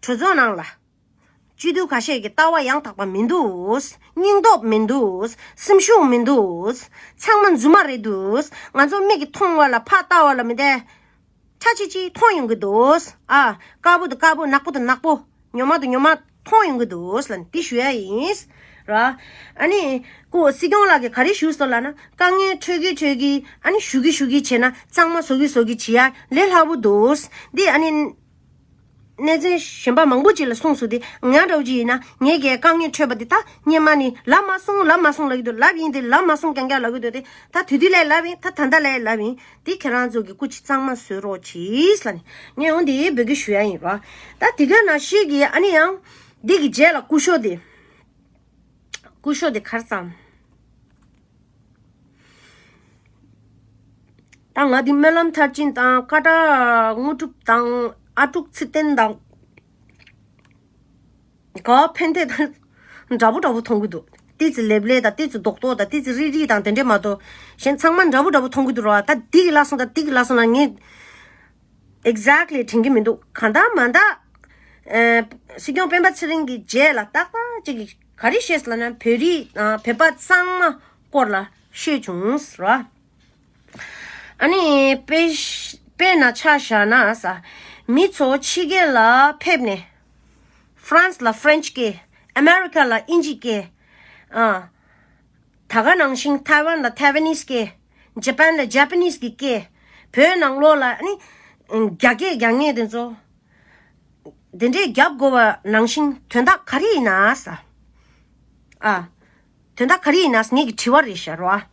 ཚོགས་ནང་ལ། སྤྱི་འཐུས་ཁ་ཤས་ཀྱི་ལྟ་བ་ཡང་དག་པ་མི་འདུག་སྙིང་སྟོབས་མི་འདུག་སེམས་ཤུགས་མི་འདུག་ཚང་མ་རྫུན་མ་རེད་འདུག་ང་ཚོ་མིག་གིས་མཐོང་བ་ལ་ཕར་ལྟ་བ་ལ་མི་བདེ། ཁྲ་ཆི་ཆི་མཐོང་ཡོང་གི་འདུག་ཨ། དཀར་པོ་དང་དཀར་པོ། ནག་པོ་དང་ནག་པོ། ཉོ་མ་དང་ཉོ་མ་མཐོང་ཡོང་གི་འདུག་ལབ་ནས་འདི་ཞུ་ཡ་ཡིན། ར། ཨ་ནི། ཁོ་སྲིད་སྐྱོང་ལགས་ཀྱིས་ག་རེ་ཞུས་སོང་ལབ་ན། དཀའ་ངལ་འཕྲད་ཀྱི་འཕྲད་ཀྱི་ཨ་ནི་ཞུ་གི་ཞུ་གི་བྱས་ན་གཙང་མ་བཟོ་གི་བཟོ་གི་བྱེད་ཡ་ལས་སླ་པོ་འདུག་འདི་ཨ་ནི། གནས་ཚུལ་གཞན་པ་མང་པོ་ཅིག་ལ་གསུངས་སོང་། དེ་ང་འདྲ་བོ་ཅིག་ཡིན་ན་ངས་ཀྱི་དཀའ་ངལ་འཕྲད་པ་འདི་ད་སྔོན་མ་ནས་ལབ་མ་སོང་ལབ་མ་སོང་ལབ་ཀྱི་འདུག་ལབ་ཡིན་དེ་ལབ་མ་སོང་རྐྱང་རྐྱང་ལབ་ཀྱི་འདུག་དེ་ད་དེ་དུས་ལས་ལབ་ཡིན། ད་ད་ལྟ་ལས་ལབ་ཡིན། དེ་ཁྱེད་རང་ཚོ་གི་སྐུ་མཁྱེན་གཙང་མ་བཟོས་རོགས་གྱིས་ལབ་ནས་ངས་འོ་འདི་འབོད་སྐུལ་ཞུ་ཡ་ཡིན་རོ། ད་དེ་ག་ནང་བཞིན་གྱི་ཨ་ནི་ཡང་འདི་གི་རྗེས་ལ་སྐུ་ཞབས་དེ། སྐུ་ཞབས་དེ་གར་ཙམ། ད་ང་འདི་སྨོན་ལམ་མཐར་ཕྱིན་དང་། ཀ་དག་དངོས་གྲུབ་དང་། ཨ་ཀྲུག་ཚེ་བརྟན་དང་། ག་ཕན་བདེ་དང་། འདྲ་པོ་འདྲ་པོ་མཐོང་གི་འདུག་ཏི་ཙི་ལེབ་ལེ་དང་། ཏི་ཙི་རྡོག་རྡོག་དང་། ཏི་ཙི་རིལ་རིལ་དང་། དེ་འདྲས་མ་གཏོགས་གཞན་ཚང་མ་འདྲ་པོ་འདྲ་པོ་མཐོང་གི་འདུག་ར། ད་འདི་གི་ལབ་སོང་། ད་འདི་གི་ལབ་སོང་ན་ངས་exactly་དྲན་གྱི་མི་འདུག་གང་ལྟར་མ་ལྟར། ཨ། སྲིད་སྐྱོང་སྤེན་པ་ཚེ་རིང་གི་རྗེས་ལ་ཏག་ཏག་ཅིག་གིས་ག་རེ་བཤད་ལབ་ན། བོད་རིགས་དང་བོད་པ་གཙང་མ་སྐོར་ལ་བཤད་བྱུང་ར། ཨ་ནི་དཔེ་དཔེར་ན་ཆ་བཞག་ན་ས། མི་ཚོ་ཕྱི་རྒྱལ་ལ་ཕེབས་ནས་ཧྥ་རན་སི་ལ་ཧྥ་རན་སི་སྐད། ཨ་མེ་རི་ཁ་ལ་དབྱིན་ཇི་སྐད། ཨ། ད་ག་ནང་བཞིན་ཐའེ་ཝན་ལ་ཐའེ་ཝན་ནིས་སྐད། ཇ་པན་ལ་ཇ་པ་ནིས་ཀྱི་སྐད། བོད་ནང་ལོགས་ལ་ཨ་ནི་རྒྱ་སྐད་རྒྱག་མཁན་དེ་ཚོ། དེ་འདྲས་རྒྱབ་དགོས་པ་ནང་བཞིན་དོན་དག་ག་རེ་ཡིན་ན་ས། ཨ། དོན་དག་ག་རེ་ཡིན་ན་ངེད་ཀྱི་དྲི་བ་རེད་ཤག་རོ།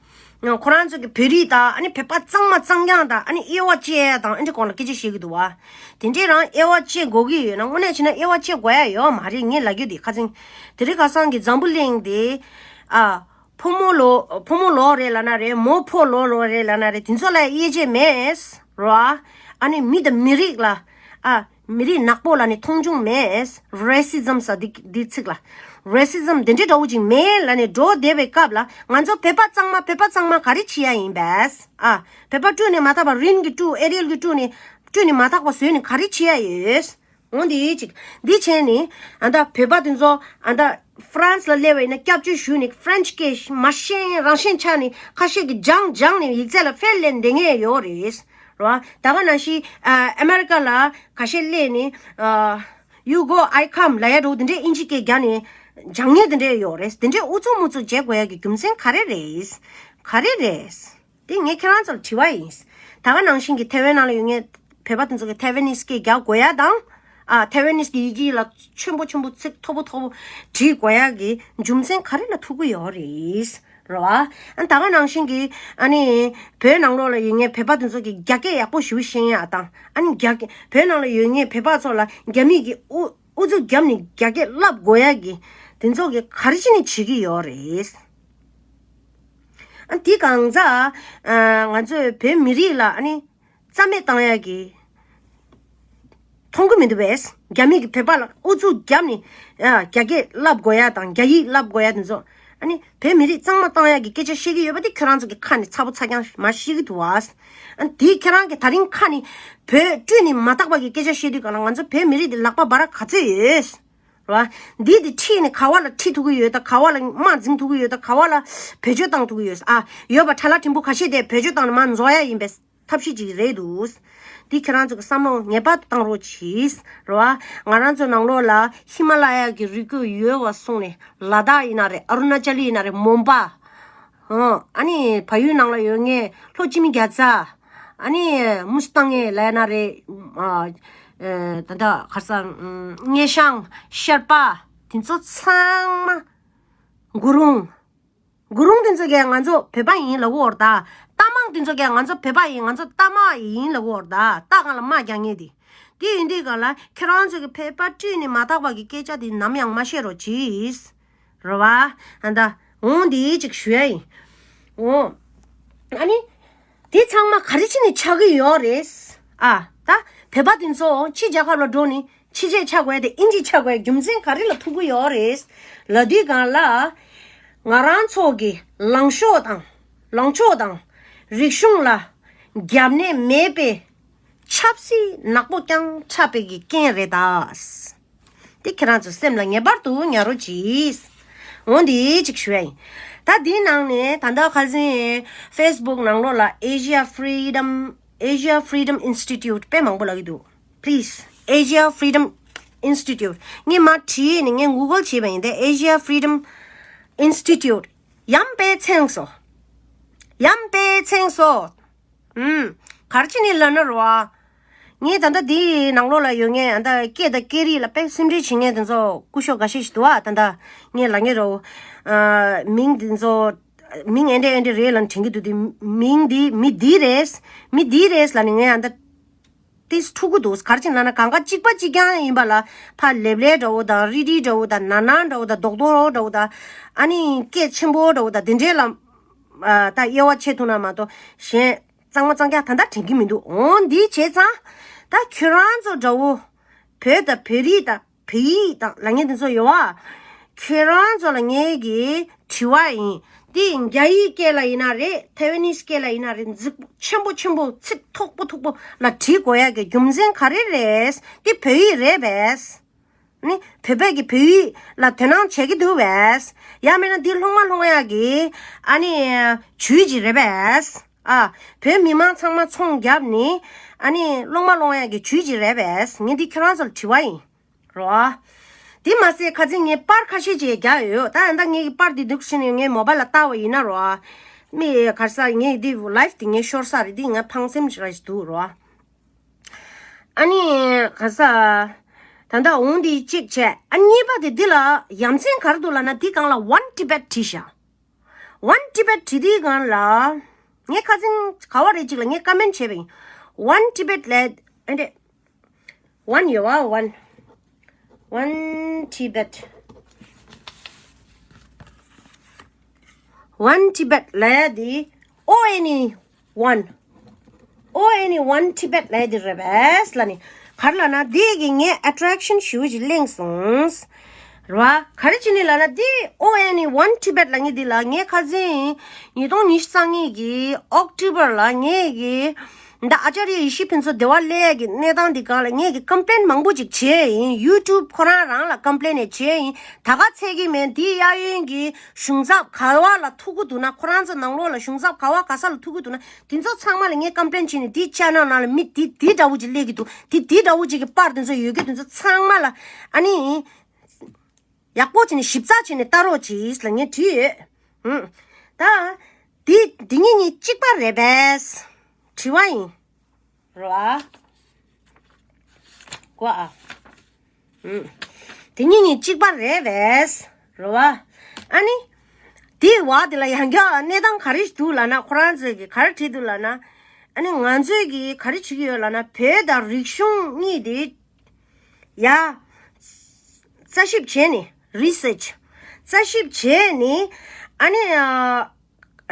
ཁོ་རང་ཚོ་གི་བོད་རིགས་དང་ཨ་ནི་བོད་པ་གཙང་མ་གཙང་རྐྱང་དང་། ཨ་ནི་དབྱེ་བ་བཅད་ཡ་དང་ཨ་འདྲས་སྐོར་ལ་སྐད་ཆ་བཤད་ཀྱི་འདུག་བ། དེ་འདྲས་རང་དབྱེ་བ་བཅད་དགོས་ཀྱི་ཡོད་ན་དངོས་གནས་བྱས་ན་དབྱེ་བ་བཅད་དགོས་ཡ་ཡོད་མ་རེད། ངས་ལབ་རྒྱུ་དེ་ཁ་སང་དེ་རིང་ཁ་སང་གི་འཛམ་བུ་གླིང་དེ། ཨ། ཕོ་མོ་ལོ། ཕོ་མོ་ལོག་རེད་ལབ་ན་རེད། མོ་ཕོ་ལོག་ལོག་རེད་ལབ་ན་རེད། དེ་ཚོ་ལ་དབྱེ་འབྱེད་མེད་རོ། ཨ་ནི་མི་དང་མི་རིགས་ལ། ཨ། མི་རིགས་ནག་པོ་ལ་ནི་མཐོང་ཆུང་མེད། རེ་སི་ཛམ་ཟེར་འདི་འདི་ཚིག་ལ། རེ་སི་ཛམ་དེ་འདྲའི་འདྲ་བོ་ཅིག་མེད་ལབ་ནས་འགྲོ་བསྡད་པའི་སྐབས་ལ། ང་ཚོ་བོད་པ་གཙང་མ་བོད་པ་གཙང་མ་ག་རེ་བྱེད་ཡ་ཡིན་པས། ཨ། བོད་པ་བཀྲུས་ནས་མ་དག་པ། རིན་གྱིས་བཀྲུས། ཨེ་རི་ཡལ་གྱིས་བཀྲུས་ནས། བཀྲུས་ནས་མ་དག་པ་བཟོས་ནས་ག་རེ་བྱེད་ཡ་ཡོད། འོ་འདི་ཅིག་འདི་བྱས་ནས་ཨ་ད་བོད་པ་དེ་ཚོ་ཨ་ད་ཧྥ་རན་སི་ལ་སླེབས་པ་ཡིན་ན་སྐྱབས་བཅོལ་ཞུས་ནས་ཧྥ་རན་སི་སྐད་མ་ཤེས། རང་ཤེད་ཆག་ནས་ཁ་ཤས་ཀྱིས་སྦྱངས་སྦྱངས་ནས་ཡིག་ཚད་ལ་ཕེལ་ལས་བསྡད་མཁན་ཡོད་རེད། རོ། ད་ག་ནང་བཞིན་ཨ་ཨ་མེ་རི་ཀ་ལ་ཁ་ཤས་སླེབས་ནས་ཨ། You go, I come ལབ་ཡ་འདྲ་བོ་དེ་འདྲའི་དབྱིན་ཇི་སྐད་རྒྱག་ནས་སྦྱང་མཁན་དེ་འདྲས་ཡོད་རེད། དེ་འདྲའི་ཨུ་ཚུགས་མུ་ཚུགས་བྱེད་དགོས་ཡ་གི་རྒྱུ་མཚན་ག་རེ་རེད། ག་རེ་རེད། དེ་ངས་ཁྱེད་རང་ཚོར་དྲི་བ་ཡིན། ད་ག་ནང་བཞིན་གྱི་ཐའེ་ཝན་ནང་ལ་ཡོད་མཁན་བོད་པ་དེ་ཚོ་གིས་ཐའེ་ཝན་ནིས་སྐད་རྒྱག་དགོས་ཡ་དང་། ཨ། ཐའེ་ཝན་ནིས་ཀྱི་ཡི་གེ་ལ་ཆེན་པོ་ཆེན་པོ་ཚིག་མཐོ་པོ་མཐོ་པོ་བྲིས་དགོས་ཡ་གི་རྒྱུ་མཚན་ག་རེ་ལ་ཐུག་གི་ཡོད་རེད། རེད་བ། ཨ་ད་ག་ནང་བཞིན་གྱི་ཨ་ནི་བོད་ནང་ལོགས་ལ་ཡོད་མཁན་བོད་པ་དེ་ཚོ་གི་རྒྱ་སྐད་ཡག་པོ་ཞེ་པོ་ཤེས་ཡ་དང་། ཨ་ནི་རྒྱ་སྐད་བོད་ནང་ལ་ཡོད་མཁན་བོད་པ་ཚོ་ལ་རྒྱ་མི་གི་ཨུ་ཨུ་ཚུགས་བརྒྱབ་ནས་རྒྱ་སྐད་བསླབ་དགོས་ཡ་གི་དེ་ཚོ་གི་ག་རེ་བྱས་ནས་བྱེད་ཀྱི་ཡོད་རེད། ཨ་དེ་གང་ཟག་ཨ་ང་ཚོའི་བོད་མི་རིགས་ལ་ཨ་ནི་རྩ་མེད་བཏང་ཡ་གི་མཐོང་གི་མི་འདུག་པས། རྒྱ་མི་གི་བོད་པ་ལ་ཨུ་ཚུགས་བརྒྱབ་ནས་ཨ་རྒྱ་སྐད་བསླབ་དགོས་ཡ་དང་རྒྱ་ཡིག་བསླབ་དགོས་ཡ་དེ་ཚོ། ཨ་ནི་བོད་མི་རིགས་གཙང་མ་བཏང་ཡ་གི་སྐད་ཆ་བཤད་ཀྱི་ཡོད་པ་དེ་ཁྱོད་རང་ཚོ་གི་ཁ་ནས་ཚ་པོ་ཚ་རྐྱང་མ་བཤད་ཀྱི་འདུག་བ། ཨ་ནི་དེ་ཁྱོད་རང་གི་ད་རིང་ཁ་ནས་བོད་བཀྲུས་ནས་མ་དག་པ་གི་སྐད་ཆ་བཤད་དུས་ག་ལ་ང་ཚོ་བོད་མི་རིགས་དེ་ལག་པ་འབར་ག་ཚོད་ཡོད། རེད་བ། འདི་དེ་ཁྲིད་ནས་ག་བ་ལ་ཁྲིད་ཐུབ་ཀྱི་ཡོད་ད། ག་བ་ལ་དམག་འཛིང་ཐུབ་ཀྱི་ཡོད་ད། ག་བ་ལ་བེད་སྤྱོད་བཏང་ཐུབ་ཀྱི་ཡོད། ཨ་ཡོད་པ་ཁྲ་ལ་ཕྲན་བུ་ཁ་ཤས་དེ་བེད་སྤྱོད་བཏང་ནས་མར་འཛོག་ཡ་ཡིན་པའི་ཐབས་ཤེས་ཅིག་རེད་འདུག་འདི་ཁྱེད་རང་ཚོ་གི་བསམ་བློ་ངེས་པར་དུ་བཏང་རོགས་གྱིས། རེད་བ། ང་རང་ཚོ་ནང་ལོགས་ལ་ཧི་མ་ལ་ཡ་གི་རི་རྒྱུད་ཡོད་པ་སོང་ནས་ལ་དྭགས་ཡིན་ན་རེད། ཨ་རུ་ན་ཅལ་ཡིན་ན་རེད། མོན་པ། ཨ་ནི་བལ་ཡུལ་ནང་ལ་ཡོད་མཁན་ལྷོ་སྤྱི་མི་རྒྱ་ཚ། ཨ་ནི་མུ་སི་ཏང་ངེ་ལ་ཡ་ན་རེད། ཨ་ད་ལྟ་ག་རེ་ཟེར། སྔེ་ཤང་ཤར་པ་དེ་ཚོ་ཚང་མ། གུ་རུང་། གུ་རུང་དེ་ཚོ་གས་ང་ཚོ་བོད་པ་ཡིན་ལབ་ཀྱི་ཡོད་རེད་ད། རྟ་མང་དེ་ཚོ་གས་ང་ཚོ་བོད་པ་ཡིན། ང་ཚོ་རྟ་དམག་ཡིན་ལབ་ཀྱི་ཡོད་རེད་ད། རྟ་སྒང་ལ་དམག་རྒྱག་མཁན་དེ། དེ་ཡིན་དུས་ག་ལ་ཁྱེད་རང་ཚོ་གི་བོད་པ་བཀྲུས་ནས་མ་དག་པ་གི་སྐད་ཆ་དེ་ནམ་ཡང་མ་བཤད་རོགས་གྱིས། རེད་བ། ཨ་ད་འོང་དེ་ཅིག་ཞུ་ཡ་ཡིན། འོང་། ཨ་ནི། དེ་ཚང་མ་ག་རེ་བྱས་ནས་ཆགས་ཀྱི་ཡོད་རེད། ཨ་ད་བོད་པ་དེ་ཚོ་ཕྱི་རྒྱལ་ཁབ་ལ་འགྲོ་ནས་ཕྱི་རྒྱལ་ཆགས་དགོས་དེ་ཨིན་ཇི་ཆགས་དགོས་རྒྱུ་མཚན་ག་རེ་ལ་ཐུག་གི་ཡོད་རེད་ལབ་དུས་སྒང་ལ། ང་རང་ཚོ་གི་ལངས་ཕྱོགས་དང་ལངས་ཕྱོགས་དང་རིག་གཞུང་ལ་རྒྱབ་གནས་མེད་པའི་ཆབ་སྲིད་ནག་པོ་རྐྱང་འཁྲབ་པའི་གི་རྐྱེན་རེད་ད། དེ་ཁྱེད་རང་ཚོ་སེམས་ལ་ངེས་པར་དུ་ཉར་རོགས་གྱིས། འོ་འདི་ཅིག་ཞུ་ཡ་ཡིན། ད་འདིའི་ནང་ནས་ད་ལྟ་ཁ་སང་ཕེ་སི་བུག་ནང་ལོགས་ལ་Asia Freedom Asia Freedom Institute དཔེ་མང་པོ་ལབ་ཀྱི་འདུག Please, Asia Freedom Institute. ངས་མར་བྲིས་ནས་ངས་གུ་གལ་བྱས་པ་ཡིན་ཏེ། Asia Freedom Institute. ཡམ་པའི་མཚན་སོ། ཡམ་པའི་མཚན་སོ། ཨུམ། ག་རེ་བྱས་ནས་ལབ་ན་རེད་བ། ངས་ད་ལྟ་འདིའི་ནང་ལོགས་ལ་ཡོད་མཁན་ད་ལྟ་སྐད་དང་སྐད་རིགས་ལ་དཔེ་སེམས་ཁྲལ་བྱེད་མཁན་དེ་ཚོ་སྐུ་ཞབས་འགའ་ཤས་ཤིག་འདུག་ཨ། ད་ལྟ་ངས་ལབ་མཁན་རེད། ཨ་མིང་དེ་ཚོ་མིང་ཨེ་འདྲ་ཨེ་འདྲ་རེད་ལབ་ནས་དྲན་གྱི་འདུག་དེ་མིང་འདི་མི་འདི་རེད། མི་འདི་རེད་ལབ་ནས་ངས་ད་ལྟ་ཏིས་ཐུག་གི་འདུག་ག་རེ་བྱས་ན་ན་གང་ག་གཅིག་པ་གཅིག་རྐྱང་ཡིན་པ་ལ་ཕ་ལེབ་ལེ་འདྲ་བོ་དང་། རི་རི་འདྲ་བོ་དང་། ན་ན་འདྲ་བོ་དང་། རྡོག་རྡོག་འདྲ་བོ་དང་། ཨ་ནི་སྐད་ཆེན་པོ་འདྲ་བོ་དང་། དེ་འདྲའི་ལ་ཨ་ད་དབྱེ་བ་ཕྱེ་ཐུབ་ན་མ་གཏོགས་གཞན་གཙང་མ་གཙང་རྐྱང་ད་ལྟ་དྲན་གྱི་མི་འདུག་འོ་འདི་བྱས་ཙང་ད་ཁྱོད་རང་ཚོ་འདྲ་བོ་བོད་དང་བོད་རིགས་དང་། བོད་ཡིག་དང་ལབ་མཁན་དེ་ཚོ་ཡོད་བ། ཁྱོད་རང་ཚོ་ལ་ངས་ཀྱི་དྲི་བ་ཡིན། འདི་རྒྱ་ཡིག་སྐད་ལ་ཡིན་ན་རེད། ཐའེ་ཝན་ནིས་སྐད་ལ་ཡིན་ན་རེད། རྫིག་པོ་ཆེན་པོ་ཆེན་པོ་ཚིག་མཐུག་པོ་མཐུག་པོ་ལ་བྲིས་དགོས་ཡ་གི་རྒྱུ་མཚན་ག་རེ་རེད། འདི་བོད་ཡིག་རེད་པས། ནི་བོད་པས་ཀྱི་བོད་ཡིག་ལ་དོ་སྣང་བྱེད་ཀྱི་འདུག་པས། ཡང་མིན་ན་འདི་སློབ་མ་སློབ་ཡ་གི་ཨ་ནི་ཇུས་ཅིག་རེད་པས། ཨ་བོད་མི་མང་ཚང་མ་ཚོང་བརྒྱབ་ནི་ཨ་ནི་སློབ་མ་སློབ་ཡ་གི་ཇུས་ཅིག་རེད་པས། ངས་འདི་ཁྱོད་རང་ཚོ་ལ་དྲི་བ་ཡིན། རོ། དེ་མ་ཟད་ཁ་སང་ངས་པར་ཁ་ཤས་ཅིག་རྒྱག་ཡོད། ད་ད་ངས་ཀྱི་པར་དེ་འདུག་ཕྱིན་ནས་ངའི་མོ་བལ་ལ་བལྟ་བ་ཡིན་ན་རོ། མི་ག་རེ་ཟེར། ངས་འདི་ལའིབ་དེ་ངས་ཤོར་ས་རེད། འདི་ང་ཕངས་སེམས་ཞིག་ར་ཞིག་འདུག་རོ། ཨ་ནི་ག་རེ་ཟེར། ད་ལྟ་འོང་འདི་གཅིག་བྱས། ཨ་གཉིས་པ་དེ་འདི་ལ་ཡ་མཚན་ག་རེ་འདུག་ལབ་ན། འདི་སྒང་ལ་One Tibet བྲིས་ཤག One Tibet བྲིས་དུས་སྒང་ལ་ངས་ཁ་སང་ག་བ་རེ་ཅིག་ལ་ངས་ཀོ་མེན་བྱས་པ་ཡིན། One Tibet ལབ་ཨ་འདྲེ། One ཡོད་བ། One One Tibet One Tibet ལབ་ཡ་དེ། O N E One O N E One Tibet ལབ་ཡ་དེ་རེད་པས་ལབ་ནི། ག་རེ་ལབ་ན་དེ་གིས་ངས་ཨེ་ཊེན་ཤན་ཞེ་པོ་ཅིག་ལེན་སོང་། རེད་བ། ག་རེ་བྱས་ནས་ལབ་ན་དེ་O N E One Tibet ལབ་མཁན་དེ་ལ་ངས་ཁ་སང་ཉིས་སྟོང་ཉི་ཤུ་རྩ་གཉིས་ཀྱི་ཨོག་ཊོ་བར་ལ་ངས་ཀྱི་ད་ཨ་ཅཱརྱ་ཡེ་ཤེས་ཕུན་ཚོགས་བདེ་བ་སླེབས་ཡ་གི་གནས་སྟངས་འདི་སྒང་ལ་ངས་ཀྱི་ཀམ་པི་ལེན་མང་པོ་ཅིག་བྱས་ཡིན། ཡུ་ཊུབ་ཁོ་རང་རང་ལ་ཀམ་པི་ལེན་ནས་བྱས་ཡིན། ད་ག་ཚད་ཀྱི་མེད། འདི་གཡས་གཡོན་གྱི་གཞུང་ཚབ་ག་བ་ལ་ཐུག་གི་འདུག་ན། ཁོ་རང་ཚོ་ནང་ལོགས་ལ་གཞུང་ཚབ་ག་བ་ག་ས་ལ་ཐུག་གི་འདུག་ན། དེ་ཚོ་ཚང་མ་ལ་ངས་ཀམ་པི་ལེན་བྱས་ནས་འདི་ཅེ་ནལ་ནང་ལ་མི་འདི་འདི་འདྲ་བོ་ཅིག་སླེབས་ཀྱི་འདུག་འདི་འདི་འདྲ་བོ་ཅིག་གི་པར་དེ་ཚོ་ཡོད་ཀྱི་དེ་ཚོ་ཚང་མ་ལ་ཨ་ནི། ཡག་པོ་བྱས་ནས་ཞིབ་ཚགས་བྱས་ནས་ལྟ་རོགས་གྱིས་ལབ་ངས་བྲིས་ཡོད། ཨུམ། ད། འདི་འདི་གཉིས་གཉིས་གཅིག་པ་རེད་པས། དྲི་བ་ཡིན། རེད་བ། གོ་ཨ། ཨུམ། འདི་གཉིས་གཉིས་གཅིག་པ་རེད་པས། རེད་བ། ཨ་ནི། དེའི་བར་དེ་ལ་ཡང་བསྐྱར་གནས་སྟངས་ག་རེ་འདུག་ལབ་ན། ཁོ་རང་ཚོས་ཀྱིས་ག་རེ་བྲིས་འདུག་ལབ་ན། ཨ་ནི་ང་ཚོས་ཀྱིས་ག་རེ་བྱེད་ཀྱི་ཡོད་ལབ་ན། བོད་དང་རིག་གཞུང་གཉིས་དེ་ཡ། རྩད་ཞིབ་བྱས་ནས། རི་སར་ཆི། རྩད་ཞིབ་བྱས་ནས། ཨ་ནི་ཨ།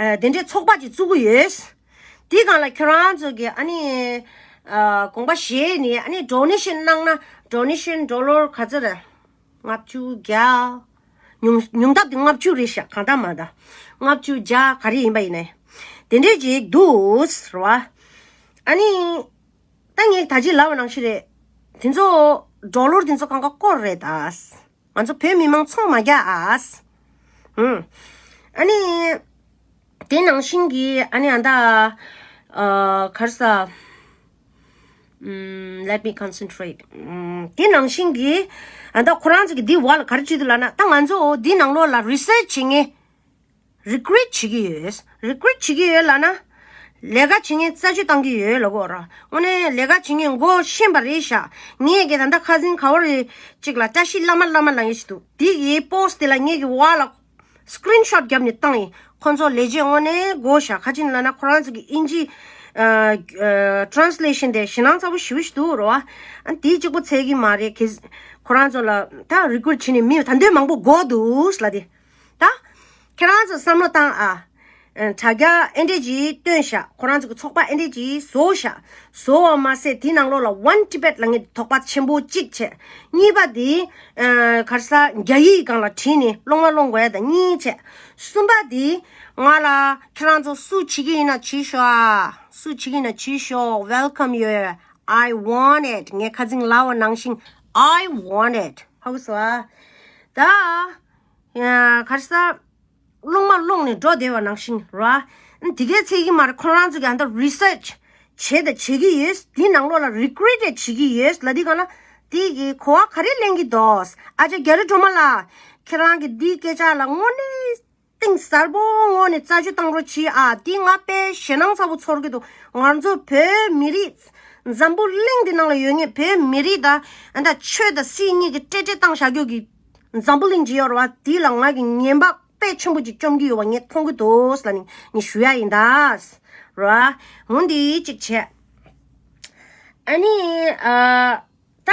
ཨ། དེ་འདྲའི་ཚོགས་པ་ཅིག་བཙུགས་ཀྱི་ཡོད། དེའི་སྒང་ལ་ཁྱོད་རང་ཚོ་གིས་ཨ་ནི་ཨ། དགོངས་པ་བཞེས་ནས། ཨ་ནི་ཌོ་ནེ་ཤན་གནང་ན། ཌོ་ནེ་ཤན་ཌོ་ལར་ག་ཚོད་རེད། ལྔ་བཅུ་བརྒྱ། ཉུང་ཉུང་མཐའ་དེ་ལྔ་བཅུ་རེད་ཤག་གང་ལྟར་མ་གཏོགས་ལྔ་བཅུ་བརྒྱ་ག་རེ་ཡིན་པ་ཡིན་ནའི། དེ་འདྲས་ཅིག་འདུག་ཟེར་བ། ཨ་ནི། ད་ངས་ད་ཅི་ལབ་པ་ནང་བཞིན་རེད། དེ་ཚོ་ཌོ་ལར་དེ་ཚོ་གང་ག་སྐོར་རེད་ད། ང་ཚོ་བོད་མི་མང་ཚོང་མ་རྒྱག་ཨ། ཧུམ། ཨ་ནི། དེ་ནང་བཞིན་གྱི་ཨ་ནི་ཨ་ད། ཨ། ག་རེ་ཟ། ཨམ། Let me concentrate. ཨམ། དེ་ནང་བཞིན་གྱི་ཨ་ད་ཁོ་རང་ཚོ་གིས་འདི་བར་ལ་ག་རེ་བྲིས་འདུག་ལབ་ན། ད་ང་ཚོ་འདི་ནང་ལོགས་ལ་རི་སར་ཆི་བྱེད་མཁན། རི་ཀུ་རེཊ་བྱེད་ཀྱི་ཡོད། རི་ཀུ་རེཊ་བྱེད་ཀྱི་ཡོད་ལབ་ན། ལས་ཀ་བྱེད་མཁན་རྩད་གཅོད་བཏང་གི་ཡོད་ལབ་དགོས་ར། དངོས་གནས་ལས་ཀ་བྱེད་མཁན་མགོ་ཤན་པ་རེད་ཤག་ངས་ཀྱི་ད་ལྟ་ཁ་སང་ག་བ་རེ་གཅིག་ལ་བཀྲ་ཤིས་བླ་མ་བླ་མ་ལབ་མཁན་ཞིག་འདུག་དེ་གི་པོ་སི་ཊི་དེ་ལ་ངས་ཀྱི་བར་ལ་སི་ཀི་རིན་ཤོ་ཊི་བརྒྱབ་ནས་བཏང་ཡིན། ཁོང་ཚོ་ལས་བྱེད་དངོས་གནས་མགོ་ཤ་ཁ་ཅིག་ལབ་ན། ཁོ་རང་ཚོ་གི་ཨིན་ཇི། ཨ། ཨ། ཊ་རན་སི་ལེ་ཤན་དེ་ཞེད་སྣང་ཚ་པོ་ཞེ་པོ་ཞིག་འདུག་ར་བ། ཨ། དེ་གཅིག་པོ་ཚད་ཀྱི་མ་རེད། ཁོ་རང་ཚོ་ལ་ད་རི་ཀུ་རེཊ་བྱས་ནས་མི་ད་འདོད་མང་པོ་དགོས་འདུག་ལབ་དེ། ད། ཁྱེད་རང་ཚོ་བསམ་བློ་བཏང་ཨ། ཨ། དྲ་རྒྱ་ཨེ་འདྲས་ཅིག་བཏོན་ཤག་ཁོ་རང་ཚོ་གི་ཚོགས་པ་ཨེ་འདྲས་ཅིག་བཟོ་ཤག་བཟོ་བ་མ་ཟད་དེའི་ནང་ལོགས་ལ་One Tibet ལབ་མཁན་དོགས་པ་ཆེན་པོ་གཅིག་བྱས། གཉིས་པ་དེ། ཨ། ག་རེ་ཟ། རྒྱ་ཡིག་སྒང་ལ་བྲིས་ནས་སློབ་མ་སློབ་དགོས་ཡ་དང་གཉིས་བྱས། གསུམ་པ་དེ། ང་ལ་ཁྱེད་རང་ཚོ་སུ་བྱེད་ཀྱི་ཡིན་ན་བྱེད་ཤོག་ཨ། སུ་བྱེད་ཀྱི་ཡིན་ན་བྱེད་ཤོག Welcome you. I want it. ངས་ཁ་སང་ལབ་པ་ནང་བཞིན། I want it. ཧ་གོ་སོང་ཨ། ད། ཡ། ག་རེ་ཟ། སློབ་མ་སློབ་ནས་འགྲོ་བསྡད་པ་ནང་བཞིན་ར། དེ་གའི་ཚད་ཀྱི་མ་རེད། ཁོ་རང་ཚོ་གིས་ཨ་ད་རི་སར་ཆི་བྱས་དང་བྱེད་ཀྱི་ཡོད། དེའི་ནང་ལོགས་ལ་རི་ཀུ་རེཊ་བྱེད་ཀྱི་ཡོད་ལབ་དུས་སྒང་ལ། དེ་གི་གོ་བ་ག་རེ་ལེན་གྱི་འདུག་ཨ་ཅག་རྒྱ་རི་སྒྲོལ་མ་ལགས། ཁྱེད་རང་གི་འདིའི་སྐད་ཆ་ལ་དངོས་གནས་གཏིང་ཟབ་པོ་ངོས་ནས་རྩད་གཅོད་བཏང་རོགས་གྱིས་ཨ། འདི་ང་དཔེ་ཞེད་སྣང་ཚ་པོ་ཚོར་གྱི་འདུག་ང་ཚོ་བོད་མི་རིགས། འཛམ་བུ་གླིང་འདི་ནང་ལ་ཡོད་མཁན་བོད་མི་རིགས་དང་ཨ་ད་ཆོས་དང་སྲིད་གཉིས་ཀྱི་ཏྲེ་ཏྲེ་བཏང་བཞག་རྒྱུ་གི་འཛམ་བུ་གླིང་ཅིག་ཡོད་རེད་བ། དེ་ལ་ང་གི་ངན་པ་དཔེ་ཆེན་པོ་ཅིག་བཅོམ་གྱི་ཡོད་པ་ངས་མཐོང་གི་འདུག་ཟེར་ནས་ངས་ཞུ་ཡ་ཡིན་ད། ར། འོ་འདི་གཅིག་བྱས། ཨ་ནི་ཨ། ད་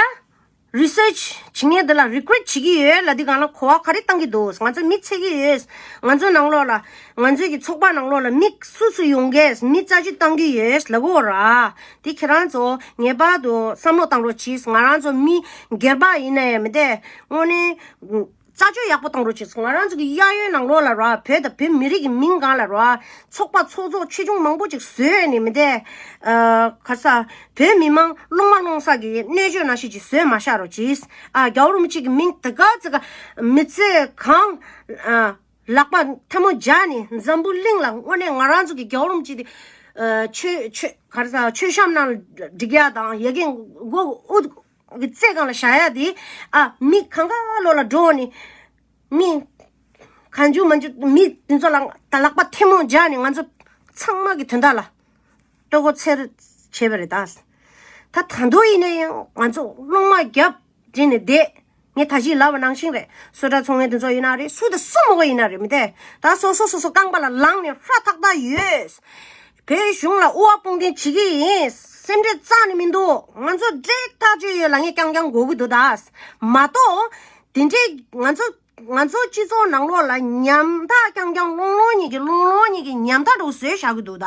རི་སར་ཆི་བྱེད་མཁན་དེ་ལ་རི་ཀུ་རེཊ་བྱེད་ཀྱི་ཡོད་ལབ་དུས་སྒང་ལ་གོ་བ་ག་རེ་བཏང་གི་འདུག་ང་ཚོ་མི་ཚད་ཀྱི་ཡོད། ང་ཚོ་ནང་ལོགས་ལ། ང་ཚོའི་གི་ཚོགས་པ་ནང་ལོགས་ལ་མི་སུ་སུ་ཡོང་གས། མི་རྩད་གཅོད་བཏང་གི་ཡོད་ལབ་གོ་ར། དེ་ཁྱེད་རང་ཚོ་ངེས་པར་དུ་བསམ་བློ་བཏང་རོགས་གྱིས། ང་རང་ཚོ་མི་སྒེར་པ་ཡིན་ནའི་མི་དེ་དངོས་གནས། རྩད་གཅོད་ཡག་པོ་བཏང་རོགས་གྱིས། ང་རང་ཚོ་གི་གཡས་གཡོན་ནང་ལོགས་ལ་ར། བོད་དང་བོད་མི་རིགས་ཀྱི་མིང་སྒང་ལ་ར། ཚོགས་པ་ཚོགས་གཙོ་ཆེ་ཆུང་མང་པོ་ཅིག་བཟོས་ནས་མི་དེ། ཨ། ག་རེ་ཟ། བོད་མི་མང་སློང་མ་སློང་ས་གི་རྣལ་འབྱོར་ནང་བཞིན་ཅིག་བཟོས་མ་བཞག་རོགས་གྱིས། ཨ། རྒྱལ་བ་རིན་པོ་ཆེ་གི་མིང་དེ་ག་ཙི་ག་མི་ཚེ་གང་། ཨ། ལག་པ་ཐལ་མོ་སྦྱར་ནས་འཛམ་བུ་གླིང་ལ་དངོས་གནས་ང་རང་ཚོ་གི་རྒྱལ་བ་རིན་པོ་ཆེ་དེ། ཨ། ཆོས་ཆོས་ག་རེ་ཟ། མཆོད་བཤམས་ནང་སྒྲིག་ཡ་དང་ཡ་གི་མགོ་དབུ་གི་རྩེ་སྒང་ལ་བཞག་ཡ་དེ། ཨ། མི་གང་ག་ལོག་ལ་འགྲོ་ནས། མི་གང་བྱུང་མང་བྱུང་མི་དེ་ཚོ་ལ་ད་ལག་པ་ཐལ་མོ་སྦྱར་ནས་ང་ཚོ་ཚང་མ་གི་དོན་དག་ལ་ལྟོ་གོས་འཚོལ་བྱས་པ་རེད་ད། ད་ད་དུང་ཡིན་ན་ཡང་ང་ཚོ་སློང་མ་རྒྱབ་བྱས་ནས་བསྡད། ངས་ད་ཅི་ལབ་པ་ནང་བཞིན་རེད། སོ་ཊ་ཚོང་མཁན་དེ་ཚོ་ཡིན་ན་རེད། སུ་དང་སུ་མོ་ག་ཡིན་ན་རེད། མི་དེ་ད་སོ་སོ་སོ་སོ་རྐང་པ་ལ་ལངས་ནས་ཧྲ་ཐག་ཐག་ཡོད། བོད་གཞུང་ལ་དབུ་བ་དཔུང་འདེགས་བྱེད་ཀྱི་ཡིན། སེམས་ཁྲལ་རྩ་ནས་མི་འདུག་ང་ཚོ་འབྲེལ་ཐག་ཆོད་ཡོད་ལབ་མཁན་རྐྱང་རྐྱང་དགོས་ཀྱི་འདུག་ད། མ་གཏོགས་དེ་འདྲའི་ང་ཚོ་ང་ཚོ་སྤྱི་ཚོགས་ནང་ལོགས་ལ་ཉམ་ཐག་རྐྱང་རྐྱང་སློང་སློང་གཉིས་ཀྱི་སློང་སློང་གཉིས་ཀྱི་ཉམ་ཐག་འདྲ་བོ་བཟོས་བཞག་གི་འདུག་ད།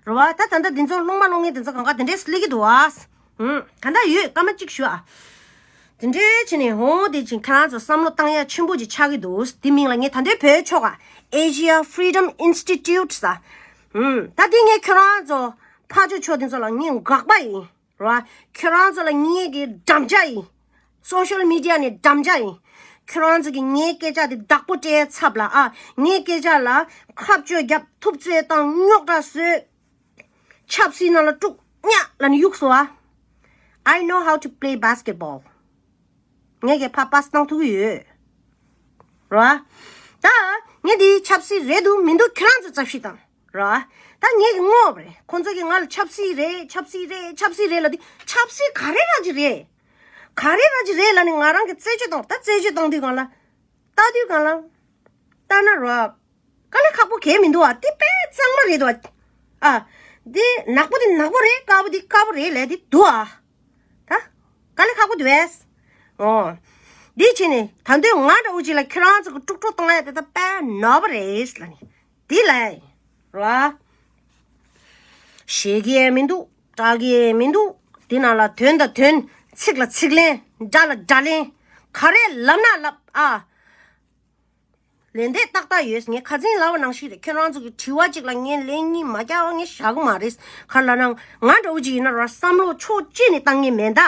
རེད་བ། ད་ད་ལྟ་འདི་ཚོ་སློང་མ་སློང་མཁན་དེ་ཚོ་གང་ག་དེ་འདྲས་སླེབས་ཀྱི་འདུག་ཨ། ཧུམ། ག་འདྲ་ཡོད་སྐར་མ་གཅིག་ཞུ་ཨ། དེ་འདྲའི་བྱས་ནས་ཧོ་དེ་ཅིང་ཁྱེད་རང་ཚོ་བསམ་བློ་བཏང་ཡ་ཆེན་པོ་ཅིག་ཆགས་ཀྱི་འདུག་དེ་མིང་ལ་ངས་ད་ལྟའི་བོད་ཕྱོགས་ཀ་Asia Freedom Institute ཟེར། ཧུམ། ད་དེ་ངས་ཁྱེད་རང་ཚོ་ཕར་ཕྱོགས་ཕྱོགས་དེ་ཚོ་ལ་ངས་དགག་པ་ཡིན། རེད་བ། ཁྱེད་རང་ཚོ་ལ་ངས་ཀྱི་འགྲམ་ལྕག་ཡིན། སོ་ཤལ་མི་ཌི་ཡ་ནས་འགྲམ་ལྕག་ཡིན། ཁྱེད་རང་ཚོ་གི་ངའི་སྐད་ཆ་དེ་བདག་པོ་སྤྲད་ཚབ་ལ་ཨ། ངའི་སྐད་ཆ་ལ་ཁ་གཅོད་རྒྱབ། ཐུབ་ཚོད་བཏང་། རྙོག་དྲ་བཟོས། ཆབ་སྲིད་ནང་ལ་དཀྲུག་ཉག་ལབ་ནས་གཡུགས་སོང་ཨ། I know how to play basketball. ངས་ཀྱི་ཕར་པཱ་སི་བཏང་ཐུབ་ཀྱི་ཡོད། རེད་བ། ད་ངས་འདི་ཆབ་སྲིད་རེད་འདུག་མི་འདུག་ཁྱེད་རང་ཚོ་རྩད་ཞིབ་དང་། རེད་བ། ད་ངས་ཀྱི་ངོ་བ་རེད། ཁོང་ཚོ་གིས་ང་ལ་ཆབ་སྲིད་རེད། ཆབ་སྲིད་རེད། ཆབ་སྲིད་རེད་ལབ་དུས། ཆབ་སྲིད་ག་རེ་ར་ཅིག་རེད། ག་རེ་ར་ཅིག་རེད་ལབ་ནས་ང་རང་གི་རྩད་གཅོད་བཏང་། ད་རྩད་གཅོད་བཏང་དུས་སྒང་ལ། ལྟ་དུས་སྒང་ལ། ལྟ་ན་རོ། དཀའ་ལས་ཁག་པོ་གས་མི་འདུག་ཨ། དེ་དཔེ་གཙང་མ་རེད་འདུག་ཨ། ཨ། དེ་ནག་པོ་དེ་ནག་པོ་རེད། དཀར་པོ་དེ་དཀར་པོ་རེད་ལས་དེ་འདུག་ཨ། ད་དཀའ་ལས་ཁག་པོ་འདུག་ཨེ། ཨོ། འདི་བྱས་ནས་ད་འདོད་ང་འདྲ་བོ་ཅིག་ལ་ཁྱེད་རང་ཚོ་གི་དཀྲུག་དཀྲུག་བཏང་ཡ་དེ་ད་དཔེ་ནག་པོ་རེད་ལ་ནི། འདི་ལ་ར། ཞེད་ཀྱི་ཡང་མི་འདུག་སྐྲག་གི་ཡང་མི་འདུག་དེ་ནང་ལ་དོན་དང་དོན། ཚིག་ལ་ཚིག་ལན། སྒྲ་ལ་སྒྲ་ལན། ག་རེ་ལབ་ན་ལབ་ཨ། ལན་འདེབས་ཏག་ཏག་ཡོད། ངས་ཁ་སང་ལབ་པ་ནང་བཞིན་རེད། ཁྱེད་རང་ཚོ་གི་དྲི་བ་གཅིག་ལ་ངས་ལན་གཉིས་མ་རྒྱག་པ་ངས་བཞག་གི་མ་རེད། ག་རེ་ལབ་ན་ང་འདྲ་བོ་ཅིག་ཡིན་ན་ར་བསམ་བློ་ཕྱོགས་གཅིག་ནས་བཏང་ངེས་མེད་ད།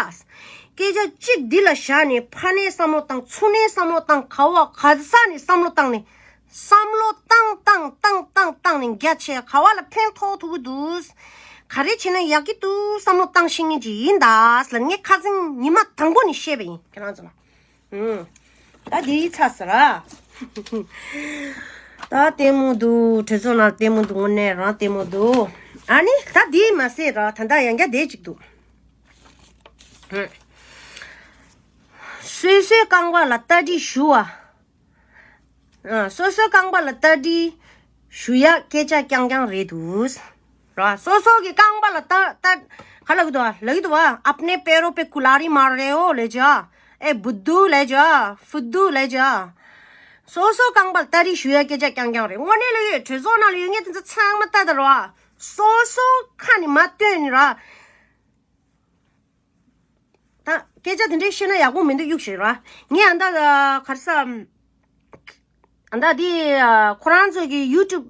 སྐད་ཆ་གཅིག་འདི་ལ་བཞག་ནས་ཕར་ནས་བསམ་བློ་བཏང་། ཚུར་ནས་བསམ་བློ་བཏང་། ག་བ་ག་ས་ནས་བསམ་བློ་བཏང་ནས། བསམ་བློ་བཏང་བཏང་བཏང་བཏང་བཏང་ནས་རྒྱ་ཆེ། ག་བ་ལ་ཕན་ཐོགས་ཐུབ་ཀྱི་འདུག་ག་རེ་བྱས་ན་ཡག་གི་འདུག་བསམ་བློ་བཏང་ཤེས་མཁན་ཅིག་ཡིན་ད་ཟེར་ལ་ངས་ཁ་སང་ཉི་མ་དང་པོ་ནས་བཤད་པ་ཡིན་ཁྱེད་རང་ཚོ་ལ། ཨུམ། ད་དེའི་ཚ་ཟེར་ར། ད་ལྟད་མོ་འདུག་གྲོས་ཚོགས་ནང་ལྟད་མོ་འདུག་དངོས་གནས་རང་ལྟད་མོ་འདུག་ཨ་ནི་ད་དེའི་མ་ཟད་ར་ད་ལྟ་ཡང་བསྐྱར་བསྡད་ཅིག་འདུག་ཨུམ། སོ་སོའི་རྐང་པ་ལ་ལྟ་དྲི་ཞུ་བ། ཨ། སོ་སོའི་རྐང་པ་ལ་ལྟ་དྲི་ཞུ་ཡག་སྐད་ཆ་རྐྱང་རྐྱང་རེད་འདུག་ར། སོ་སོ་གི་རྐང་པ་ལ་ལྟ་ལྟ། ག་ལབ་ཀྱི་འདུག་ཨ། ལབ་ཀྱི་འདུག་བ། अपने पैरों पे कुल्हाड़ी मार रहे हो ལབ་ཀྱི་ཨ། ए बुद्धू ལབ་ཀྱི་ཨ། फुद्दू ལབ་ཀྱི་ཨ། སོ་སོ་རྐང་པ་ལ་ལྟ་དྲི་ཞུ་ཡག་སྐད་ཆ་རྐྱང་རྐྱང་རེད། དངོས་གནས་ལ་ཡོད། གྲོས་ཚོགས་ནང་ལ་ཡོད་མཁན་དེ་ཚོ་ཚང་མ་ལྟ་དང་ར། སོ་སོ་ཁ་ནས་མ་བཏོན་ནས་ར། ད་སྐད་ཆ་དེ་འདྲས་བཤད་ན་ཡག་པོ་མི་འདུག་གཡུག་ཞིག་ར། ངས་ཨ་ད་ག་རེ་ཟ། ཨ་ད་དེ་ཁོ་རང་ཚོ་གི་YouTube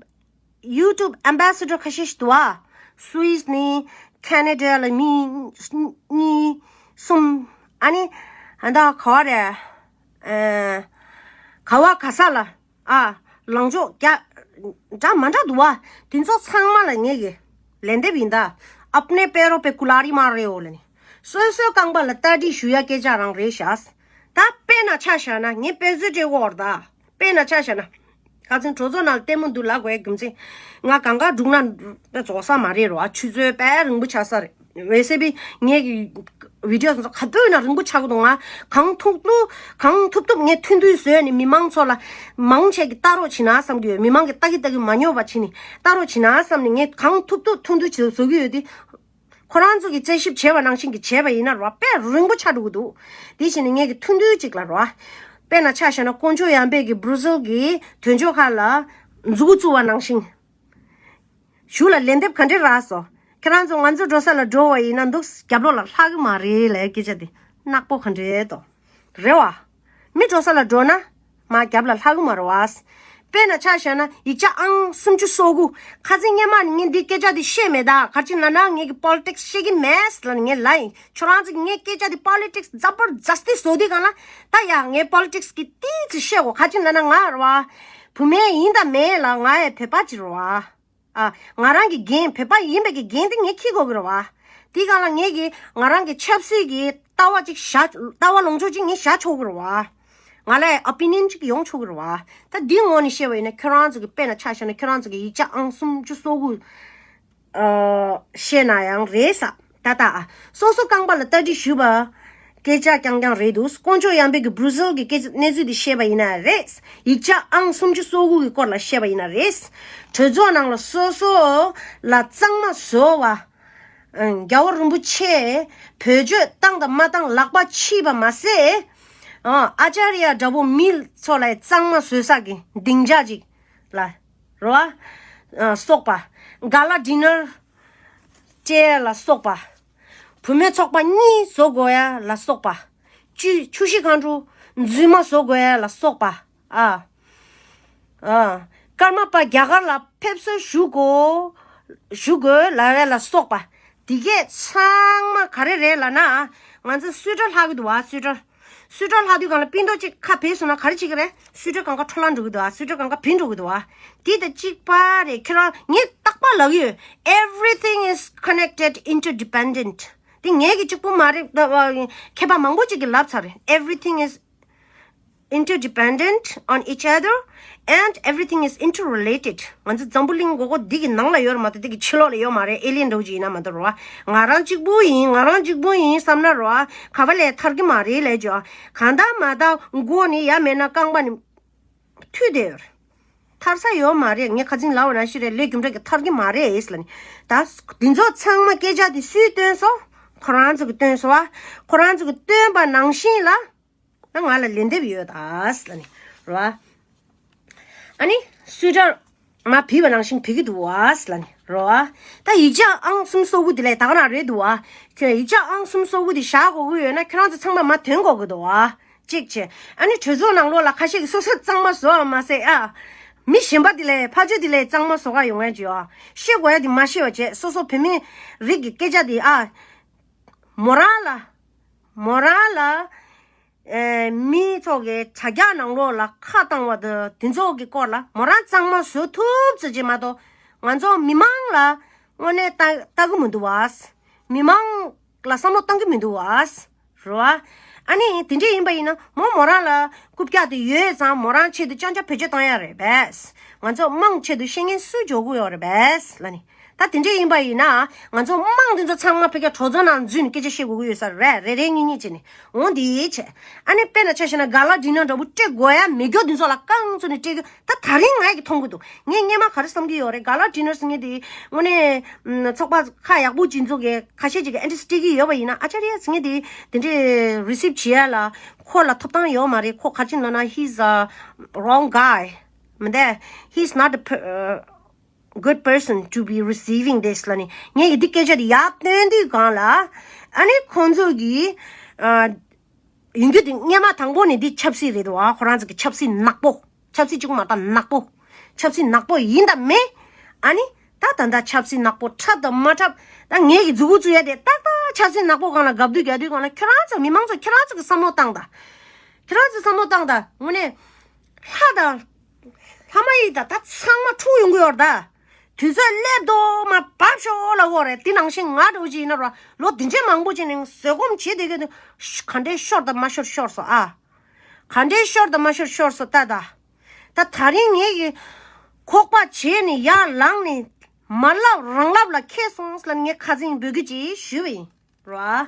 YouTube ambassador ཁ་ཤས་ཤིག་འདུག་བ། Swiss ནི། Canada ལ་མི་གཉིས་གསུམ། ཨ་ནི་ཨ་ད་ག་བ་རེད། ཨ། ག་བ་ག་ས་ལ། ཨ། ལངས་ཕྱོགས་རྒྱ་འདྲ་མ་འདྲ་འདུག་བ། དེ་ཚོ་ཚང་མ་ལ་ངས་ཀྱི་ལན་འདེབས་ཡིན་ད། अपने पैरों पे कुल्हाड़ी मार रहे हो ལ་ནི། སོ་སོའི་རྐང་པ་ལ་ལྟ་དྲི་ཞུ་ཡ་སྐད་ཆ་རང་རེད་ཤག་ད་དཔེར་ན་ཆ་བཞག་ན་ངས་དཔེ་མཛོད་སྤྲད་ཀྱི་ཡོད་རེད་ད། དཔེར་ན་ཆ་བཞག་ན། ཁ་སང་གྲོས་ཚོགས་ནང་ལ་ལྟད་མོ་འདུག་ལབ་དགོས་རྒྱུ་མཚན། ང་གང་ག་འགྲུག་ན་དཔེ་རྫོགས་ས་མ་རེད་རོ། ཨ། ཆུ་ཚོད་དཔེ་རིང་པོ་ཆགས་ས་རེད། वैसे भी ངའི་བི་ཌི་ཡོ་ཚོ་ག་དུས་ན་རིང་པོ་ཆགས་ཀྱི་འདུག་ང་གང་ཐུབ་ཐུབ་གང་ཐུབ་ཐུབ་ངས་ཐུང་ཐུང་བཟོས་ནས་མི་མང་ཚོ་ལ་མང་ཆེ་གི་ལྟ་རོགས་བྱེད་ན་བསམ་གྱི་ཡོད། མི་མང་གི་ལྟ་གི་ལྟ་གི་མ་ཉོབ་པ་བྱས་ནས་ལྟ་རོགས་བྱེད་ན་བསམ་ནས་ངས་གང་ཐུབ་ཐུབ་ཐུང་ཐུང་བྱེད་བཟོ་གི་ཡོད་དེ། ཁོ་རང་ཚོ་གི་རྩད་ཞིབ་བྱས་པ་ནང་བཞིན་གྱི་བྱས་པ་ཡིན་ན་རོ་དཔེ་རིང་པོ་ཆགས་འགྲོ་གི་འདུག་དེ་བཞིན་ངས་གི་ཐུང་ཐུང་ཅིག་ལ་རོ། དཔེར་ན་ཆ་བཞག་ན་དཀོན་མཆོག་ཡང་པས་གི་སྦྲུ་སིལ་གི་དོན་གཅོད་ཁང་ལ་མཛུ་གུ་བཙུགས་པ་ནང་བཞིན། གཞུག་ལ་ལན་འདེབས་ག་འདྲས་རག་སོང་། ཁྱེད་རང་ཚོ་ང་ཚོ་འགྲོ་ས་ལ་འགྲོ་བ་ཡིན་ན་འདུག་རྒྱབ་ལོགས་ལ་ལྷག་གི་མ་རེད་ལབ་སྐད་ཆ་དེ་ནག་པོ་ག་འདྲས་དོ། རེད་བ། མི་འགྲོ་ས་ལ་འགྲོ་ན་མ་རྒྱབ་ལ་ལྷག་གི་མ་རེད་བ། དཔེར་ན་ཆ་བཞག་ན་ཡིག་ཆ་ཨང་སུམ་ཅུ་སོ་དགུ། ཁ་སང་སྔོན་མ་ངས་འདི་སྐད་ཆ་འདི་བཤད་མེད་ད། ག་ཅི་ན་ན་ངས་ཀྱི་པོ་ལི་ཊིག་སི་ཤེས་ཀྱི་མེད་ལབ་ནས་ངས་ལབ་ཡིན། ཁྱོད་རང་ཚོ་ངས་སྐད་ཆ་འདི་པོ་ལི་ཊིག་སི་ཛ་པར་ཛ་སྟི་བཟོ་དུས་གང་ལ་ད་ཡ་ངས་པོ་ལི་ཊིག་སི་གི་ཏིག་ཙི་བཤད་གོ། ག་ཅི་ན་ན་ང་རེད་བ། བུད་མེད་ཡིན་དང་མེད་ལ་ང་ཡ་བོད་པ་ཅིག་རེད་བ། ཨ། ང་རང་གི་འགན་བོད་པ་ཡིན་པའི་གི་འགན་དེ་ངས་འཁྱེར་དགོས་ཀྱི་རེད་བ། དེའི་སྒང་ལ་ངས་གི་ང་རང་གི་ཆབ་སྲིད་ཀྱི་ལྟ་བ་ཅིག་བཞག་ལྟ་བ་ལངས་ཕྱོགས་ཅིག་ངས་བཞག་ཆོག་གི་རེད་བ། ང་ལ་ཨོ་པི་ནི་ཡན་ཅིག་ཡོང་ཆོག་གི་རེད་བ། ད་འདི་ངོས་ནས་བཤད་པ་ཡིན་ན་ཁྱོད་རང་ཚོ་གི་དཔེར་ན་ཆ་བཞག་ན་ཁྱོད་རང་ཚོ་གི་ཡིག་ཆ་ཨང་སུམ་ཅུ་སོ་དགུ། ཨ། བཤད་ན་ཡང་རེད་ས། ད་ལྟ་ཨ། སོ་སོ་རྐང་པ་ལ་ལྟ་དྲི་ཞུས་པ། སྐད་ཆ་རྐྱང་རྐྱང་རེད་འདུག་དཀོན་མཆོག་ཡང་པས་ཀྱི་སྦྲུ་སིལ་གྱི་སྐད་ཆ་གནས་ཚུལ་འདི་བཤད་པ་ཡིན་ན་རེད། ཡིག་ཆ་ཨང་སུམ་ཅུ་སོ་དགུ་གི་སྐོར་ལ་བཤད་པ་ཡིན་ན་རེད། གྲོས་ཚོགས་ནང་ལ་སོ་སོ་ལ་གཙང་མ་བཟོ་བ། ཨང་། རྒྱལ་བ་རིན་པོ་ཆེ་བེད་སྤྱོད་བཏང་དང་མ་བཏང་ལག་པ་ཕྱིས་པ་མ་ཟད། ཨང་། ཨ་ཅཱརྱ་འདྲ་པོ་མི་ཚོ་ལ་གཙང་མ་བཟོ་ས་གི་སྡིངས་ཆ་ཅིག་ལ། རོ། ཨ། སོགས་པ། ག་ལ་ཌི་ནར་སྤྲད་ལ་སོགས་པ། བུད་མེད་ཚོགས་པ་གཉིས་བཟོ་དགོས་ཡ་ལ་སོགས་པ། ཆུ་ཆུ་བཞི་སྒང་དྲུག་རྫུན་མ་བཟོ་དགོས་ཡ་ལ་སོགས་པ། ཨ། ཨ། ཀརྨ་པ་རྒྱ་གར་ལ་ཕེབས་བསུ་ཞུ་དགོས། ཞུ་དགོས་ལབ་ཡ་ལ་སོགས་པ། འདི་གས་ཚང་མ་ག་རེ་རེད་ལབ་ན། ང་ཚོ་སུད་ཊར་ལྷག་གི་འདུག་བ། སུད་ཊར། སུད་ཊར་ལྷག་དུས་སྒང་ལ་སྤུན་ཟླ་གཅིག་ཁ་བེད་སོང་ན་ག་རེ་བྱེད་ཀྱི་རེད། སུད་ཊར་སྒང་ག་འཕྲོ་བརླག་འགྲོ་གི་འདུག་བ། སུད་ཊར་སྒང་ག་བིང་འགྲོ་གི་འདུག་བ། འདི་དང་གཅིག་པ་རེད། ཁྱེད་རང་ངས་རྟག་པར་ལབ་ཀྱི་ཡོད། Everything is connected, interdependent. འདི་ངས་ཀྱི་གཅིག་པུ་མ་རེད། མཁས་པ་མང་པོ་ཅིག་གིས་ལབ་ཚར་རེད། Everything is interdependent on each other and everything is interrelated. ང་ཚོ་འཛམ་བུ་གླིང་མགོ་སྐོར་འདི་གི་ནང་ལ་ཡོད་རེད་མ་གཏོགས་འདི་གི་ཕྱི་ལོགས་ལ་ཡོད་མ་རེད། ཨེ་ལི་ཡན་འདྲ་བོ་ཅིག་ཡིན་ན་མ་གཏོགས་རེད་བ། ང་རང་གཅིག་པུ་ཡིན། ང་རང་གཅིག་པུ་ཡིན་བསམ་ན་རེད་བ། ག་བ་ལས་ཐར་གི་མ་རེད་ལས་ཅོ། གང་ལྟར་མ་ལྟར་མགོ་ནི་ཡ་མེད་ན་རྐང་པ་ནི་མཐུད་དེ་ཡོད་རེད། ཐར་ས་ཡོད་མ་རེད། ངས་ཁ་སང་ལབ་པ་ནང་བཞིན་རེད། ལས་རྒྱུ་འབྲས་ཀྱིས་ཐར་གྱི་མ་རེད་ལབ་ནི། ད་འདི་ཚོ་ཚང་མ་སྐད་ཆ་དེ་སུས་བཏོན་སོང་། ཁོ་རང་ཚོ་གིས་བཏོན་སོང་བ། ཁོ་རང་ཚོ་གིས་བཏོན་པ་ནང་བཞིན་ལ། ད་ང་ལ་ལན་འདེབས་ཡོད་ད་ཟེར་ལབ་ནི་རོ། ཨ་ནི་སུས་ཀྲར་མ་བྲིས་པ་ནང་བཞིན་བྲིས་ཀྱི་འདུག་བ་ཟེར་ལབ་ནི་རོ། ད་ཡིག་ཆ་ཨང་གསུམ་སོ་དགུ་དེ་ལས་ད་ག་རང་རེད་འདུག་བ། ཁྱོད་ཡིག་ཆ་ཨང་གསུམ་སོ་དགུ་དེ་བཞག་དགོས་ཀྱི་ཡོད་ན་ཁྱོད་རང་ཚོ་ཚང་མ་མར་འདོན་དགོས་ཀྱི་འདུག་བ། གཅིག་བྱས། ཨ་ནི་གྲོས་ཚོགས་ནང་ལོགས་ལ་ཁ་ཤས་ཀྱིས་སོ་སོ་གཙང་མ་བཟོ་བ་མ་ཟད། ཨ། མི་གཞན་པ་དེ་ལས་ཕ་ཆོས་དེ་ལས་གཙང་མ་བཟོ་ག་ཡོང་ཡ་ཅིག་ཡོད། ཤེས་དགོས་ཡ་དེ་མ་ཤེས་པ་བྱས། སོ་སོ་བོད་མི་རིགས་ཀྱི་སྐད་ཆ་དེ། ཨ། མོ་རང་ལ། མོ་རང་ལ། ཨེ། མི་ཚོ་གི་དྲ་རྒྱ་ནང་ལོགས་ལ་ཁ་བཏང་བ་དེ་དེ་ཚོ་གི་སྐོར་ལ་མོ་རང་གཙང་མ་བཟོ་ཐུབ་ཙམ་ཅིག་མ་གཏོགས། ང་ཚོ་མི་མང་ལ་དངོས་གནས་ལྟ་ལྟ་གི་མི་འདུག་བ། མི་མང་ལ་བསམ་བློ་བཏང་གི་མི་འདུག་བ། རེད་བ། ཨ་ནི་དེ་འདྲ་ཡིན་པ་ཡིན་ན་མོ་མོ་རང་ལ་རྐུབ་བཀྱག་དེ་ཡོད་ཙང་མོ་རང་ཆེད་དུ་ཅང་ཅང་བེད་སྤྱོད་བཏང་ཡ་རེད་པས། ང་ཚོ་དམངས་ཆེད་དུ་བཤད་མཁན་སུ་འཇོག་གི་ཡོད་རེད་པས་ལབ་ནི། ད་དེ་འདྲ་ཡིན་པ་ཡིན་ན་ང་ཚོ་དམངས་དེ་ཚོ་ཚང་མ་ཕ་གིར་གྲོས་ཚོགས་ནང་འཛུལ་ནས་སྐད་ཆ་བཤད་དགོས་ཀྱི་ཡོད་ས་རེད། རེ་རེ་གཉིས་གཉིས་བྱས་ནས། འོ་འདི་བྱས། ཨ་ནི་དཔེར་ན་ཆ་བཞག་ན་ག་ལ་ཌི་ནར་འདྲ་པོ་སྤྲད་དགོས་ཡ་མེད་རྒྱུ་དེ་ཚོ་ལ་རྐང་བཙུགས་ནས་སྤྲད་རྒྱུ། ད་ད་རིང་ང་ཡི་གིས་མཐོང་གི་འདུག་ངས་སྔོན་མ་ག་རེ་བསམ་གྱི་ཡོད་རེད། ག་ལ་ཌི་ནར་ཟེར་མཁན་དེ་དངོས་གནས་ཚོགས་པ་ཁག་ཡག་པོ་ཅིག་ཚོ་གིས་ཁ་ཤས་ཅིག་གིས་ཨེན་ཊི་སྤྲད་ཀྱི་ཡོད་པ་ཡིན་ན། ཨ་ཅར་ཡ་ཟེར་མཁན་དེ་དེ་འདྲའི་རི་སིབ་བྱེད་ཡ་ལ་ཁོ་ལ་ཐོབ་ཐང་ཡོད་མ་རེད། ཁོ་ག་ཅི་ལབ་ན། He's a wrong guy. མི་འདུག He's not a per- uh, good person to be receiving this ལབ་ནི། ངས་ཀྱི་འདི་སྐད་ཆ་དེ་ཡར་བཏོན་དུས་སྒང་ལ། ཨ་ནི་ཁོང་ཚོ་གིས། ཨ། ཡིན་རྒྱུ་དེ་སྔོན་མ་དང་པོ་ནས་འདི་ཆབ་སྲིད་རེད་འདུག་བ། ཁོ་རང་ཚོ་གི་ཆབ་སྲིད་ནག་པོ། ཆབ་སྲིད་གཅིག་པུ་མ་རེད་ད། ནག་པོ། ཆབ་སྲིད་ནག་པོ་ཡིན་དང་མིན། ཨ་ནི་ད་ད་ལྟ་ཆབ་སྲིད་ནག་པོ་འཁྲབ་དང་མ་འཁྲབ། ད་ངས་ཀྱི་མཛུ་གུ་བཙུགས་ཡ་དེ་ཏག་ཏག་ཆབ་སྲིད་ནག་པོ་སྒང་ལ་གབ་དུས་རྒྱག་དུས་སྒང་ལ། ཁྱོད་རང་ཚོ་མི་མང་ཚོ་ཁྱོད་རང་ཚོ་གི་བསམ་བློ་བཏང་དང་། ཁྱོད་རང་ཚོ་བསམ་བློ་བཏང་དང་། དངོས་གནས་ལྷ་དང་ལྷ་མ་ཡིན་ད། ད་ཚང་མ་འཁྲུག་ཡོང་གི་ཡོད་རེད་ད། དུས་ཚོད་སླེབས་དོ་མ་བབས་ཤོག་ལབ་དགོས་རེད། དེ་ནང་བཞིན་ང་འདྲ་བོ་ཅིག་ཡིན་ན་ར། ལོ་བདུན་ཅུ་མང་པོ་ཅིག་ནས་བཟོད་སྒོམ་བྱེད་བསྡད་ཀྱི་འདུག་ག་འདྲའི་ཤོར་དང་མ་ཤོར་ཤོར་སོང་ཨ། ག་འདྲའི་ཤོར་དང་མ་ཤོར་ཤོར་སོང་ད་ད། ད་ད་རིང་ངས་ཀྱི་ཁོག་པ་བྱས་ནས་ཡར་ལངས་ནས་མ་ལབ་རང་ལབ་ལ་ཁེལ་སོང་ལབ་ནས་ངས་ཁ་སང་འབོད་སྐུལ་ཅིག་ཞུས་པ་ཡིན། ར།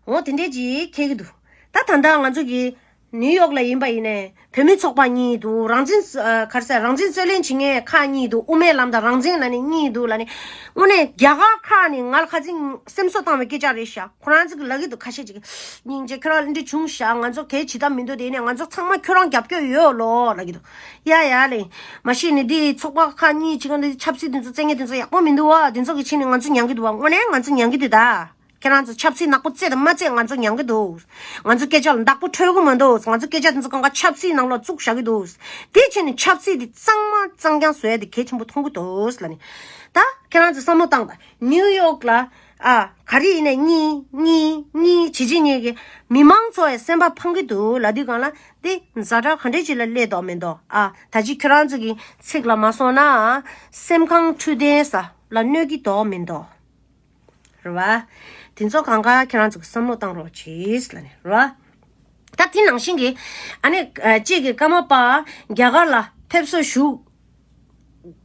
འོ་དེ་འདྲས་ཅིག་ཁེལ་གི་འདུག་ད་ད་ལྟ་ང་ཚོ་གི་ནིའུ་ཡོག་ལ་ཡིན་པ་ཡིན་ནའི་བུད་མེད་ཚོགས་པ་གཉིས་འདུག་རང་བཙན་ཨ། ག་རེ་ཟེར། རང་བཙན་རྩོད་ལེན་བྱེད་མཁན་ཁག་གཉིས་འདུག་དབུ་མའི་ལམ་དང་རང་བཙན་ལབ་ནས་གཉིས་འདུག་ལབ་ནས། དངོས་གནས་རྒྱ་གར་ཁག་ནས་ང་ལ་ཁ་སང་སེམས་གསོ་བཏང་བའི་སྐད་ཆ་རེད་ཤག་ཁོ་རང་ཚོ་གི་ལབ་ཀྱི་འདུག་ཁ་ཤས་ཅིག་གིས། སྙིང་རྗེ། ཁྱོད་རང་འདི་བྱུང་ཤག་ང་ཚོ་གལ་ཇི་ལྟར་མི་འདུག་དེ་ནས་ང་ཚོ་ཚང་མ་ཁྱོད་རང་རྒྱབ་སྐྱོར་ཡོད་ལོ་ལབ་ཀྱི་འདུག་ཡ་ཡ་ལེ། མ་གཞི་ནས་འདི་ཚོགས་པ་ཁག་གཉིས་ཅིག་ག་འདི་ཆབ་སྲིད་འདི་ཚོ་རྩེད་མཁན་འདི་ཚོ་ཡག་པོ་མི་འདུག་བ། འདི་ཚོ་གི་ཕྱིན་ནས་ང་ཚོ་མྱང་གི་འདུག་བ། དངོས་གནས་ང་ཚོ་མྱང་གི་འདུག་ད། ཁྱེད་རང་ཚོ་ཆབ་སྲིད་ནག་པོ་རྩེད་དང་མ་རྩེད་ང་ཚོ་མྱང་གི་འདུག་ང་ཚོ་སྐད་ཆ་ལ་བདག་པོ་འཕྲོད་གི་མི་འདུག་ང་ཚོ་སྐད་ཆ་དེ་ཚོ་གང་ག་ཆབ་སྲིད་ནང་ལོགས་བཙུགས་བཞག་གི་འདུག་དེ་བྱས་ནས་ཆབ་སྲིད་དེ་གཙང་མ་གཙང་རྐྱང་བཟོ་ཡ་དེ་གལ་ཆེན་པོ་མཐོང་གི་འདུག་ལབ་ནས། ད་ཁྱེད་རང་ཚོ་བསམ་བློ་བཏང་དང་། ནིའུ་ཡོག་ལ། ཨ། ག་རེ་ཡིན་ནའི་གཉིས་གཉིས་གཉིས་བྱེད་བྱེད་གཉིས་ཀྱི་མི་མང་ཚོ་ཡི་སེམས་པ་ཕངས་གི་འདུག་ལབ་དུས་སྒང་ལ། དེ་ཛ་དྲག་ག་འདྲས་ཅིག་ལ་སླེབས་དོགས་མེད་དོ། ཨ། ད་ཅི་ཁྱོད་རང་ཚོ་གི་ཚིག་ལ་མ་སོང་ན། སེམས་ཁམས་འཕྲོད་བསྟེན་ས་ལ་གནོད་ཀྱི་དོགས་མེད་དོ། རེད་བ། དེ་ཚོ་གང་ག་ཁྱེད་རང་ཚོ་གི་བསམ་བློ་བཏང་རོགས་གྱིས་ལབ་ནས་རེད་བ། ད་དེ་ནང་བཞིན་གྱི། ཨ་ནི་ཨ། གཅིག་གི་ཀརྨ་པ་རྒྱ་གར་ལ་ཕེབས་བསུ་ཞུ་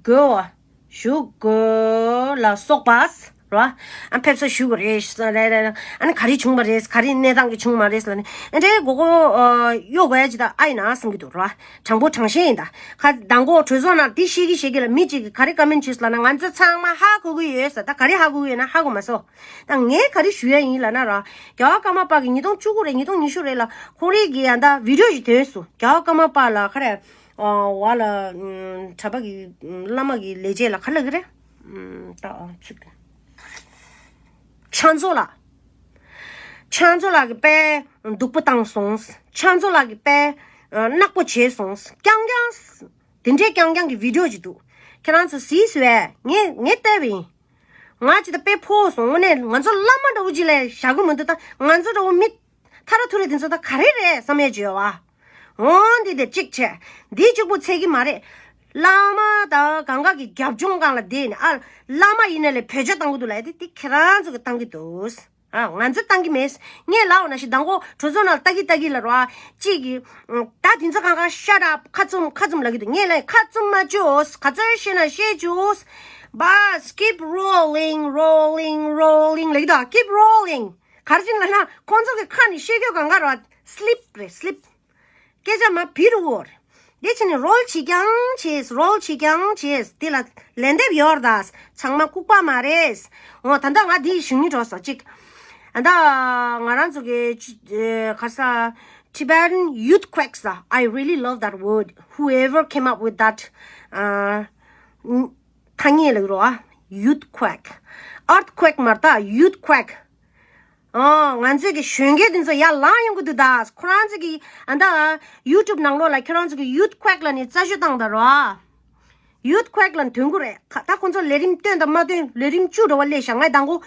དགོས་བ། ཞུ་དགོས་ལ་སོགས་པ་རེད་བ། ཨ། ཕེབས་བསུ་ཞུ་དགོས་རེད་ཟེར་རེད་རེད། ཨ་ནི་ག་རེ་བྱུང་བ་རེད། ག་རེ་གནས་སྟངས་ཀྱི་བྱུང་མ་རེད་ལབ་ནས། ཨ་འདྲའི་མགོ་སྐོར་ཨ། གཡོག་དགོས་ཡ་ཅིག་ད་ཨ་ཡིན་ན་བསམ་གྱི་འདུག་རེད་བ། དྲང་པོ་དྲང་བཞིན་ཡིན་ད། ཁ་མདང་དགོང་གྲོས་ཚོགས་ནང་འདི་བཤད་ཀྱི་བཤད་ཀྱི་ལ་མི་གཅིག་གིས་ག་རེ་ཀ་མེན་བྱས་ལབ་ན། ང་ཚོ་ཚང་མ་ཧ་གོ་གི་ཡོད་ཟེར། ད་ག་རེ་ཧ་གོ་གི་ཡོད་ན་ཧ་གོ་མ་སོང་། ད་ངས་ག་རེ་ཞུ་ཡ་ཡིན་ལབ་ན་ར། རྒྱལ་བ་ཀརྨ་པ་གི་ཉིས་སྟོང་བཅུ་དགུ་རེད། ཉིས་སྟོང་ཉི་ཤུ་རེད་ལ། ཁོང་རིགས་ཀྱི་ཡ་ད་བི་ཌི་ཡོ་ཞིག་ཐོན་སོང་། རྒྱལ་བ་ཀརྨ་པ་ལ་ག་རེ། ཨ། བ་ལ། ཨ། གྲྭ་པ་གི། ཨ། བླ་མ་གི་ལས་བྱེད་ལ་ག་རེ་ལབ་ཀྱི་རེད། ཨ། ད་ཨ་ཚིག་ཕྱག་མཛོད་ལགས། ཕྱག་མཛོད་ལགས་ཀྱིས་དཔེ་སྡུག་པོ་བཏང་སོང་། ཕྱག་མཛོད་ལགས་ཀྱིས་དཔེ་ནག་པོ་བྱས་སོང་། རྐྱང་རྐྱང་། དེ་འདྲའི་རྐྱང་རྐྱང་གི་བི་ཌི་ཡོ་ཅིག་འདུག་ཁྱེད་རང་ཚོ་གཟིགས་སོང་ངས་ངས་བལྟས་པ་ཡིན། ང་ཅིག་ད་དཔེ་ཕོག་སོང་། དངོས་གནས་ང་ཚོ་བླ་མ་འདྲ་བོ་ཅིག་ལ་བཞག་གི་མི་འདུག་ད་ང་ཚོ་འདྲ་བོ་མི་ཐ་ར་ཐུ་རེ་དེ་ཚོ་ད་ག་རེ་རེད་བསམ་ཡས་ཅིག་ཡོད་བ། འོ་འདི་དེ་གཅིག་བྱས། འདི་གཅིག་པོ་ཚད་ཀྱི་མ་རེད། བླ་མ་དང་གང་ག་གི་རྒྱབ་ལྗོངས་སྒང་ལ་བསྡད་ནས། ཨ། བླ་མ་ཡིན་ན་ལས་བེད་སྤྱོད་བཏང་གི་འདུག་ལབ་ཡ་དེ་དེ་ཁྱེད་རང་ཚོ་གི་བཏང་གི་འདུག་ཨ། ང་ཚོ་བཏང་གི་མེད། ངས་ལབ་པ་ནང་བཞིན་མདང་དགོང་གྲོས་ཚོགས་ནང་ལ་ལྟ་གི་ལྟ་གི་ལ་ར། གཅིག་གིས། ཨ། ད་དེ་ཚོ་གང་ག་shut up། ཁ་བཙུམ་ཁ་བཙུམ་ལབ་ཀྱི་འདུག་ངས་ལབ་ཡིན། ཁ་བཙུམ་མ་བཅུག་ག་ཚོད་བཤད་ན་བཤད་བཅུག But keep rolling, rolling, rolling ལབ་ཀྱི་འདུག Keep rolling. ག་རེ་བྱས་ནས་ལབ་ན་ཁོང་ཚོ་གི་ཁ་ནས་བཤད་རྒྱུ་གང་ག་ར་slip རེད། slip. སྐད་ཆ་མར་བུད་འགྲོ་གི་ཡོད་རེད། དེ་བྱས་ནས་རོལ་བྱེད་ཀྱང་བྱེད། རོལ་བྱེད་ཀྱང་བྱེད། དེ་ལ་ལན་འདེབས་ཡོད་རེད་ད། ཚང་མ་ལྐུགས་པ་མ་རེད། འོ་ད་ལྟ་ང་འདི་ཞུ་སྙིང་འདོད་སོང་གཅིག་ཨ་ད་ང་རང་ཚོ་གི་ཅི་ཨེ་ག་ས་Tibetan youthquakes. I really love that word. Whoever came up with that, uh, ཐ་སྙད་ལ་རོ། Youthquake. Earthquake མ་རེད་ད། Youthquake. ཨོ། ང་ཚོས་ཀྱི་གཞོན་སྐྱེས་དེ་ཚོ་ཡར་ལངས་ཡོང་གི་འདུག་ད། ཁོ་རང་ཚོ་གི་ཨ་ད་YouTube ནང་ལོགས་ལ་ཁྱོད་རང་ཚོ་གི་youthquake ལབ་ནས་རྩད་གཅོད་བཏང་ད་རོ། Youthquake ལབ་ནས་ཐོན་གི་རེད། ད་ཁོ་ཚོ་ལས་རིམ་སྟོན་དང་མ་སྟོན། ལས་རིམ་བཅུ་འདྲ་བོ་སླེབས་ཤག་ང་དང་པོ་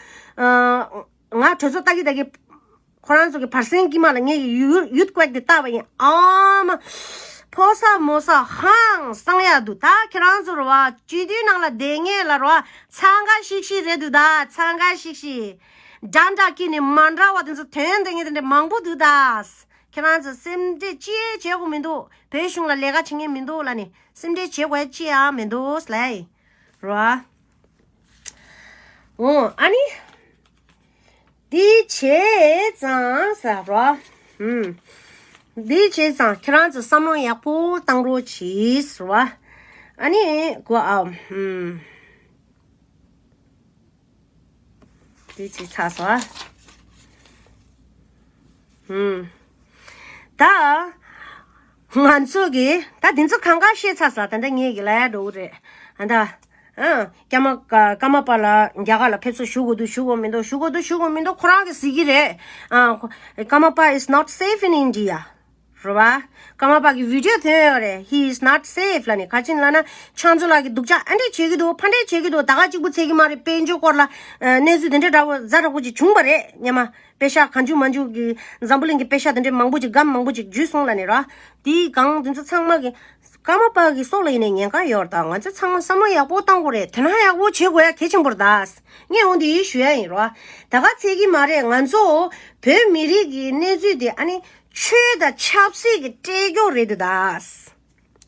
ང་གྲོས་ཚོགས་ལྟ་གི་ལྟ་གི་ཁོ་རང་ཚོ་གི་བར་གསེང་དཀྱིལ་མ་ལ་ངས་youth youthquake དེ་བལྟས་པ་ཡིན། ཨ་མ། ཕོ་ས་མོ་ས་ཧང་སང་ཡག་འདུག་ད་ཁྱེད་རང་ཚོ་རོ་བ་སྤྱི་འཐུས་ནང་ལ་བསྡད་མཁན་ལ་རོ་བ་འཚང་ཁ་ཤིག་ཤིག་རེད་འདུག་ད། འཚང་ཁ་ཤིག་ཤིག་འདྲ་འདྲ་ཀི་ནས་མ་འདྲ་བ་དེ་ཚོ་ཐོན་བསྡད་མཁན་དེ་འདྲ་མང་པོ་འདུག་ད། ཁྱེད་རང་ཚོ་སེམས་ཁྲལ་ཅི་བྱེད་དགོས་མི་འདུག་བོད་གཞུང་ལ་ལས་ཀ་བྱེད་མཁན་མི་འདུག་ལབ་ནས་སེམས་ཁྲལ་བྱེད་དགོས་ཅི་ཡང་མི་འདུག་ལབ་རོ། འོ་ཨ་ནི། འདི་བྱས་ཙང་ཟེར་རོ། ཨུམ། འདི་བྱས་ཙང་ཁྱེད་རང་ཚོ་བསམ་བློ་ཡག་པོ་བཏང་རོགས་གྱིས་ཟེར་བ། ཨ་ནི་གོ་ཨ། ཨུམ། འདི་བྱས་ཚར་སོང་ཨ། ཨུམ། ད། ང་ཚོ་གི་ད་འདི་ཚོ་གང་ག་བཤད་ཚར་ས། ད་ལྟ་ངས་གི་ལ་ཡ་འགྲོ་གི་རེད། ཨ་ད། ཨ། ཀརྨ་ཀརྨ་པ་ལ་རྒྱ་གར་ལ་ཕེབས་བསུ་ཞུ་དགོས་འདུག་ཞུ་དགོས་མི་འདུག་ཞུ་དགོས་འདུག་ཞུ་དགོས་མི་འདུག་ཁོ་རང་གིས་གཟིགས་ཀྱི་རེད། ཨ། ཀརྨ་པ is not safe in India. རེད་བ། ཀརྨ་པ་གི་video ཐོན་ཡོད་རེད། He is not safe ལབ་ནས། ག་ཅི་ལབ་ན་ཕྱག་མཛོད་ལགས་ཀྱིས་སྡུག་ཅག་ཨ་འདྲས་བྱེད་ཀྱི་འདུག་ཕ་འདྲས་བྱེད་ཀྱི་འདུག་ད་ག་གཅིག་པུ་ཚད་ཀྱི་མ་རེད། དཔལ་འབྱོར་སྐོར་ལ་གནས་ཚུལ་དེ་འདྲས་འདྲ་བོ་ཛ་དྲག་པོ་ཅིག་བྱུང་བ་རེད་སྔོན་མ། པེ་ཤག་གང་བྱུང་མང་བྱུང་གི་འཛམ་བུ་གླིང་གི་པེ་ཤག་དེ་འདྲས་མང་པོ་ཅིག་སྒམ་མང་པོ་ཅིག་འཇུས་སོང་ལབ་ནས་ར། དེའི་སྒང་དེ་ཚོ་ཚང་མ་གི་ཀརྨ་པ་གི་སྲོག་ལ་ཡིན་ནའི་ཉེན་ཁ་ཡོད་རེད་ད། ང་ཚོ་ཚང་མ་བསམ་བློ་ཡག་པོ་བཏང་དགོས་རེད། དོ་སྣང་ཡག་པོ་བྱེད་དགོས་ཡ་གལ་ཆེན་པོ་རེད་ད། ངས་འོ་འདི་ཞུ་ཡ་ཡིན་ར། ད་ག་ཚད་ཀྱི་མ་རེད། ང་ཚོ་བོད་མི་རིགས་ཀྱི་གནས་ཚུལ་དེ་ཨ་ནི་ཆོས་དང་ཆབ་སྲིད་ཀྱི་སྤྲད་རྒྱུ་རེད་འདུག་ད།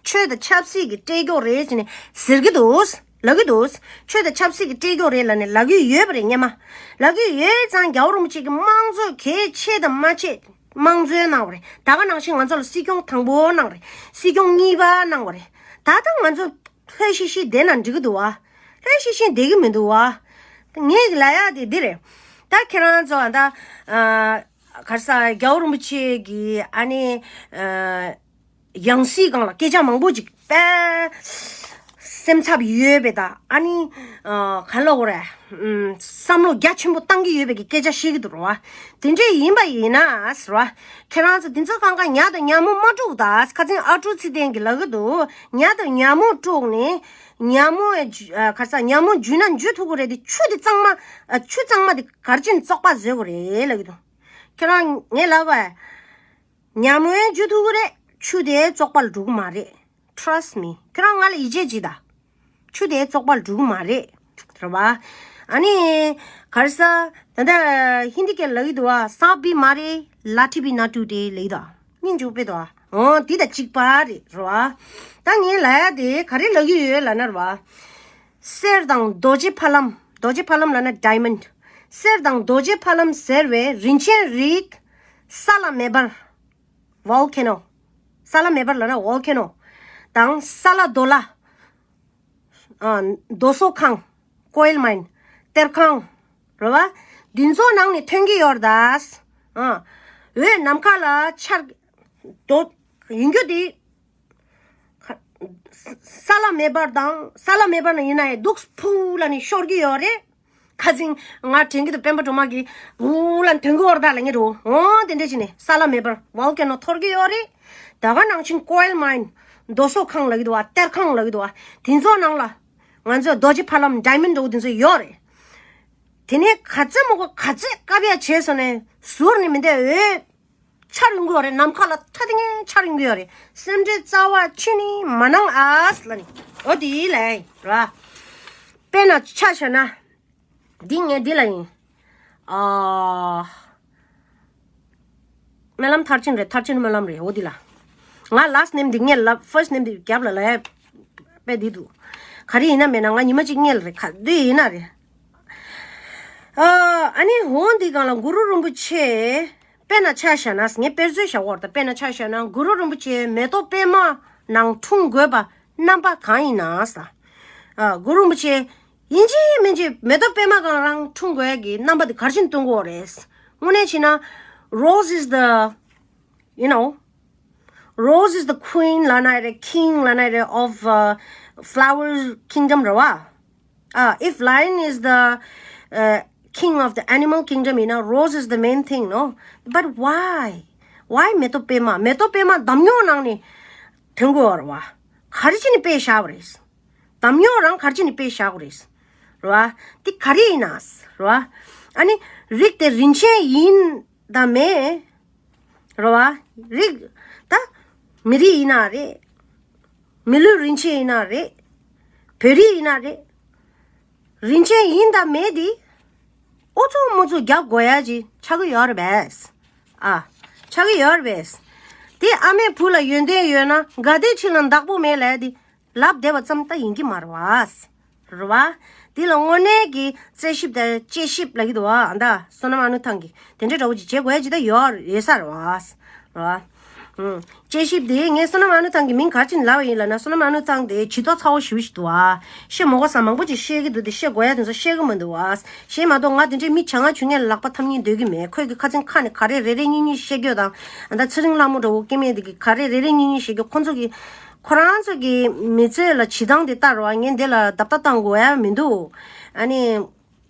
ཆོས་དང་ཆབ་སྲིད་ཀྱི་སྤྲད་རྒྱུ་རེད་ཅེས་ནས་ཟེར་གྱི་འདུག་ལབ་ཀྱི་འདུག་ཆོས་དང་ཆབ་སྲིད་ཀྱི་སྤྲད་རྒྱུ་རེད་ལབ་ནས་ལབ་ཀྱི་ཡོད་པ་རེད་སྔོན་མ། ལབ་ཀྱི་ཡོད་ཙང་རྒྱལ་བ་རིན་པོ་ཆེ་གི་དམངས་གཙོ་གལ་ཆེ་དང་མ་ཆེ་དམངས་གཙོ་གནང་བ་རེད། ད་ག་ནང་བཞིན་ང་ཚོ་ལ་སྲིད་སྐྱོང་དང་པོ་གནང་བ་རེད། སྲིད་སྐྱོང་གཉིས་པ་གནང་བ་རེད། ད་ལྟ་ང་ཚོ་ལྷོད་ཤིག་ཤིག་བསྡད་ན་འགྲིག་གི་འདུག་བ། ལྷོད་ཤིག་ཤིག་བསྡད་ཀྱི་མི་འདུག་བ། ངས་ལབ་ཡ་དེ་འདི་རེད། ད་ཁྱེད་རང་ཚོ་ད་ག་རེ་ཟ་རྒྱལ་བ་རིན་པོ་ཆེ་གི་ཨ་ནི། ཡང་སྲིད་སྒང་ལ་སྐད་ཆ་མང་པོ་ཅིག་དཔེ་སེམས་འཚབ་ཡོད་པའི་ད་ཨ་ནི་ག་ལབ་དགོས་རེད། བསམ་བློ་རྒྱ་ཆེན་པོ་བཏང་གི་ཡོད་པའི་གི་སྐད་ཆ་བཤད་ཀྱི་འདུག་ར་བ། དེ་འདྲས་ཡིན་པ་ཡིན་ན་ཟེར་བ། ཁྱེད་རང་ཚོ་དེ་ཚོ་གང་ག་ཉ་དང་ཉ་མོ་མ་དཀྲུག་ད། ཁ་སང་ཨ་ཀྲུག་ཚེ་བརྟན་གྱིས་ལབ་ཀྱི་འདུག་ཉ་དང་ཉ་མོ་དཀྲུག་ནས་ཉ་མོ་ག་རེ་ཟ་ཉ་མོ་འཇུས་ན་འཇུ་ཐུབ་ཀྱི་རེད་དེ། ཆུ་དེ་གཙང་མ་ཆུ་གཙང་མ་དེ་གར་ཅན་བཙོག་པ་བཟོས་དགོས་རེད་ལབ་ཀྱི་འདུག་ཁྱེད་རང་ངས་ལབ་པ། ཉ་མོའི་འཇུ་ཐུབ་ཀྱི་རེད། ཆུ་དེ་བཙོག་པ་ལ་འགྲོ་གི་མ་རེད། Trust me. ཁྱོད་རང་ང་ལ་ཡིད་ཆེས་བྱེད་ད། ཆུ་དེ་བཙོག་པ་ལ་འགྲོ་གི་མ་རེད། རེད་བ། ཨ་ནི། ག་རེ་ཟ། ད་ལྟ་ཧིན་དི་སྐད་ལབ་ཀྱི་འདུག་བ། सांप भी मारे, लाठी भी ना टूटे ལབ་ཀྱི་འདུག་སྙིང་རྗེ་པོ་དཔེ་འདུག་འོ་དེ་དང་གཅིག་པ་རེད། རེད་བ། ད་ངས་ལབ་ཡ་དེ་ག་རེ་ལབ་ཀྱི་ཡོད་ལབ་ན་རེད་བ། གསེར་དང་རྡོ་རྗེ་ཕ་ལམ། རྡོ་རྗེ་ཕ་ལམ་ལབ་ན་diamond། གསེར་དང་རྡོ་རྗེ་ཕ་ལམ་ཟེར་བའི་རིན་ཆེན་རིགས། ས་ལ་མེ་འབར། Volcano། ས་ལ་མེ་འབར་ལབ་ན་volcano། དང་ས་ལ་རྡོ་ལ། ཨ། རྡོ་གསོག་ཁང་། Coal mine། གཏེར་ཁང་། རེད་བ། འདི་ཚོ་ནང་ནས་ཐོན་གྱི་ཡོད་རེད་ད། ཨ། འོད་ནམ་མཁའ་ལ་འཆར། རྡོ། ཡིན་རྒྱུ་དེ། ས་ལ་མེ་འབར་དང་། ས་ལ་མེ་འབར་ན་ཡིན་ན་ཡང་རྡོ་ཕུ་ལ་ནི་ཤོར་གྱི་ཡོད་རེད། ཁ་སང་ང་དྲན་གྱི་འདུག་སྤེན་པ་སྒྲོལ་མ་གིས་འུ་ལ་འཐོན་གྱི་ཡོད་རེད་ད་ལབ་ངེས་རོ། འོ་དེ་འདྲ་བྱས་ནས་ས་ལ་མེ་འབར་volcano འཐོར་གྱི་ཡོད་རེད། ད་ག་ནང་བཞིན་coal mine། རྡོ་གསོག་ཁང་ལབ་ཀྱི་འདུག་བ། གཏེར་ཁང་ལབ་ཀྱི་འདུག་བ། དེ་ཚོ་ནང་ལ་ང་ཚོས་རྡོ་རྗེ་ཕ་ལམ་diamond འདྲ་བོ་དེ་ཚོ་ཡོད་རེད། དེ་ནས་ག་ཚད་མོ་གོ་ག་ཚད་བཀབ་ཡ་བྱས་སོང་ནས་ཟུར་ནས་མི་འདའ་འོད། འཆར་ཡོང་གི་ཡོད་རེད། ནམ་མཁའ་ལ་ཐ་དེ་ངན་འཆར་ཡོང་གི་ཡོད་རེད། སེམས་ཁྲལ་རྩ་བ་ཅི་ནས་མ་གནང་ཨ་ཟེར་ལབ་ནས། འོ་དེ་ལ་ཡིན་ར། དཔེར་ན་ཆ་བཞག་ན། འདི་ངས་འདི་ལ་ཡིན། ཨ། སྨོན་ལམ་མཐར་ཕྱིན་རེད། མཐར་ཕྱིན་སྨོན་ལམ་རེད། འོ་འདི་ལ། ང་last name འདི་ངས་ལབ། first name འདི་རྒྱབ་ལ་ལབ་ཡ་དཔེ་འདི་འདུག་ག་རེ་ཡིན་ན་མེད་ན་ང་ཉི་མ་གཅིག་སྔོན་ལ་རེད། ག་འདི་ཡིན་ན་རེད། ཨ། ཨ་ནི་འོ་འདི་སྒང་ལ་གུ་རུ་རིན་པོ་ཆེ། དཔེར་ན་ཆ་བཞག་ན། ངས་དཔེར་མཚོན་བཞག་པ་རེད་ད། དཔེར་ན་ཆ་བཞག་ན་གུ་རུ་རིན་པོ་ཆེ་མེ་ཏོག་པད་མ་ ནང་འཁྲུངས་དགོས་པ་རྣམ་པ་གང་ཡིན་ན་ཟེར། ཨ། གུ་རུ་རིན་པོ་ཆེ་ཡིན་གཅིག་མིན་གཅིག་མེ་ཏོག་པད་མ་སྒང་རང་འཁྲུངས་དགོས་ཀྱི་རྣམ་པ་དེ་ག་རེ་བྱས་ནས་སྟོན་དགོས་རེད། དངོས་གནས་བྱས་ན། Rose is the, you know, Rose is the queen ལབ་ན་རེད། King ལབ་ན་རེད། Of, uh, flower kingdom རེད་བ། ཨ། If lion is the, uh, king of the animal kingdom, you know, rose is the main thing, no? But why? Why མེ་ཏོག་པད་མ། མེ་ཏོག་པད་མ་འདམ་རྙོག་ནང་ནས་ཐོན་དགོས་པ་རེད་བ། ག་རེ་བྱས་ནས་དཔེ་བཞག་པ་རེད། འདམ་རྙོག་རང་ག་རེ་བྱས་ནས་དཔེ་བཞག་པ་རེད། རེད་བ། འདི་ག་རེ་ཡིན་ན། རེད་བ། ཨ་ནི་རིགས་དེ་རིན་ཆེན་ཡིན་དང་མེད། རེད་བ། རིགས་ད་མི་རིགས་ཡིན་ན་རེད། མི་ལུས་རིན་ཆེན་ཡིན་ན་རེད། བོད་རིགས་ཡིན་ན་རེད། རིན་ཆེན་ཡིན་དང་མེད་དེ། ཨུ་ཚུགས་མུ་ཚུགས་རྒྱབ་དགོས་ཡ་ཅིག་ཆགས་ཀྱི་ཡོད་རེད་པས། ཨ། ཆགས་ཀྱི་ཡོད་རེད་པས། དེ་ཨ་མས་བུ་ལ་ཡོན་ཏན་ཡོད་ན་དགའ་བདེ་ཕྱི་ལ་བདག་པོ་མེད་ལབ་དེ་ལབ་བསྡད་པ་ཙམ་ད་ཡིན་གྱི་མ་རེད་བ། རེད་བ། དེ་ལ་དངོས་གནས་ཀྱི་རྩད་ཞིབ་དང་དཔྱད་ཞིབ་ལབ་ཀྱི་འདུག་བ། ཨ་ད་བསོད་ནམས་ཨ་ནུ་ཐང་གིས་དེ་འདྲའི་འདྲ་བོ་ཅིག་བྱེད་དགོས་ཡ་ཅིག་ད་ཡོད་ཡོད་ས་རེད་བ། རེད་བ། ཨུམ། དཔྱད་ཞིབ་དེ་ངས་བསོད་ནམས་ཨ་ནུ་ཐང་གི་མིང་ག་རེ་བྱས་ནས་ལབ་པ་ཡིན་ལབ་ན། བསོད་ནམས་ཨ་ནུ་ཐང་དེ་བྱི་དོར་ཚ་བོ་ཞེ་པོ་ཞིག་འདུག་ཨ། བཤད་མ་དགོས་ས་མང་པོ་ཅིག་བཤད་ཀྱི་འདུག་དེ་བཤད་དགོས་ཡ་དེ་ཚོ་བཤད་གི་མི་འདུག་ཨ། བཤད་མ་གཏོགས་ང་དེ་འདྲའི་མི་བྱ་ངན་བྱུས་ངན་ལག་པ་འཐམ་སྙིང་འདོད་ཀྱི་མེད། ཁོས་ཀྱི་ཁ་ཚིག་ཁ་ནས་ག་རེ་རེ་རེ་གཉིས་གཉིས་བཤད་རྒྱུ་དང་། ཨ་ད་ཚེ་རིང་ལྷ་མོ་འདྲ་བོ་སྐྱེ་དམན་དེ་གི་ག་རེ་རེ་རེ་གཉིས་གཉིས་བཤད་རྒྱུ། ཁོ་ཚོ་གི་ཁོ་རང་ཚོ་གི་མི་ཚེ་ལ་བྱེད་སྟངས་དེ་ལྟར་བ་ངས་འདི་ལ་བརྡབ་ལྟ་བཏང་དགོས་ཡ་མི་འདུག་ཨ་ནི།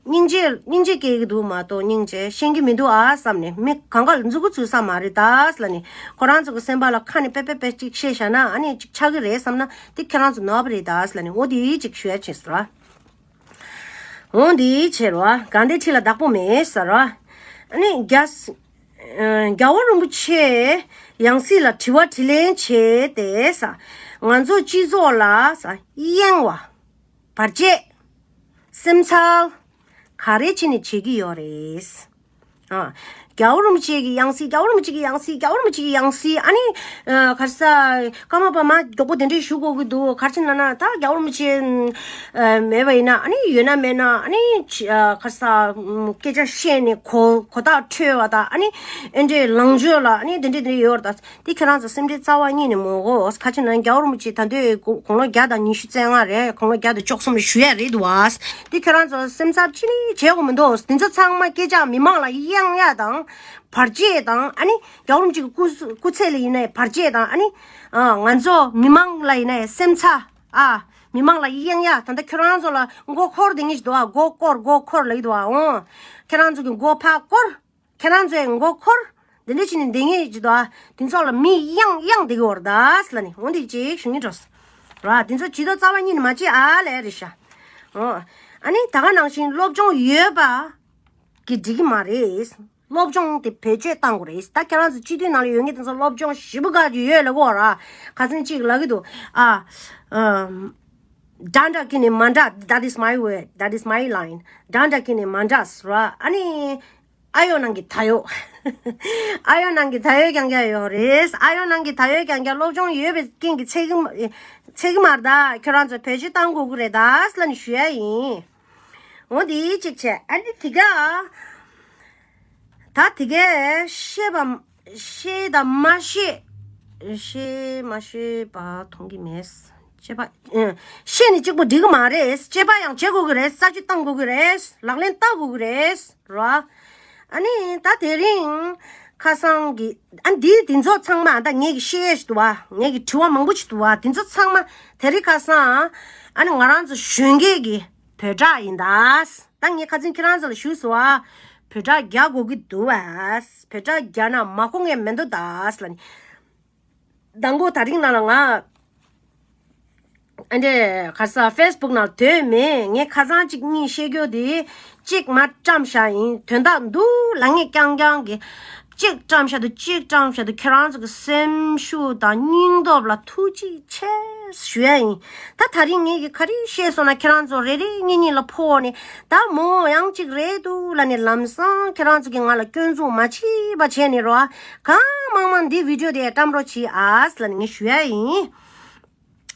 སྙིང་རྗེ་སྙིང་རྗེ་སྐྱེ་གི་འདུག་མ་གཏོགས་སྙིང་རྗེ་ཤེས་ཀྱི་མི་འདུག་ཨ་བསམ་ནས། མི་གང་ག་ལ་མཛུ་གུ་འཛུགས་ས་མ་རེད་ད་ཟེར་ལབ་ནས། ཁོ་རང་ཚོ་གི་སེམས་པ་ལ་ཁ་ནས་པེ་པེ་པེ་ཅིག་བཤད་བཞག་ན་ཨ་ནི་ཅིག་ཆགས་ཀྱི་རེད་བསམ་ན་དེ་ཁྱེད་རང་ཚོ་ནོར་བ་རེད་ད་ཟེར་ལབ་ནས། འོ་དེ་ཅིག་ཞུ་ཡ་བྱས་ཟེར་བ། འོ་དེ་བྱས་རོ། གང་དེ་ཁྲི་ལ་བདག་པོ་མེད་ཟེར་རོ། ཨ་ནི་རྒྱ་ཨ་རྒྱལ་བ་རིན་པོ་ཆེ་ཡང་སྲིད་ལ་དྲི་བ་དྲིས་ལན་བྱས་ཏེ་ཟེར། ང་ཚོ་སྤྱི་ཚོགས་ལ་ཟེར་གཡེང་བ། བར་ཆད། སེམས་འཚབ། ག་རེ་བྱས་ནས་བྱེད་ཀྱི་ཡོད་རེད། ཨ། རྒྱལ་བ་རིན་པོ་ཆེ་གི་ཡང་སྲིད། རྒྱལ་བ་རིན་པོ་ཆེ་གི་ཡང་སྲིད། རྒྱལ་བ་རིན་པོ་ཆེ་གི་ཡང་སྲིད། ཨ་ནི། ཨ། ག་རེ་ཟེར། ཀརྨ་པ་མ་མགྱོགས་པོ་དེ་འདྲས་ཞུ་དགོས་ཀྱི་འདུག་ག་རེ་བྱས་ན་ན་ད་རྒྱལ་བ་རིན་པོ་ཆེ། ཨ། མེད་པ་ཡིན་ན། ཨ་ནི་ཡོད་ན་མེད་ན། ཨ་ནི་ཅི། ཨ། ག་རེ་ཟེར། སྐད་ཆ་བཤད་ནས་གོ་གོ་རྟོགས་འཕྲོད་པ་དང་། ཨ་ནི་ཨེ་འདྲས་ལངས་ཕྱོགས་ལ་ཨ་ནི་དེ་འདྲས་དེ་འདྲས་ཡོད་རེད་ད། དེ་ཁྱེད་རང་ཚོ་སེམས་ཁྲལ་རྩ་བ་ཉིད་ནས་མི་དགོས། ག་ཅི་ན་རྒྱལ་བ་རིན་པོ་ཆེ་ད་འདོད་དགུང་ལོ་བརྒྱ་དང་ཉི་ཤུ་རྩ་ལྔ་རེད། དགུང་ལོ་བརྒྱ་དང་བཅུ་གསུམ་རེད་ཞུ་ཡ་རེད་འདུག་བ། དེ་ཁྱེད་རང་ཚོ་སེམས་འཚབ་ཅི་ནས་བྱེད་དགོས་མི་འདུག་དེ་ཚོ་ཚང་མ་སྐད་ཆ་མི་མང་ལ་གཡེང་ཡ་དང་བར་ཆད་དང་། ཨ་ནི་རྒྱལ་བ་རིན་པོ་ཆེ་གི་སྐུ་སྐུ་ཚེ་ལ་ཡིན་ནའི་བར་ཆད་དང་། ཨ་ནི་ང་ཚོ་མི་མང་ལ་ཡིན་ནའི་སེམས་འཚབ། ཨ། མི་མང་ལ་གཡེང་ཡ། ད་ལྟ་ཁྱེད་རང་ཚོ་ལ་མགོ་འཁོར་བསྡད་མཁན་ཞིག་འདུག་བ། མགོ་སྐོར་མགོ་འཁོར་ལབ་ཀྱི་འདུག་བ། འོང་། ཁྱེད་རང་ཚོ་གི་མགོ་ཕར་སྐོར། ཁྱེད་རང་ཚོའི་མགོ་འཁོར། འདི་འདྲ་བྱས་ནས་འདི་ངས་ཅི་དོ། དེ་ཚོ་ལ་མི་གཡེང་གཡེང་བསྡད་ཀྱི་ཡོད་རེད་ད་ཟེར་ལབ་ནས། འོ་འདི་ཅིག་ཞུ་སྙིང་འདོད་ར། དེ་ཚོ་ཇུས་གཏོགས་རྩ་བ་ཉིད་ནས་མ་བྱེད་ཨ་ལས་རེད་ཤག་འོ། ཨ་ནི་ད་ག་ནང་བཞིན་སློབ་སྦྱོང་ཡོད་པ་གི་འགྲིག་གི་མ་རེད། སློབ་སྦྱོང་དེ་བེད་སྤྱོད་བཏང་དགོས་རེད། ད་ཁྱེད་རང་ཚོ་སྤྱི་འཐུས་ནང་ལ་ཡོད་མཁན་དེ་ཚོ་སློབ་སྦྱོང་ཞེ་པོ་དགའ་རྒྱུ་ཡོད་ལབ་ཀྱི་ཡོད་ར། ཁ་སང་གཅིག་ལབ་ཀྱི་འདུག་ཨ། ཨམ། འདྲ་འདྲ་ཀི་ནས་མ་འདྲ། That is my way, that is my line. འདྲ་འདྲ་ཀི་ནས་མ་འདྲ་ཟེར་བ། ཨ་ནི། ཨ་ཡོ་ནང་གི་ད་ཡོ། ཨ་ཡོ་ནང་གི་ད་ཡོ་རྐྱང་རྐྱང་ཡོད་རེད། ཨ་ཡོ་ནང་གི་ད་ཡོ་རྐྱང་རྐྱང་སློབ་སྦྱོང་ཡོད་པའི་རྐྱེན་གྱིས་ཚད་ཀྱི་མ་ཚད་ཀྱི་མ་རེད་ད། ཁྱོད་རང་ཚོ་བེད་སྤྱོད་བཏང་དགོས་ཀྱི་རེད་ད་ཟེར་ལབ་ནས་ཞུ་ཡ་ཡིན། འོ་འདི་གཅིག་བྱས། ཨ་ནི་དེ་ག་ད་དེ་གས་བཤད་པ་བཤད་དང་མ་བཤད། བཤད་མ་བཤད་པ་མཐོང་གི་མེད། བཤད་པ། ཨ། བཤད་ནི་གཅིག་པོ་འགྲིག་གི་མ་རེད། བཤད་པ་ཡང་བྱེད་དགོས་ཀྱི་རེད། རྩད་གཅོད་བཏང་དགོས་ཀྱི་རེད། ལག་ལེན་བསྟར་དགོས་ཀྱི་རེད་ར། ཨ་ནི་ད་དེ་རིང་ཁ་སང་གི་ཨ་འདི་དེ་ཚོ་ཚང་མ་ད་ངེད་ཀྱི་བཤད་ཡས་ཞིག་འདུག་བ། ངེད་ཀྱི་དྲི་བ་མང་པོ་ཞིག་འདུག་བ། དེ་ཚོ་ཚང་མ་དེ་རིང་ཁ་སང་ཨ་ནི་ང་རང་ཚོ་གཞོན་སྐྱེས་ཀྱི་བོད་སྒྲ་ཡིན་ད། ད་ངས་ཁ་སང་ཁྱེད་རང་ཚོ་ལ་ཞུས་སོང་ཨ། བོད་སྒྲ་རྒྱག་དགོས་ཀྱི་འདུག་བས། བོད་སྒྲ་རྒྱག་ན་མ་གོ་ངེས་མི་འདུག་ད་ཟེར་ལབ་ནས། མདང་དགོང་དེ་རིང་ནང་ལ་ང་ཨ་འདྲས་ག་རེ་ཟེར་ཕེ་སི་བུག་ནང་སྡོད་མེད། ངས་ཁ་སང་གཅིག་གཉིས་བཤད་རྒྱུ་དེ་གཅིག་མར་བཀྲམ་བཞག་ཡིན། དོན་དག་འདུག་ལབ་མཁན་རྐྱང་རྐྱང་གི་གཅིག་བཀྲམ་བཞག་འདུག་གཅིག་བཀྲམ་བཞག་འདུག་ཁྱེད་རང་ཚོ་གི་སེམས་ཤུགས་དང་སྙིང་སྟོབས་ལ་ཐུགས་རྗེ་ཆེ་ཞུ་ཡ་ཡིན། ད་དེ་རིང་ངས་ཀྱི་ག་རེ་བཤད་སོང་ན་ཁྱེད་རང་ཚོ་རེ་རེ་གཉིས་གཉིས་ལ་ཕོག་ནས་ད་མོ་ཡང་གཅིག་རེད་འདུག་ལབ་ནས་ལམ་སང་ཁྱེད་རང་ཚོ་གིས་ང་ལ་སྐྱོན་འཛུགས་མ་བྱེད་པ་བྱས་ནས་རོ། གང་མང་མང་འདི་བི་ཌི་ཡོ་དེ་བཀྲམ་རོགས་བྱེད་ཨ་ཟེར་ལབ་ནས་ངས་ཞུ་ཡ་ཡིན།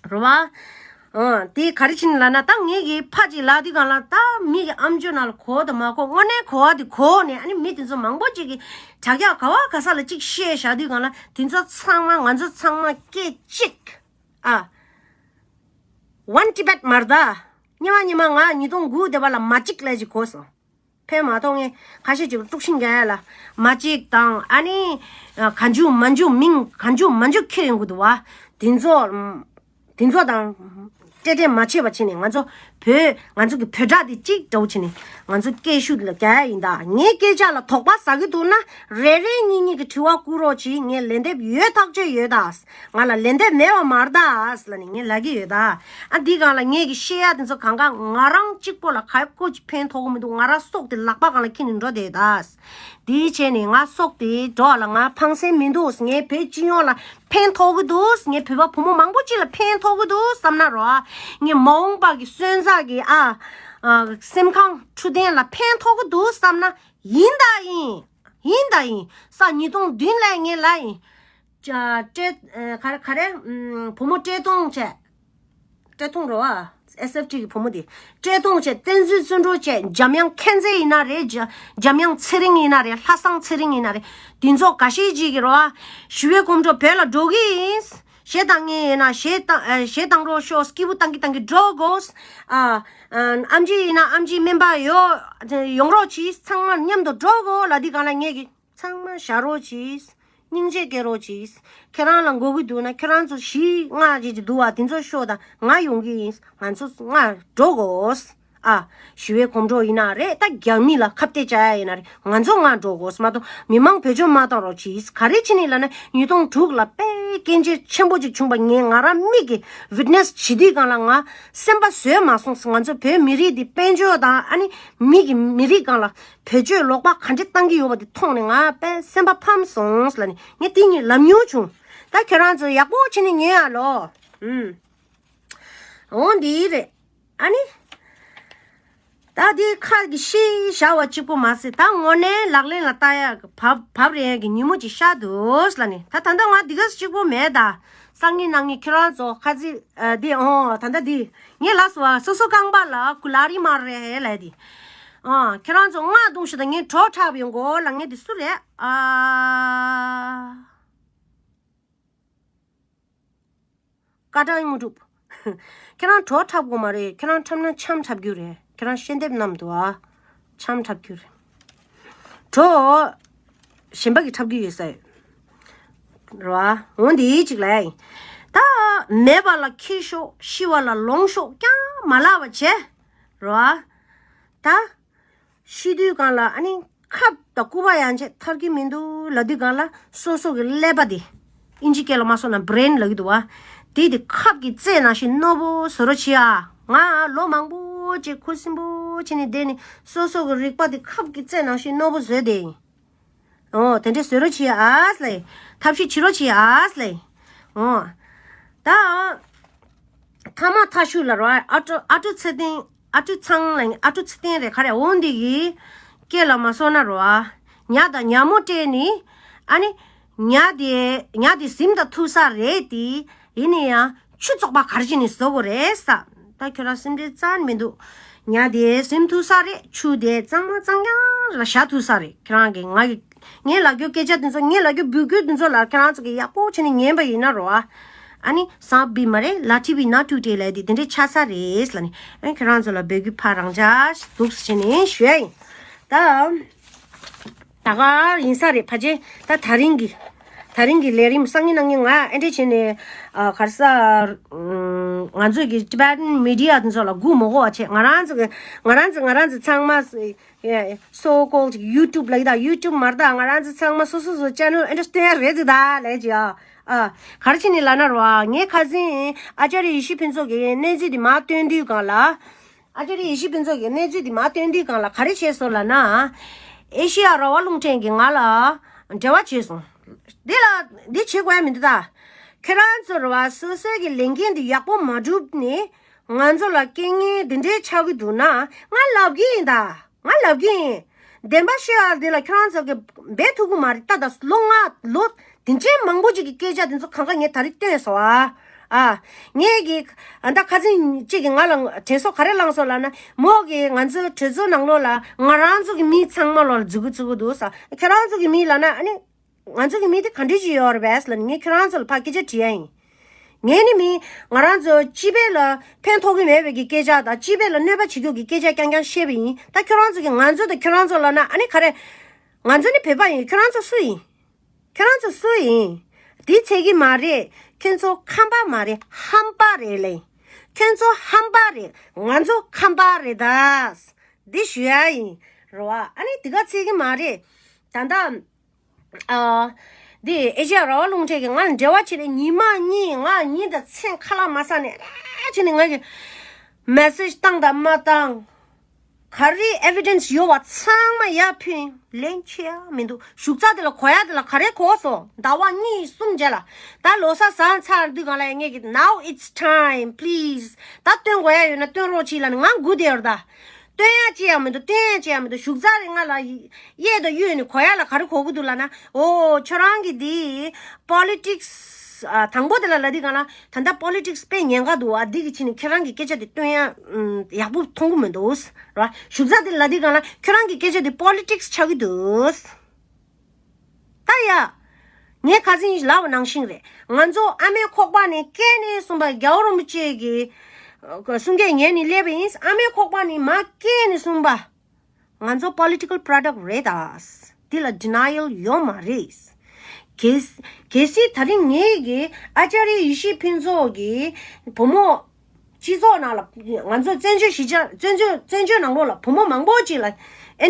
རོ་བ། ཨ། དེ་ག་རེ་བྱས་ནས་ལབ་ན་ད་ངས་ཀྱི་ཕ་ཅིག་ལབ་དུས་སྒང་ལ་ད་མི་གི་ཨམ་ཅོག་ནང་ལ་གོ་དང་མ་གོ་དངོས་གནས་གོ་བ་དེ་གོ་ནས་ཨ་ནི་མི་དེ་ཚོ་མང་པོ་ཅིག་གིས་དྲ་རྒྱ་ག་བ་ག་ས་ལ་ཅིག་བཤད་བཞག་དུས་སྒང་ལ་དེ་ཚོ་ཚང་མ་ང་ཚོ་ཚང་མ་སྐད་གཅིག་ཨ། One Tibet མ་རེད་ད། སྔོན་མ་སྔོན་མ་ང་ཉིས་སྟོང་དགུ་དེ་བ་ལ་མ་གཅིག་ལས་ཅིག་གོ་སོང་། ཕན་མ་ཐོགས་ངས་ཁ་ཤས་ཅིག་དཀྲུག་ཤིང་རྒྱག་ཡ་ལ། མ་གཅིག་དང་ཨ་ནི། ག་འཇུ་མ་འཇུ་མིང་ག་འཇུ་མ་འཇུ་ཁྱེར་ཡོང་གི་འདུག་བ། དེ་ཚོ། དེ་ཚོ་དང་། སྤྲད་སྤྲད་མ་བྱེད་པ་བྱས་ནས་ང་ཚོ་བོད་ང་ཚོ་གི་བོད་སྒྲ་དེ་གཅིག་འདྲ་བོ་བྱས་ནས་ང་ཚོ་སྐད་ཤུགས་ལ་རྒྱག་ཡ་ཡིན་ད། ངའི་སྐད་ཆ་ལ་དོགས་པ་ཟ་གི་འདུག་ན་རེ་རེ་གཉིས་གཉིས་ཀྱི་དྲི་བ་བསྐུར་རོགས་གྱིས། ངས་ལན་འདེབས་ཡོད་ཐག་ཆོད་ཡོད་ད། ང་ལ་ལན་འདེབས་མེད་པ་མ་རེད་ད་ལབ་ནས་ངས་ལབ་ཀྱི་ཡོད་ད། ཨ་འདི་སྒང་ལ་ངས་ཀྱི་བཤད་ཡ་དེ་ཚོ་གང་ག་ང་རང་གཅིག་པོ་ལ་ག་ཀོ་ཅིག་ཕན་ཐོགས་གི་མི་འདུག་ང་རང་སྲོག་དེ་ལག་པ་སྒང་ལ་འཁྱེར་ནས་འགྲོ་བསྡད་ཡོད་ད། དེ་བྱས་ནས་ང་སྲོག་དེ་འགྲོ་བ་ལ་ང་ཕངས་སེམས་མི་འདུག་ངས་བོད་སྤྱི་ཡོངས་ལ་ཕན་ཐོགས་གི་འདུག་ངས་བོད་པ་བུ་མོ་མང་པོ་ཅིག་ལ་ཕན་ཐོགས་གི་འདུག་བསམ་ན་རོ། ངས་མ་འོངས་པ་གི་སོན་རྩ་གི་ཨ། ཨ། སེམས་ཁམས་འཕྲོད་བསྟེན་ལ་ཕན་ཐོགས་གི་འདུག་བསམ་ན་ཡིན་ད་ཡིན། ཡིན་ད་ཡིན། ས་ཉིས་སྟོང་བདུན་ལ་ངས་ལབ་ཡིན། ཅ་བཀྲས། ཨ། ག་རེ་ག་རེ། ཨམ། བུ་མོ་བཀྲས་མཐོང་བྱས། བཀྲས་མཐོང་རོ་ཨ། ཨེས་ཨེཕ་ཊི་གི་བུ་མོ་དེ། བཀྲས་མཐོང་བྱས། བསྟན་འཛིན་བརྩོན་འགྲུས་བྱས། འཇམ་དབྱངས་མཁྱེན་བརྩེ་ཡིན་ན་རེད། འཇམ་འཇམ་དབྱངས་ཚེ་རིང་ཡིན་ན་རེད། ལྷ་བཟང་ཚེ་རིང་ཡིན་ན་རེད། དེ་ཚོ་འགའ་ཤས་ཅིག་གིས་རོ་ཨ། ཞི་བའི་གོམ་བགྲོད་བོད་ལ་འགྲོ་གི་ཡིན། གཞས་བཏང་མཁན་ཡིན་ན་གཞས་བཏང་། ཨ། གཞས་བཏང་རོགས་ཤོག་སྐྱིད་པོ་བཏང་གི་བཏང་གི་འགྲོ་དགོས། ཨ། ཨ། ཨེམ་ཆི་ཡིན་ན་ཨེམ་ཆི་སྨན་པ་ཡོད། ཡོང་རོགས་གྱིས། ཚང་མ་མཉམ་དུ་འགྲོ་དགོས་ལབ་དུས་སྒང་ལ་ངས་ཀྱིས། ཚང་མ་བཞག་རོགས་གྱིས། སྙིང་རྗེ་སྐྱེ་རོགས་གྱིས། ཁྱེད་རང་ལ་དགོས་ཀྱི་འདུག་ན་ཁྱེད་རང་ཚོ་གཞས་སྔགས་ཅིག་ཅིག་འདུག་བ། དེ་ཚོ་ཤོག་དང་། ང་ཡོང་གི་ཡིན། ང་ཚོ་སྔར་འགྲོ་དགོས། ཨ། ཞི་བའི་གོམ་བགྲོད་ཡིན་ན་རེད། ད་རྒྱ་མི་ལ་ཁ་གཏད་བཅག་ཡ་ཡིན་ན་རེད། ང་ཚོ་སྔར་འགྲོ་དགོས་མ་གཏོགས་མི་མང་བེད་སྤྱོད་མ་བཏང་རོགས་གྱིས། ག་རེ་བྱས་ནས་ལབ་ན་ཉིས་སྟོང་དྲུག་ལ་དཔེ་སྐྱོན་བརྗོད་ཆེན་པོ་ཅིག་བྱུང་བ་ངས་ང་རང་མིག་གིས་ཝིཊ་ནེ་སི་བྱེད་དུས་སྒང་ལ་ང་སེམས་པ་བཟོད་མ་སོང་། ང་ཚོ་བོད་མི་རིགས་འདི་དཔལ་འབྱོར་དང་ཨ་ནི་མི་གི་མི་རིགས་སྒང་ལ། བེད་སྤྱོད་ལོག་པ་ག་འདྲ་བཏང་གི་ཡོད་པ་དེ་མཐོང་ནས་ང་དཔེ་སེམས་པ་ཕམ་སོང་ལབ་ནས་ངས་དེ་གཉིས་ལབ་མྱོང་བྱུང་། ད་ཁྱེད་རང་ཚོ་ཡག་པོ་བྱས་ནས་ཉན་ཨ་ལོ། ཨུམ། འོ་འདི་རེད། ཨ་ནི། ད་འདི་ཁ་གི་ཤི་བཞག་པ་གཅིག་པོ་མ་ཟད། ད་དངོས་གནས་ལག་ལེན་ལ་བསྟར་ཡག་བབ་བབ་རེད་ཡག་གི་ཉིན་མོ་ཅིག་ཤར་འདུག་ལབ་ནས། ད་ད་ལྟ་ང་འདི་ག་གཅིག་པོ་མེད་ད། སང་ཉིན་གནངས་ཉིན་ཁྱེད་རང་ཚོ་ཁ་ཚིག་ཨ། འདི་འོ་ད་ལྟ་འདི། ངས་ལབ་སོང་བ། སོ་སོ་རྐང་པ་ལ་ཀུ་ལ་རི་མ་རེད་ལབ་དེ། ཨ། ཁྱེད་རང་ཚོ་ང་རྡུང་ཤོག་དང་། ངས་གྲོགས་འཁྲབ་ཡོང་གོ་ལ། ངས་འདི་སུ་རེད། ཨ། ཀ་ཀྲང་དངོས་གྲུབ། ཁྱེད་རང་གྲོགས་འཁྲབ་དགོས་མ་རེད། ཁྱེད་རང་འཁྲབ་ན་འཆམ་འཁྲབ་རྒྱུ་རེད། ཁྱེད་རང་ཤེས་ལྡན་རྣམས་འདུག་ཨ། འཆམ་འཁྲབ་རྒྱུ་རེད། གྲོགས་གཞན་པ་གིས་འཁྲབ་རྒྱུ་ཡོད་ས་ཡོད། རེད་བ། འོ་འདི་ཅིག་ལ་ཡིན། ད་མེད་པ་ལ་འཁྱེར་ཤོག་ཤི་བ་ལ་ལོངས་ཤོག་ཀྱང་མ་ལབ་པ་བྱས། རེད་བ། ད་ཤི་དུས་སྒང་ལ་ཨ་ནི་ཁབ་དང་སྐུད་པ་ཡང་ཆད་ཐར་གྱི་མི་འདུག་ལབ་དུས་སྒང་ལ་སོ་སོ་གི་ཀླད་པ་དེ། ཨིན་ཇི་སྐད་ལ་མ་སོང་ན་བྷི་རེན་ལབ་ཀྱི་འདུག་བ། དེ་དེ་ཁབ་ཀྱི་རྩེ་ནང་བཞིན་རྣོ་པོ་བཟོ་རོགས་བྱེད་ཨ། ང་ལོ་མང་པོ་ཅིག་ཁུ་སིམ་པོ་བྱས་ནས་བསྡད་ནས་སོ་སོ་གི་རིག་པ་དེ་ཁབ་ཀྱི་རྩེ་ནང་བཞིན་རྣོ་པོ་བཟོས་བསྡད་ཡིན། འོ་དེ་འདྲས་བཟོ་རོགས་བྱེད་ཨ་ལེ། ཐབས་ཤེས་བྱེད་རོགས་བྱེད་ཨ་ལེ། འོ། ད། ཐ་མ་ཐ་ཤུ་ལ་རོ། ཨ་ཀྲུ་ཨ་ཀྲུ་ཚེ་བརྟན། ཨ་ཀྲུ་ཚང་ལ་ཨ་ཀྲུ་ཚེ་བརྟན་རེད་ག་རེ། འོ་འདི་གི་སྐད་ལ་མ་སོང་ན་རོ། ཉ་དང་ཉ་མོ་སྤྲད་ནི། ཨ་ནི། ཉ་དེ་ཉ་དེ་གཟིམ་དང་ཐུག་ས་རེད་དེ། ཡིན་ནི་ཡང་ཆུ་བཙོག་པ་གར་བྱས་ནས་བཟོ་དགོས་རེད་ས། ད་ཁྱོད་རང་སེམས་ཁྲལ་རྩ་ནས་མི་འདུག་ཉ་དེ་གཟིམ་ཐུག་ས་རེད། ཆུ་དེ་གཙང་མ་གཙང་རྐྱང་ལ་བཞག་ཐུག་ས་རེད། ཁྱོད་རང་གི་ང་གི་ངའི་ལབ་རྒྱུ་སྐད་ཆ་དེ་ཚོ། ངའི་ལབ་རྒྱུ་འབོད་སྐུལ་དེ་ཚོ་ལ་ཁྱེད་རང་ཚོ་གིས་ཡག་པོ་བྱས་ནས་ཉན་པ་ཡིན་ན་རོ། ཨ་ནི་བསམ་པའི་མ་རེད། ལ་ཁྲི་བའི་ན་ཁྲུ་ཏྲེ་ལ་དེ་དེ་འདྲའི་ཆགས་ས་རེད་ལ་ནི། ཨ་ནི་ཁྱེད་རང་ཚོ་ལ་འབོད་སྐུལ་ཕར་རང་འཇགས་འདུག་བྱས་ནས་ཞུ་ཡ་ཡིན། ད་ད་ག་ཡིན་ས་རེད་ཕལ་ཆེར། ད་ད་རིང་གི་ད་རིང་གི་ལས་རིམ་སང་ཉིན་གནངས་ཉིན་ང་ཨེ་འདྲས་བྱས་ནས་ཨ་ག་རེ་ཟ། ང་ཚོས་ཀྱི་Tibetan media དེ་ཚོ་ལ་སྒུག་མ་དགོས་པ་བྱས། ང་རང་ཚོ་གི་ང་རང་ཚོ་ང་རང་ཚོ་ཚང་མ། ཡ། so called YouTube ལབ་ཀྱི་ད། YouTube མ་རེད་ད། ང་རང་ཚོ་ཚང་མ་སོ་སོ་སོ་channel ཨེ་འདྲས་སྟོན་ཡ་རེད་ཟེར་ད་ལབ་ཀྱི་ཡ། ཨ། ག་རེ་བྱས་ནས་ལབ་ན་རོ། ཨ། ངས་ཁ་སང་ཨ་ཅཱརྱ་ཡེ་ཤེས་ཕུན་ཚོགས་ཀྱི་གནས་ཚུལ་འདི་མར་བཏོན་དུས་སྒང་ལ། ཨ་ཅཱརྱ་ཡེ་ཤེས་ཕུན་ཚོགས་ཀྱི་གནས་ཚུལ་འདི་མར་བཏོན་དུས་སྒང་ལ་ག་རེ་བྱས་སོང་ལབ་ན། ཨེ་ཤེ་ཡ་རང་དབང་རླུང་འཕྲིན་གྱིས་ང་ལ་འབྲེལ་བ་བྱས་སོང་། འདི་ལ་འདི་བྱེད་དགོས་ཡ་མི་འདུག་ད། ཁྱེད་རང་ཚོ་རོ། ཨ། སོ་སོའི་གི་ལས་འགན་འདི་ཡག་པོ་མ་བསྒྲུབས་ནས་ང་ཚོ་ལ་རྐྱེན་ངན་འདི་འདྲའི་ཆགས་ཀྱི་འདུག་ན་ང་ལབ་ཀྱི་ཡིན་ད། ང་ལབ་ཀྱི་ཡིན། བདེན་པ་བཤད་ཡ་འདི་ལ་ཁྱོད་རང་ཚོ་གི་འབད་ཐུབ་ཀྱི་མ་རེད་ད། ད་ལོ་ལྔ་ལོ་དེ་འདྲའི་མང་པོ་ཅིག་གི་སྐད་ཆ་དེ་ཚོ་གང་ག་ངས་ད་རེས་བཏོན་སོང་ཨ། ཨ། ངས་གི་ཨ་ད་ཁ་སང་གཅིག་གིས་ང་ལ་དྲན་གསོ་ག་རེ་བསླངས་སོང་ལབ་ན། མོ་གིས་ང་ཚོའི་གྲོས་ཚོགས་ནང་ལོགས་ལ་ང་རང་ཚོ་གི་མི་ཚང་མ་ལོག་ལ་འཛུལ་གི་འཛུལ་གི་འདུག་ས། ཁྱོད་རང་ཚོ་གི་མི་ལབ་ན་ཨ་ནི། ང་ཚོ་གི་མི་དེ་ག་འདྲ་ཅིག་ཡོད་རེད་པས་ལབ་ནས་ངས་ཁྱོད་རང་ཚོ་ལ་ཕར་སྐད་ཆ་དྲི་ཡ་ཡིན། ངས་ནི་མི་ང་རང་ཚོ་སྤྱི་པའི་ལ་ཕན་ཐོགས་ཀྱི་མེད་པའི་གི་སྐད་ཆ་དང་སྤྱི་པའི་ལ་གནོད་པ་བྱེད་རྒྱུ་གི་སྐད་ཆ་རྐྱང་རྐྱང་བཤད་པ་ཡིན། ད་ཁྱོད་རང་ཚོ་གི་ང་ཚོ་དང་ཁྱོད་རང་ཚོ་ལབ་ན་ཨ་ནི་ག་རེ། ང་ཚོ་ནི་བོད་པ་ཡིན། ཁྱོད་རང་ཚོ་སུ་ཡིན། ཁྱོད་རང་ཚོ་སུ་ཡིན། དེ་ཚད་ཀྱི་མ་རེད། ཁྱོད་ཚོ་ཁམས་པ་མ་རེད། ཧམ་པ་རེད་ལེ། ཁྱོད་ཚོ་ཧམ་པ་རེད། ང་ཚོ་ཁམས་པ་རེད་ད། འདི་ཞུ་ཡ་ཡིན། རེད་བ། ཨ་ནི་དེ་ག་ཚད་ཀྱི་མ་རེད། ད་ལྟ། ཨ། འདི་ཨེ་ཤེ་ཡ་རང་དབང་རླུང་འཕྲིན་གྱིས་ང་ལ་འབྲེལ་བ་བྱེད་རེད། ཉི་མ་གཉིས་ང་ཉིན་དང་མཚན་ཁ་ལག་མ་ཟ་ནས་རེ་བྱས་ནས་ང་གི་མེ་སེ་ཇི་བཏང་དང་མ་བཏང་། ག་རེ་ཨེ་བི་ཌེན་སི་ཡོད་པ་ཚང་མ་ཡར་ཕུལ། ལན་ཆེ་ཡ་མི་འདུག་བཞུགས་ཚགས་དེ་ལ་གོ་ཡ་དེ་ལ་ག་རེ་གོ་སོང་། ཟླ་བ་གཉིས་གསུམ་རྗེས་ལ། ད་ལོ་གསར་ཟ་ཚར་དུས་གང་ལ་ངས་ཀྱི་now it's time please ད་སྟོན་དགོས་ཡ་ཡོད་ན་སྟོན་རོགས་གྱིས་ལབ་ནས་ང་སྒུག་བསྡད་ཡོད་རེད་ད། སྟོན་ཡ་ཅི་ཡང་མི་འདུག་སྟོན་ཡ་ཅི་ཡང་མི་འདུག་བཞུགས་ཚགས་རེ་ང་ལ་གཡས་དང་གཡོན་ནས་གོ་ཡ་ལ་ག་རེ་གོ་གི་འདུག་ལབ་ན། ཨོ་ཁྱོད་རང་གི་འདི་པོ་ལི་ཊིག་སི་དང་པོ་དེ་ལ་ལབ་དུས་གང་ལ་ད་ལྟ་པོ་ལི་ཊིག་སི་དཔེ་ཉེན་ཁ་འདུག་ཨ། འདི་གི་ཕྱི་ནས་ཁྱེད་རང་གི་སྐད་ཆ་དེ་སྟོན་ཡ་ཡག་པོ་མཐོང་གི་མི་འདུག་ར། བཞུགས་ཚགས་དེ་ལབ་དུས་གང་ལ་ཁྱོད་རང་གི་སྐད་ཆ་དེ་པོ་ལི་ཊིག་སི་ཆགས་ཀྱི་འདུག་ད་ཡ། ངས་ཁ་སང་ལབ་པ་ནང་བཞིན་རེད། ང་ཚོ་ཨ་མའི་ཁོག་པ་ནས་སྐྱེས་ནས་གསུངས་པ་རྒྱལ་བ་རིན་པོ་ཆེ་གི་གསུང་སྐད་ཉན་ནས་སླེབས་པ་ཡིན། ཨ་མའི་ཁོག་པ་ནས་མ་སྐྱེས་ནས་གསུངས་པ། ང་ཚོ་པོ་ལི་ཊི་ཀལ་པོ་རོ་ཌག་རེད་ད། འདི་ལ་ཌི་ནའི་ཡལ་ཡོད་མ་རེད། གལ་གལ་སྲིད་ད་རིང་ངེད་ཀྱི་ཨ་ཅཱརྱ་ཡེ་ཤེས་ཕུན་ཚོགས་ཀྱི་བུ་མོ། སྤྱི་ཚོགས་ནང་ལ་ང་ཚོ་བཙན་བྱོལ་གཞིས་ཆགས་བཙན་བྱོལ་བཙན་བྱོལ་ནང་ལོགས་ལ་བུ་མོ་མང་པོ་ཅིག་ལ་ཨེ་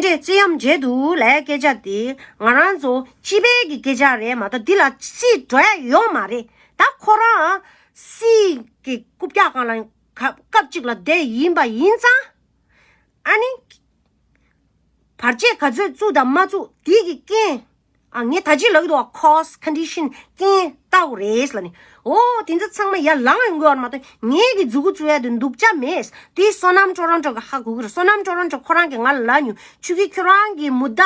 འདྲས་བརྩི་ཡམ་བྱས་འདུག་ལབ་སྐད་ཆ་དེ་ང་རང་ཚོ་སྤྱི་པའི་གི་སྐད་ཆ་རེད་མ་གཏོགས་འདི་ལ་སྲིད་འགྲོ་ཡ་ཡོད་མ་རེད། ད་ཁོ་རང་སྲིད་ཀྱི་རྐུབ་བཀྱག་སྒང་ལ་སྐབས་གཅིག་ལ་བསྡད་ཡིན་པ་ཡིན་ཙང་ཨ་ནི། བར་ཆད་ག་ཚོད་བཙུགས་དང་མ་བཙུགས་དེ་གི་རྐྱེན། ཨ་ངས་ད་ཅི་ལབ་ཀྱི་འདུག་བ། ཁོ་སི་ཀོན་ཌི་ཤན་རྐྱེན་ལྟ་བུ་རེད་ལབ་ནས། ཨོ་དེ་ཚོ་ཚང་མ་ཡར་ལངས་ཡོང་གི་ཡོད་མ་གཏོགས་ངས་ཀྱི་མཛུ་གུ་བཙུགས་ཡ་དེ་འདུག་ཅག་མེད། དེ་བསོད་ནམས་ཊོ་རོན་ཊོ་གི་ཧ་གོ་གི་རེད། བསོད་ནམས་ཊོ་རོན་ཊོ་ཁོ་རང་གིས་ང་ལ་ལབ་མྱོང་། ཆུ་གི་ཁྱོད་རང་གི་མུ་ད།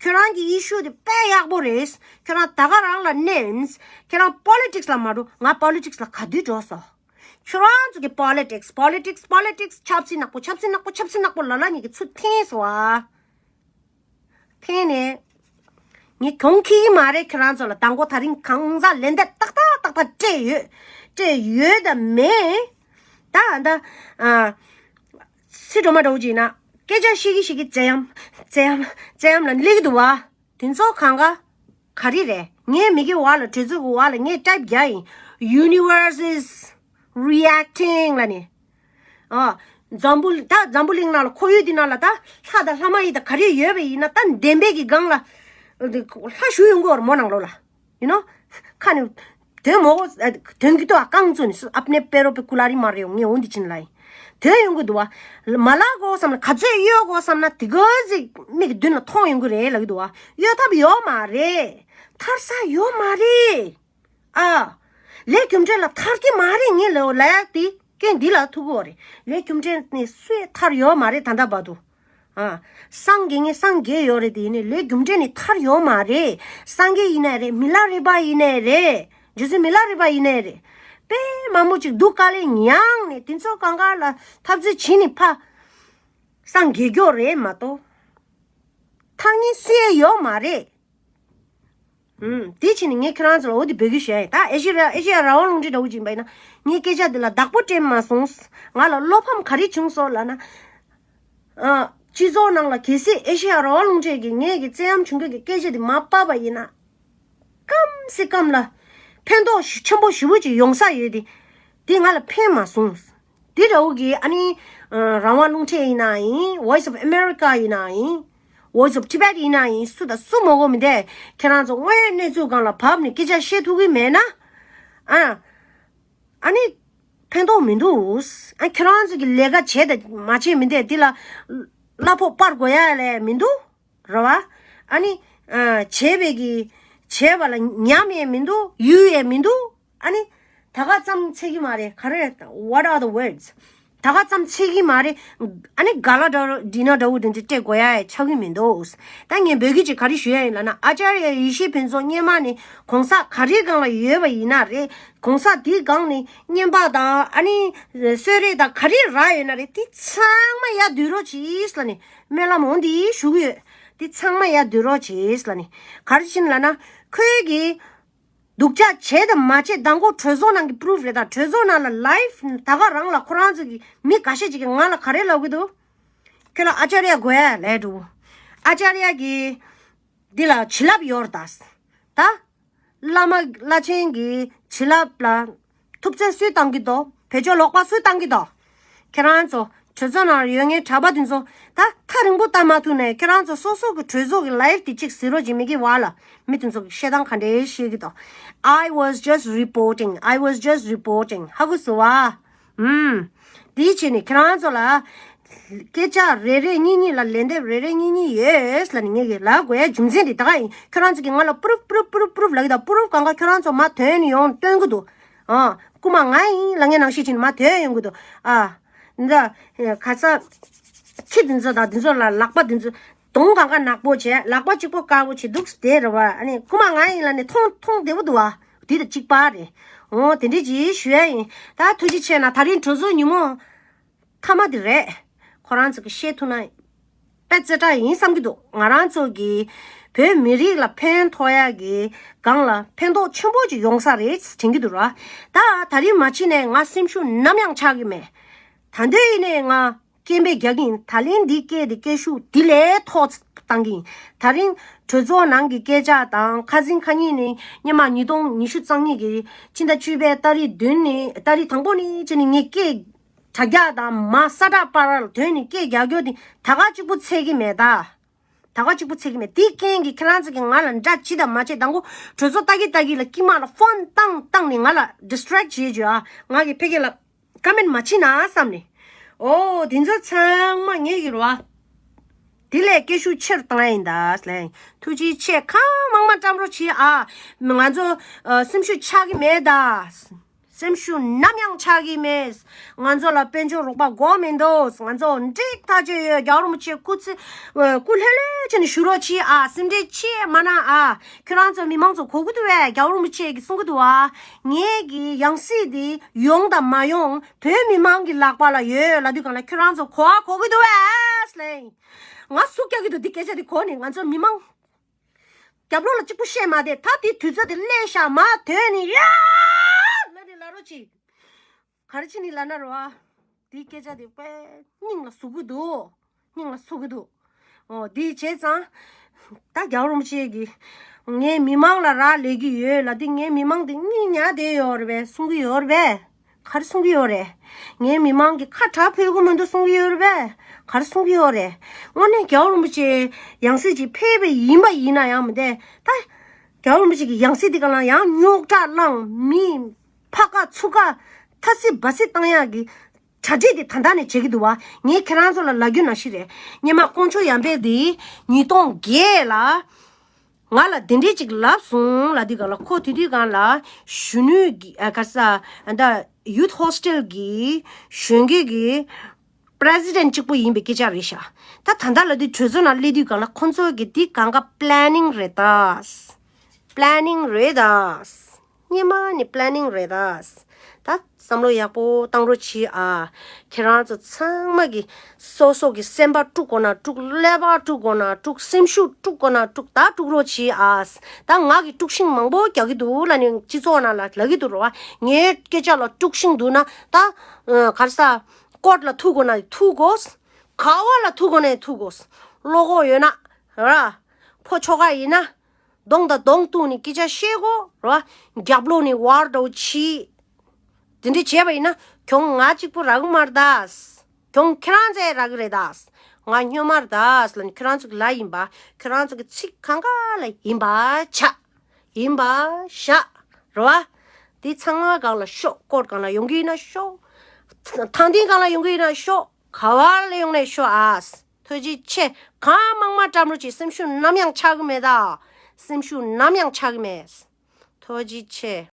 ཁྱོད་རང་གི་ཨི་ཤུ་དེ་དཔེ་ཡག་པོ་རེད། ཁྱོད་རང་ད་ག་རང་ལ་མནན། ཁྱོད་རང་པོ་ལི་ཊིག་སི་ལ་མ་འགྲོ། ང་པོ་ལི་ཊིག་སི་ལ་ག་དུས་འགྲོ་སོང་། ཁྱོད་རང་ཚོ་གི་པོ་ལི་ཊིག་སི་པོ་ལི་ཊིག་སི་པོ་ལི་ཊིག་སི་ཆབ་སྲིད་ནག་པོ་ཆབ་སྲིད་ནག་པོ་ཆབ་སྲིད་ནག་པོ་ལབ་ལབ་ཉིད་ཀྱི་ཚུར་འཐེན་སོང་ཨ། འཐེན་ནས། ངས་གྱོང་ཁེགས་ཀྱི་མ་རེད། ཁྱོད་རང་ཚོ་ལ་མདང་དགོང་དེ་རིང་གང་ཟག་ལན་འདེབས་ཏག་ཏག་ཏག་ཏག་སྤྲད་ཡོད། སྤྲད་ཡོད་དམ་མེད། ད་ད་ཨ། སི་འགྲོ་མ་འགྲོ་ཅིག་ན་སྐད་ཆ་བཤད་ཀྱི་བཤད་ཀྱི་བཙན་གཡེམ་བཙན་གཡེམ་བཙན་གཡེམ་ལ་སླེབས་ཀྱི་འདུག་བ། དེ་ཚོ་གང་ག་ག་རེ་རེད། ངས་མི་གི་བ་ལ་དྲི་ཚིག་གི་བ་ལ་ངས་ཊའིབ་རྒྱག་ཡིན། Universe is reacting ལ་ནི། ཨ། འཛམ་བུ་ད་འཛམ་བུ་གླིང་ནང་ལ་ཁོར་ཡུག་འདི་ནང་ལ་ད་ལྷ་དང་ལྷ་མ་ཡིན་ད་ག་རེ་ཡོད་པ་ཡིན་ན་ད་བདེན་པའི་གི་སྒང་ལ། ལྷ་བཞུགས་ཡོང་གི་ཡོད་རེད་མོ་ནང་ལོགས་ལ། You know། ཁ་ནི། དོན་མོ་གོ་དོན་གྱི་ཏོ་ཨ་རྐང་བཙུགས་ནས་སུ་ཨབ་ནེ་པེ་རོ་པེ་ཀུ་ལ་རི་མ་རེ་ཡོང་ངས་འོང་འདི་ཕྱིན་ལ་ཡིན། དོན་ཡོང་གི་འདུག་བ། མ་ལ་གོ་བསམ་ན་ག་ཚོད་གཡོ་གོ་བསམ་ན་དེ་ག་ཟིག་མིག་གི་མདུན་ལ་མཐོང་ཡོང་གི་རེད་ལབ་ཀྱི་འདུག་བ། གཡོ་ཐབས་ཡོད་མ་རེད། ཐར་ས་ཡོད་མ་རེད། ཨ། ལས་རྒྱུ་འབྲས་ལ་ཐར་གྱི་མ་རེད། ངས་ལབ་ལབ་ཡག་དེ་རྐྱེན་འདི་ལ་ཐུག་གི་རེད། ལས་རྒྱུ་འབྲས་ནི་སུས་ཐར་ཡོད་མ་རེད་ད་ལྟ་བར་དུ། ཨ། སངས་རྒྱས་ངས་སངས་རྒྱས་ཡོད་རེད་དེ་ཡིན་ནའི་ལས་རྒྱུ་འབྲས་ནི་ཐར་ཡོད་མ་རེད། སངས་རྒྱས་ཡིན་ནའི་རེད། མི་ལ་རས་པ་ཡིན་ནའི་རེད། རྗེ་བཙུན་མི་ལ་རས་པ་ཡིན་ནའི་རེད། དཔེ་མང་པོ་ཅིག་སྡུག་དཀའ་ལས་མྱངས་ནས་དེ་ཚོ་གང་ག་ལ་འཐབ་རྩོད་བྱས་ནས་ཕ། སངས་རྒྱས་མགྱོགས་རེད་མ་གཏོགས། ཐར་ངེས་སུ་ཡང་ཡོད་མ་རེད། ཨུམ། དེ་ཕྱིན་ནས་ངས་ཁྱེད་རང་ཚོ་ལ་འོ་དེ་འབོད་སྐུལ་ཞུ་ཡ་ཡིན། ད་ཨེ་ཤེ་ཡ་ཨེ་ཤེ་ཡ་རང་དབང་རླུང་འཕྲིན་འདྲ་བོ་ཅིག་ཡིན་པ་ཡིན་ན་ངས་སྐད་ཆ་འདི་ལ་བདག་པོ་སྤྲད་མ་སོང་། ང་ལ་བློ་ཕམ་ག་རེ་བྱུང་སོང་ལབ་ན། ཨ། སྤྱི་ཚོགས་ནང་ལ་གལ་སྲིད་ཨེ་ཤེ་ཡ་རང་དབང་རླུང་འཕྲིན་གྱིས་ངས་ཀྱི་བཙན་གཡེམ་བྱུང་མཁན་གྱི་སྐད་ཆ་འདི་མ་པ་བ་ཡིན་ན། སྐམ་སེ་སྐམ་ལ། ཕན་ཐོགས་ཞུ་ཆེན་པོ་ཞུ་བོ་ཅིག་ཡོང་ས་ཡོད་དེ། དེ་ང་ལ་ཕན་མ་སོང་། དེ་འདྲ་བོ་གི་ཨ་ནི། རང་དབང་རླུང་འཕྲིན་ཡིན་ན་ཡིན། Voice of America ཡིན་ན་ཡིན། Voice of Tibet ཡིན་ན་ཡིན། སུ་དང་སུ་མ་གོ་མི་འདས་ཁྱེད་རང་ཚོ་དངོས་ཡོད་གནས་ཚུལ་སྒང་ལ་བབས་ནས་སྐད་ཆ་བཤད་ཐུབ་ཀྱི་མེད་ན། ཨ། ཨ་ནི། ཕན་ཐོགས་མི་འདུག་ཨ་ཁྱེད་རང་ཚོ་གི་ལས་ཀ་བྱས་དང་མ་བྱས་མི་འདས་འདི་ལ། གླ་ཕོགས་སྤར་དགོས་ཡ་ལས་མི་འདུག་རེད་བ། ཨ་ནི། ཨ། བྱས་པའི་གི། བྱས་པ་ལ་ཉམས་ཡས་མི་འདུག་ཡུལ་ཡས་མི་འདུག་ཨ་ནི། ད་ག་ཙམ་ཚད་ཀྱི་མ་རེད། ག་རེ། What are the words? ད་ག་ཙམ་ཚད་ཀྱི་མ་རེད། ཨ་ནི་ག་ལ་འདྲ་འདྲི་ན་འདྲ་བོ་འདི་འདྲ་སྤྲད་དགོས་ཡ་ཡ་ཆགས་ཀྱི་མི་འདུག་ད་ངས་འབོད་སྐུལ་ཅིག་ག་རེ་ཞུ་ཡ་ཡིན་ལབ་ན། ཨ་ཅརྱ་ཡེ་ཤེས་ཕུན་ཚོགས་སྔོན་མ་ནས་གོང་ས་ག་རེའི་སྒང་ལ་ཡོད་པ་ཡིན་ན་རེད། གོང་ས་དེའི་སྒང་ནས་བསྙེན་པ་དང་ཨ་ནི་གསོལ་རས་དང་ག་རེ་རག་ཡོད་ན་རེད། དེ་ཚང་མ་ཡར་བསྡུ་རོགས་གྱིས་ལབ་ནས་སྨོན་ལམ་འོ་འདི་ཞུ་གི་ཡོད། དེ་ཚང་མ་ཡར་བསྡུ་རོགས་གྱིས་ལབ་ནས་ག་རེ་བྱས་ནས་ལབ་ན། ཁོའི་གི་ སྡུག་ཅག་བྱས་དང་མ་བྱས་དང་པོ་གྲོས་ཚོགས་ནང་གི་པུ་རུབ་རེད། ད་གྲོས་ཚོགས་ནང་ལ་ལའིབ་ད་ག་རང་ལ་ཁོ་རང་ཚོ་གི་མི་འགའ་ཤས་ཅིག་གིས་ང་ལ་ག་རེ་ལབ་གི་འདུག་ཁྱོད་ལ་ཨ་ཅཱརྱ་དགོས་ཡ་ལས་འགྲོ། ཨ་ཅཱརྱ་གི་འདི་ལ་བྱིན་རླབས་ཡོད་རེད་ད། ད་བླ་མ་བླ་ཆེན་གྱི་བྱིན་རླབས་ལ་ཐུབ་ཚོད་སུས་བཏང་གི་འདུག་བེད་སྤྱོད་ལོག་པ་སུས་བཏང་གི་འདུག་ཁྱེད་རང་ཚོ་གྲོས་ཚོགས་ནང་ཡོད་མཁན་གྲྭ་པ་དེ་ཚོ་ད་ཐག་རིང་པོ་ལྟ་མ་ཐུབ་ནས་ཁྱེད་རང་ཚོ་སོ་སོ་གི་གྲོས་ཚོགས་ཀྱི་ལའིབ་དེ་གཅིག་གཟིགས་རོགས་གྱིས། མི་གི་བར་ལ་མི་དེ་ཚོ་གི་བཤད་སྟངས་ག་འདྲས་བཤད་ཀྱི་འདུག I was just reporting. I was just reporting. ཧ་གོ་སོང་བ། ཨུམ། དེའི་ཕྱིར་ནི་ཁྱེད་རང་ཚོ་ལ་སྐད་ཆ་རེ་རེ་གཉིས་གཉིས་ལ་ལན་འདེབས་རེ་རེ་གཉིས་གཉིས་ཡོད་ལབ་ནི་ངས་ཀྱི་ལབ་དགོས་ཡ་རྒྱུ་མཚན་དེ་ད་ག་ཡིན། ཁྱེད་རང་ཚོ་གིས་ང་ལ་པུ་རུབ་པུ་རུབ་པུ་རུབ་པུ་རུབ་ལབ་ཀྱི་འདུག་པུ་རུབ་གང་ག་ཁྱེད་རང་ཚོ་མར་ཐོན་ནས་ཡོང་སྟོན་གྱི་འདུག་ཨ། རྐུ་མ་ང་ཡིན་ལབ་མཁན་ནང་བཞིན་བྱས་ནས་མར་ཐོན་ཡོང་གི་འདུག་ཨ། འདི་ག་ས་ཁྱི་འདི་ཚོ་དང་འདི་ཚོ་ལ་ལག་པ་འདི་ཚོ་གདོང་གང་ག་ནག་པོ་བྱས། ལག་པ་གཅིག་པོ་དཀར་པོ་བྱས་འདུག་དེ་རེད་བ། ཨ་ནི་རྐུ་མ་ང་ཡིན་ལབ་ནས་མཐོང་མཐོང་བདེ་པོ་འདུག་བ། དེ་དང་གཅིག་པ་རེད། འོ་དེ་འདྲས་ཅིག་ཞུ་ཡ་ཡིན། ད་ཐུགས་རྗེ་ཆེ་གནང་། ད་རིང་གྲོས་ཚོགས་ཉིན་མོ་མཐའ་མ་དེ་རེད། ཁོ་རང་ཚོ་གིས་བཤད་ཐུབ་ན་དཔེ་རྩེ་དྲག་ཡིན་བསམ་གྱི་འདུག་ང་རང་ཚོ་གིས་བོད་མི་རིགས་ལ་ཕན་ཐོགས་ཡ་གི་སྒང་ལ་ཕན་ཐོགས་ཆེན་པོ་ཅིག་ཡོང་ས་རེད་དྲན་གྱི་འདུག་ར། ད་ད་རིང་མ་ཕྱིན་ནས་ང་སེམས་ཤུགས་ནམ་ཡང་ཆག་གི་མེད། ད་འདོད་ཡིན་ནས་ང་སྐད་འབོད་རྒྱག་གི་ཡིན། ད་ལན་འདི་སྐད་དེ་སྐད་ཤུགས་འདི་ལས་མཐོ་བཏང་གི་ཡིན། ད་རིང་གྲོས་ཚོགས་ནང་གི་སྐད་ཆ་དང་ཁ་སང་ཁ་ཉིན་ནས་སྔོན་མ་ཉིས་སྟོང་ཉི་ཤུ་རྩ་གཉིས་ཀྱི་ཕྱི་ཟླ་བཅུ་པའི་ཏ་རིག་བདུན་ནས་ཏ་རིག་དང་པོ་ནས་བྱས་ནས་ངས་སྐད་དྲ་རྒྱ་དང་མ་ས་བསྒྲགས་པར་ཐོན་ནས་སྐད་རྒྱག་རྒྱུ་དེ་ད་ག་གཅིག་པུ་ཚད་ཀྱི་མེད་ད། ད་ག་གཅིག་པུ་ཚད་ཀྱི་མེད། དེའི་རྐྱེན་གྱིས་ཁྱེད་རང་ཚོ་གིས་ང་ལ་འདྲ་ཅི་དང་མ་བྱེད། དང་པོ་གྲོས་ཚོགས་ལྟ་གི་ལྟ་གི་ལ་དཀྱིལ་མ་ལ་ཕོན་བཏང་བཏང་ནས་ང་ལ་ཌིས་ཊེག་བྱེད་བྱོས་ཨ། ང་གི་ཕ་གི་ལ་ཀ་མེན་མ་བྱེད་ན་བསམ་ནས། ཨོ་དེ་ཚོ་ཚང་མ་ངེད་ཀྱི་རེད་བ། དེ་ལས་སྐད་ཤུགས་ཆེ་རུ་བཏང་ཡ་ཡིན་ད་ལན། ཐུགས་རྗེ་ཆེ། གང་མང་མང་བཀྲམ་རོགས་བྱེད་ཨ། ང་ཚོ་ཨ་སེམས་ཤུགས་ཆག་གི་མེད་ད། སེམས་ཤུགས་ནམ་ཡང་ཆག་གི་མེད། ང་ཚོ་ལ་དཔལ་འབྱོར་རོགས་པ་དགོས་མི་འདུག་ང་ཚོ་འགྲིག་ཐག་ཆོད་ཡོད། རྒྱལ་བ་རིན་པོ་ཆེ་སྐུ་ཚེ་སྐུ་ལྷོད་ལྷོད་བྱས་ནས་བཞུགས་རོགས་གྱིས་ཨ། སེམས་ཁྲལ་ཆེ་མ་གནང་ཨ། ཁྱོད་རང་ཚོ་མི་མང་ཚོ་གོ་གི་འདུག་བས། རྒྱལ་བ་རིན་པོ་ཆེ་གིས་གསུང་གི་འདུག་ཨ། ངེད་ཀྱི་ཡང་སྲིད་འདི་ཡོང་དང་མ་ཡོང་བོད་མི་མང་གི་ལག་པ་ལ་ཡོད་ལབ་དུས་གང་ལ་ཁྱོད་རང་ཚོ་གོ་ཨ་གོ་གི་འདུག་བས་ལན། ང་སུ་སྐྱག་གི་འདུག་འདི་སྐད་ཆ་འདི་གོ་ནས་ང་ཚོ་མི་མང་རྒྱབ་ལོགས་ལ་གཅིག་པུ་བཤད་མ་བསྡད། ད་དེ་དུས་ཚོད་དེ་སླེབས་ཤག་མ་ཐོན་ནི་ཡ་ལ་ནི་ལ་རོ་ཅིག་ག་རེ་བྱས་ནི་ལ་ན་རོ་ཨ། དེའི་སྐད་ཆ་དེ་དཔེ་སྙིང་ལ་ཟུག་གི་འདུག་སྙིང་ལ་ཟུག་གི་འདུག་ཨོ་དེ་བྱས་ཙང་ད་རྒྱལ་བ་རིན་པོ་ཆེ་གིས་ངའི་མི་མང་ལ་རག་ལས་ཀྱི་ཡོད་ལབ་དུས་ངའི་མི་མང་དེ་གཉིད་ཉལ་བསྡད་ཡོད་རེད་པས། གསུང་གི་ཡོད་རེད་པས། ག་རེ་གསུང་གི་ཡོད་རེད། ངའི་མི་མང་གིས་ཁ་གྲག་ཕོད་ཀྱི་མི་འདུག་གསུང་གི་ཡོད་རེད་པས། ག་རེ་གསུང་གི་ཡོད་རེད། དངོས་གནས་རྒྱལ་བ་རིན་པོ་ཆེ་ཡང་སྲིད་ཅིག་ཕེབས་པ་ཡིན་པ་ཡིན་ན་ཡང་མི་འདས་ད། རྒྱལ་བ་རིན་པོ་ཆེ་གི་ཡང་སྲིད་འདི་ག་ལ་ཡང་རྙོག་དྲ་བསླངས། མི་ཕར་ཁ་ཚུར་ཁ་ཐ་སི་བ་སི་བཏང་ཡག་གི་གྲ་སྒྲིག་དེ་ད་ལྟ་ནས་བྱེད་ཀྱི་འདུག་བ། ངས་ཁྱེད་རང་ཚོ་ལ་ལབ་རྒྱུ་ནང་བཞིན་རེད། སྔོན་མ་དཀོན་མཆོག་ཡར་འཕེལ་འདི་ཉིས་སྟོང་བརྒྱད་ལ་ང་ལ་དེ་འདྲས་ཅིག་ལབ་སོང་ལབ་དུས་གང་ལ་ཁོ་དེ་དུས་གང་ལ་གཞོན་ནུའི་གི་ཨ་ག་ས་ཨ་ད་ཡུ་ཐི་ཧོ་སི་ཊེལ་གི་གཞོན་སྐྱེས་ཀྱི་པི་རེ་སི་ཌེན་ཊི་གཅིག་པུ་ཡིན་པའི་སྐད་ཆ་རེད་ཤག་ད་ད་ལྟ་ལ་དུས་གྲོས་ཚོགས་ནང་སླེབས་དུས་གང་ལ་ཁོ་ཚོ་གི་འདི་གང་ག་པི་ལེ་ནིང་རེད་ད། པི་ལེ་ནིང་རེད་ད། སྔོན་མ་ནས་པི་ལེ་ནིང་རེད་ད། ད་བསམ་བློ་ཡག་པོ་བཏང་རོགས་གྱིས་ཨ། ཁྱེད་རང་ཚོ་ཚང་མ་གི་སོ་སོ་གི་སེམས་པ་དཀྲུག་དགོས་ན་དཀྲུག་ཀླད་པ་དཀྲུག་དགོས་ན་དཀྲུག་སེམས་ཤུགས་དཀྲུག་དགོས་ན་དཀྲུག་ད་དཀྲུག་རོགས་གྱིས་ཨ། ད་ང་གི་དཀྲུག་ཤིང་མང་པོ་རྒྱག་གི་འདུག་ལབ་ནས་སྤྱི་ཚོགས་ནང་ལ་ལབ་ཀྱི་འདུག་རོ། ངའི་སྐད་ཆ་ལ་དཀྲུག་ཤིང་འདུག་ན་ད་ག་རེ་ཟ། ཀོརཊ་ལ་ཐུག་དགོས་ན་ཐུག་དགོས། ག་བ་ལ་ཐུག་དགོས་ན་ཐུག་དགོས། བློ་ཁོག་ཡོད་ན་ར། ཕོ་ཁྱོ་ག་ཡིན་ན། གདོང་དང་གདོང་གཏུག་ནས་སྐད་ཆ་བཤད་དགོས་ར། རྒྱབ་ལོགས་ནས་ཝར་འདྲ་བོ་བྱེད། དེ་འདྲ་བྱས་པ་ཡིན་ན་གྱོང་ང་གཅིག་པུ་རག་གི་མ་རེད་ད། གྱོང་ཁྱེད་རང་ཚོས་རག་གི་རེད་ད། ང་སྨྱོན་མ་རེད་ད་ལབ་ནས་ཁྱེད་རང་ཚོ་གི་ལ་ཡིན་པ། ཁྱེད་རང་ཚོ་གི་ཚིག་གང་ག་ལ་ཡིན་པ་ཆགས། ཡིན་པ་བཞག་རེད་བ། དེ་ཚང་མ་སྒང་ལ་ཤོག་ཀོརཊ་སྒང་ལ་ཡོང་གི་ཡིན་ན་ཤོག་ཐང་སྟེང་སྒང་ལ་ཡོང་གི་ཡིན་ན་ཤོག་ག་བ་ལ་ཡོང་ནས་ཤོག་ཨ། ཐུགས་རྗེ་ཆེ། གང་མང་མང་བཀྲམ་རོགས་གྱིས། སེམས་ཤུགས་ནམ་ཡང་ཆག་གི་མེད་ད། སེམས་ཤུགས་ནམ་ཡང་ཆག་གི་མེད། ཐུགས་རྗེ་ཆེ།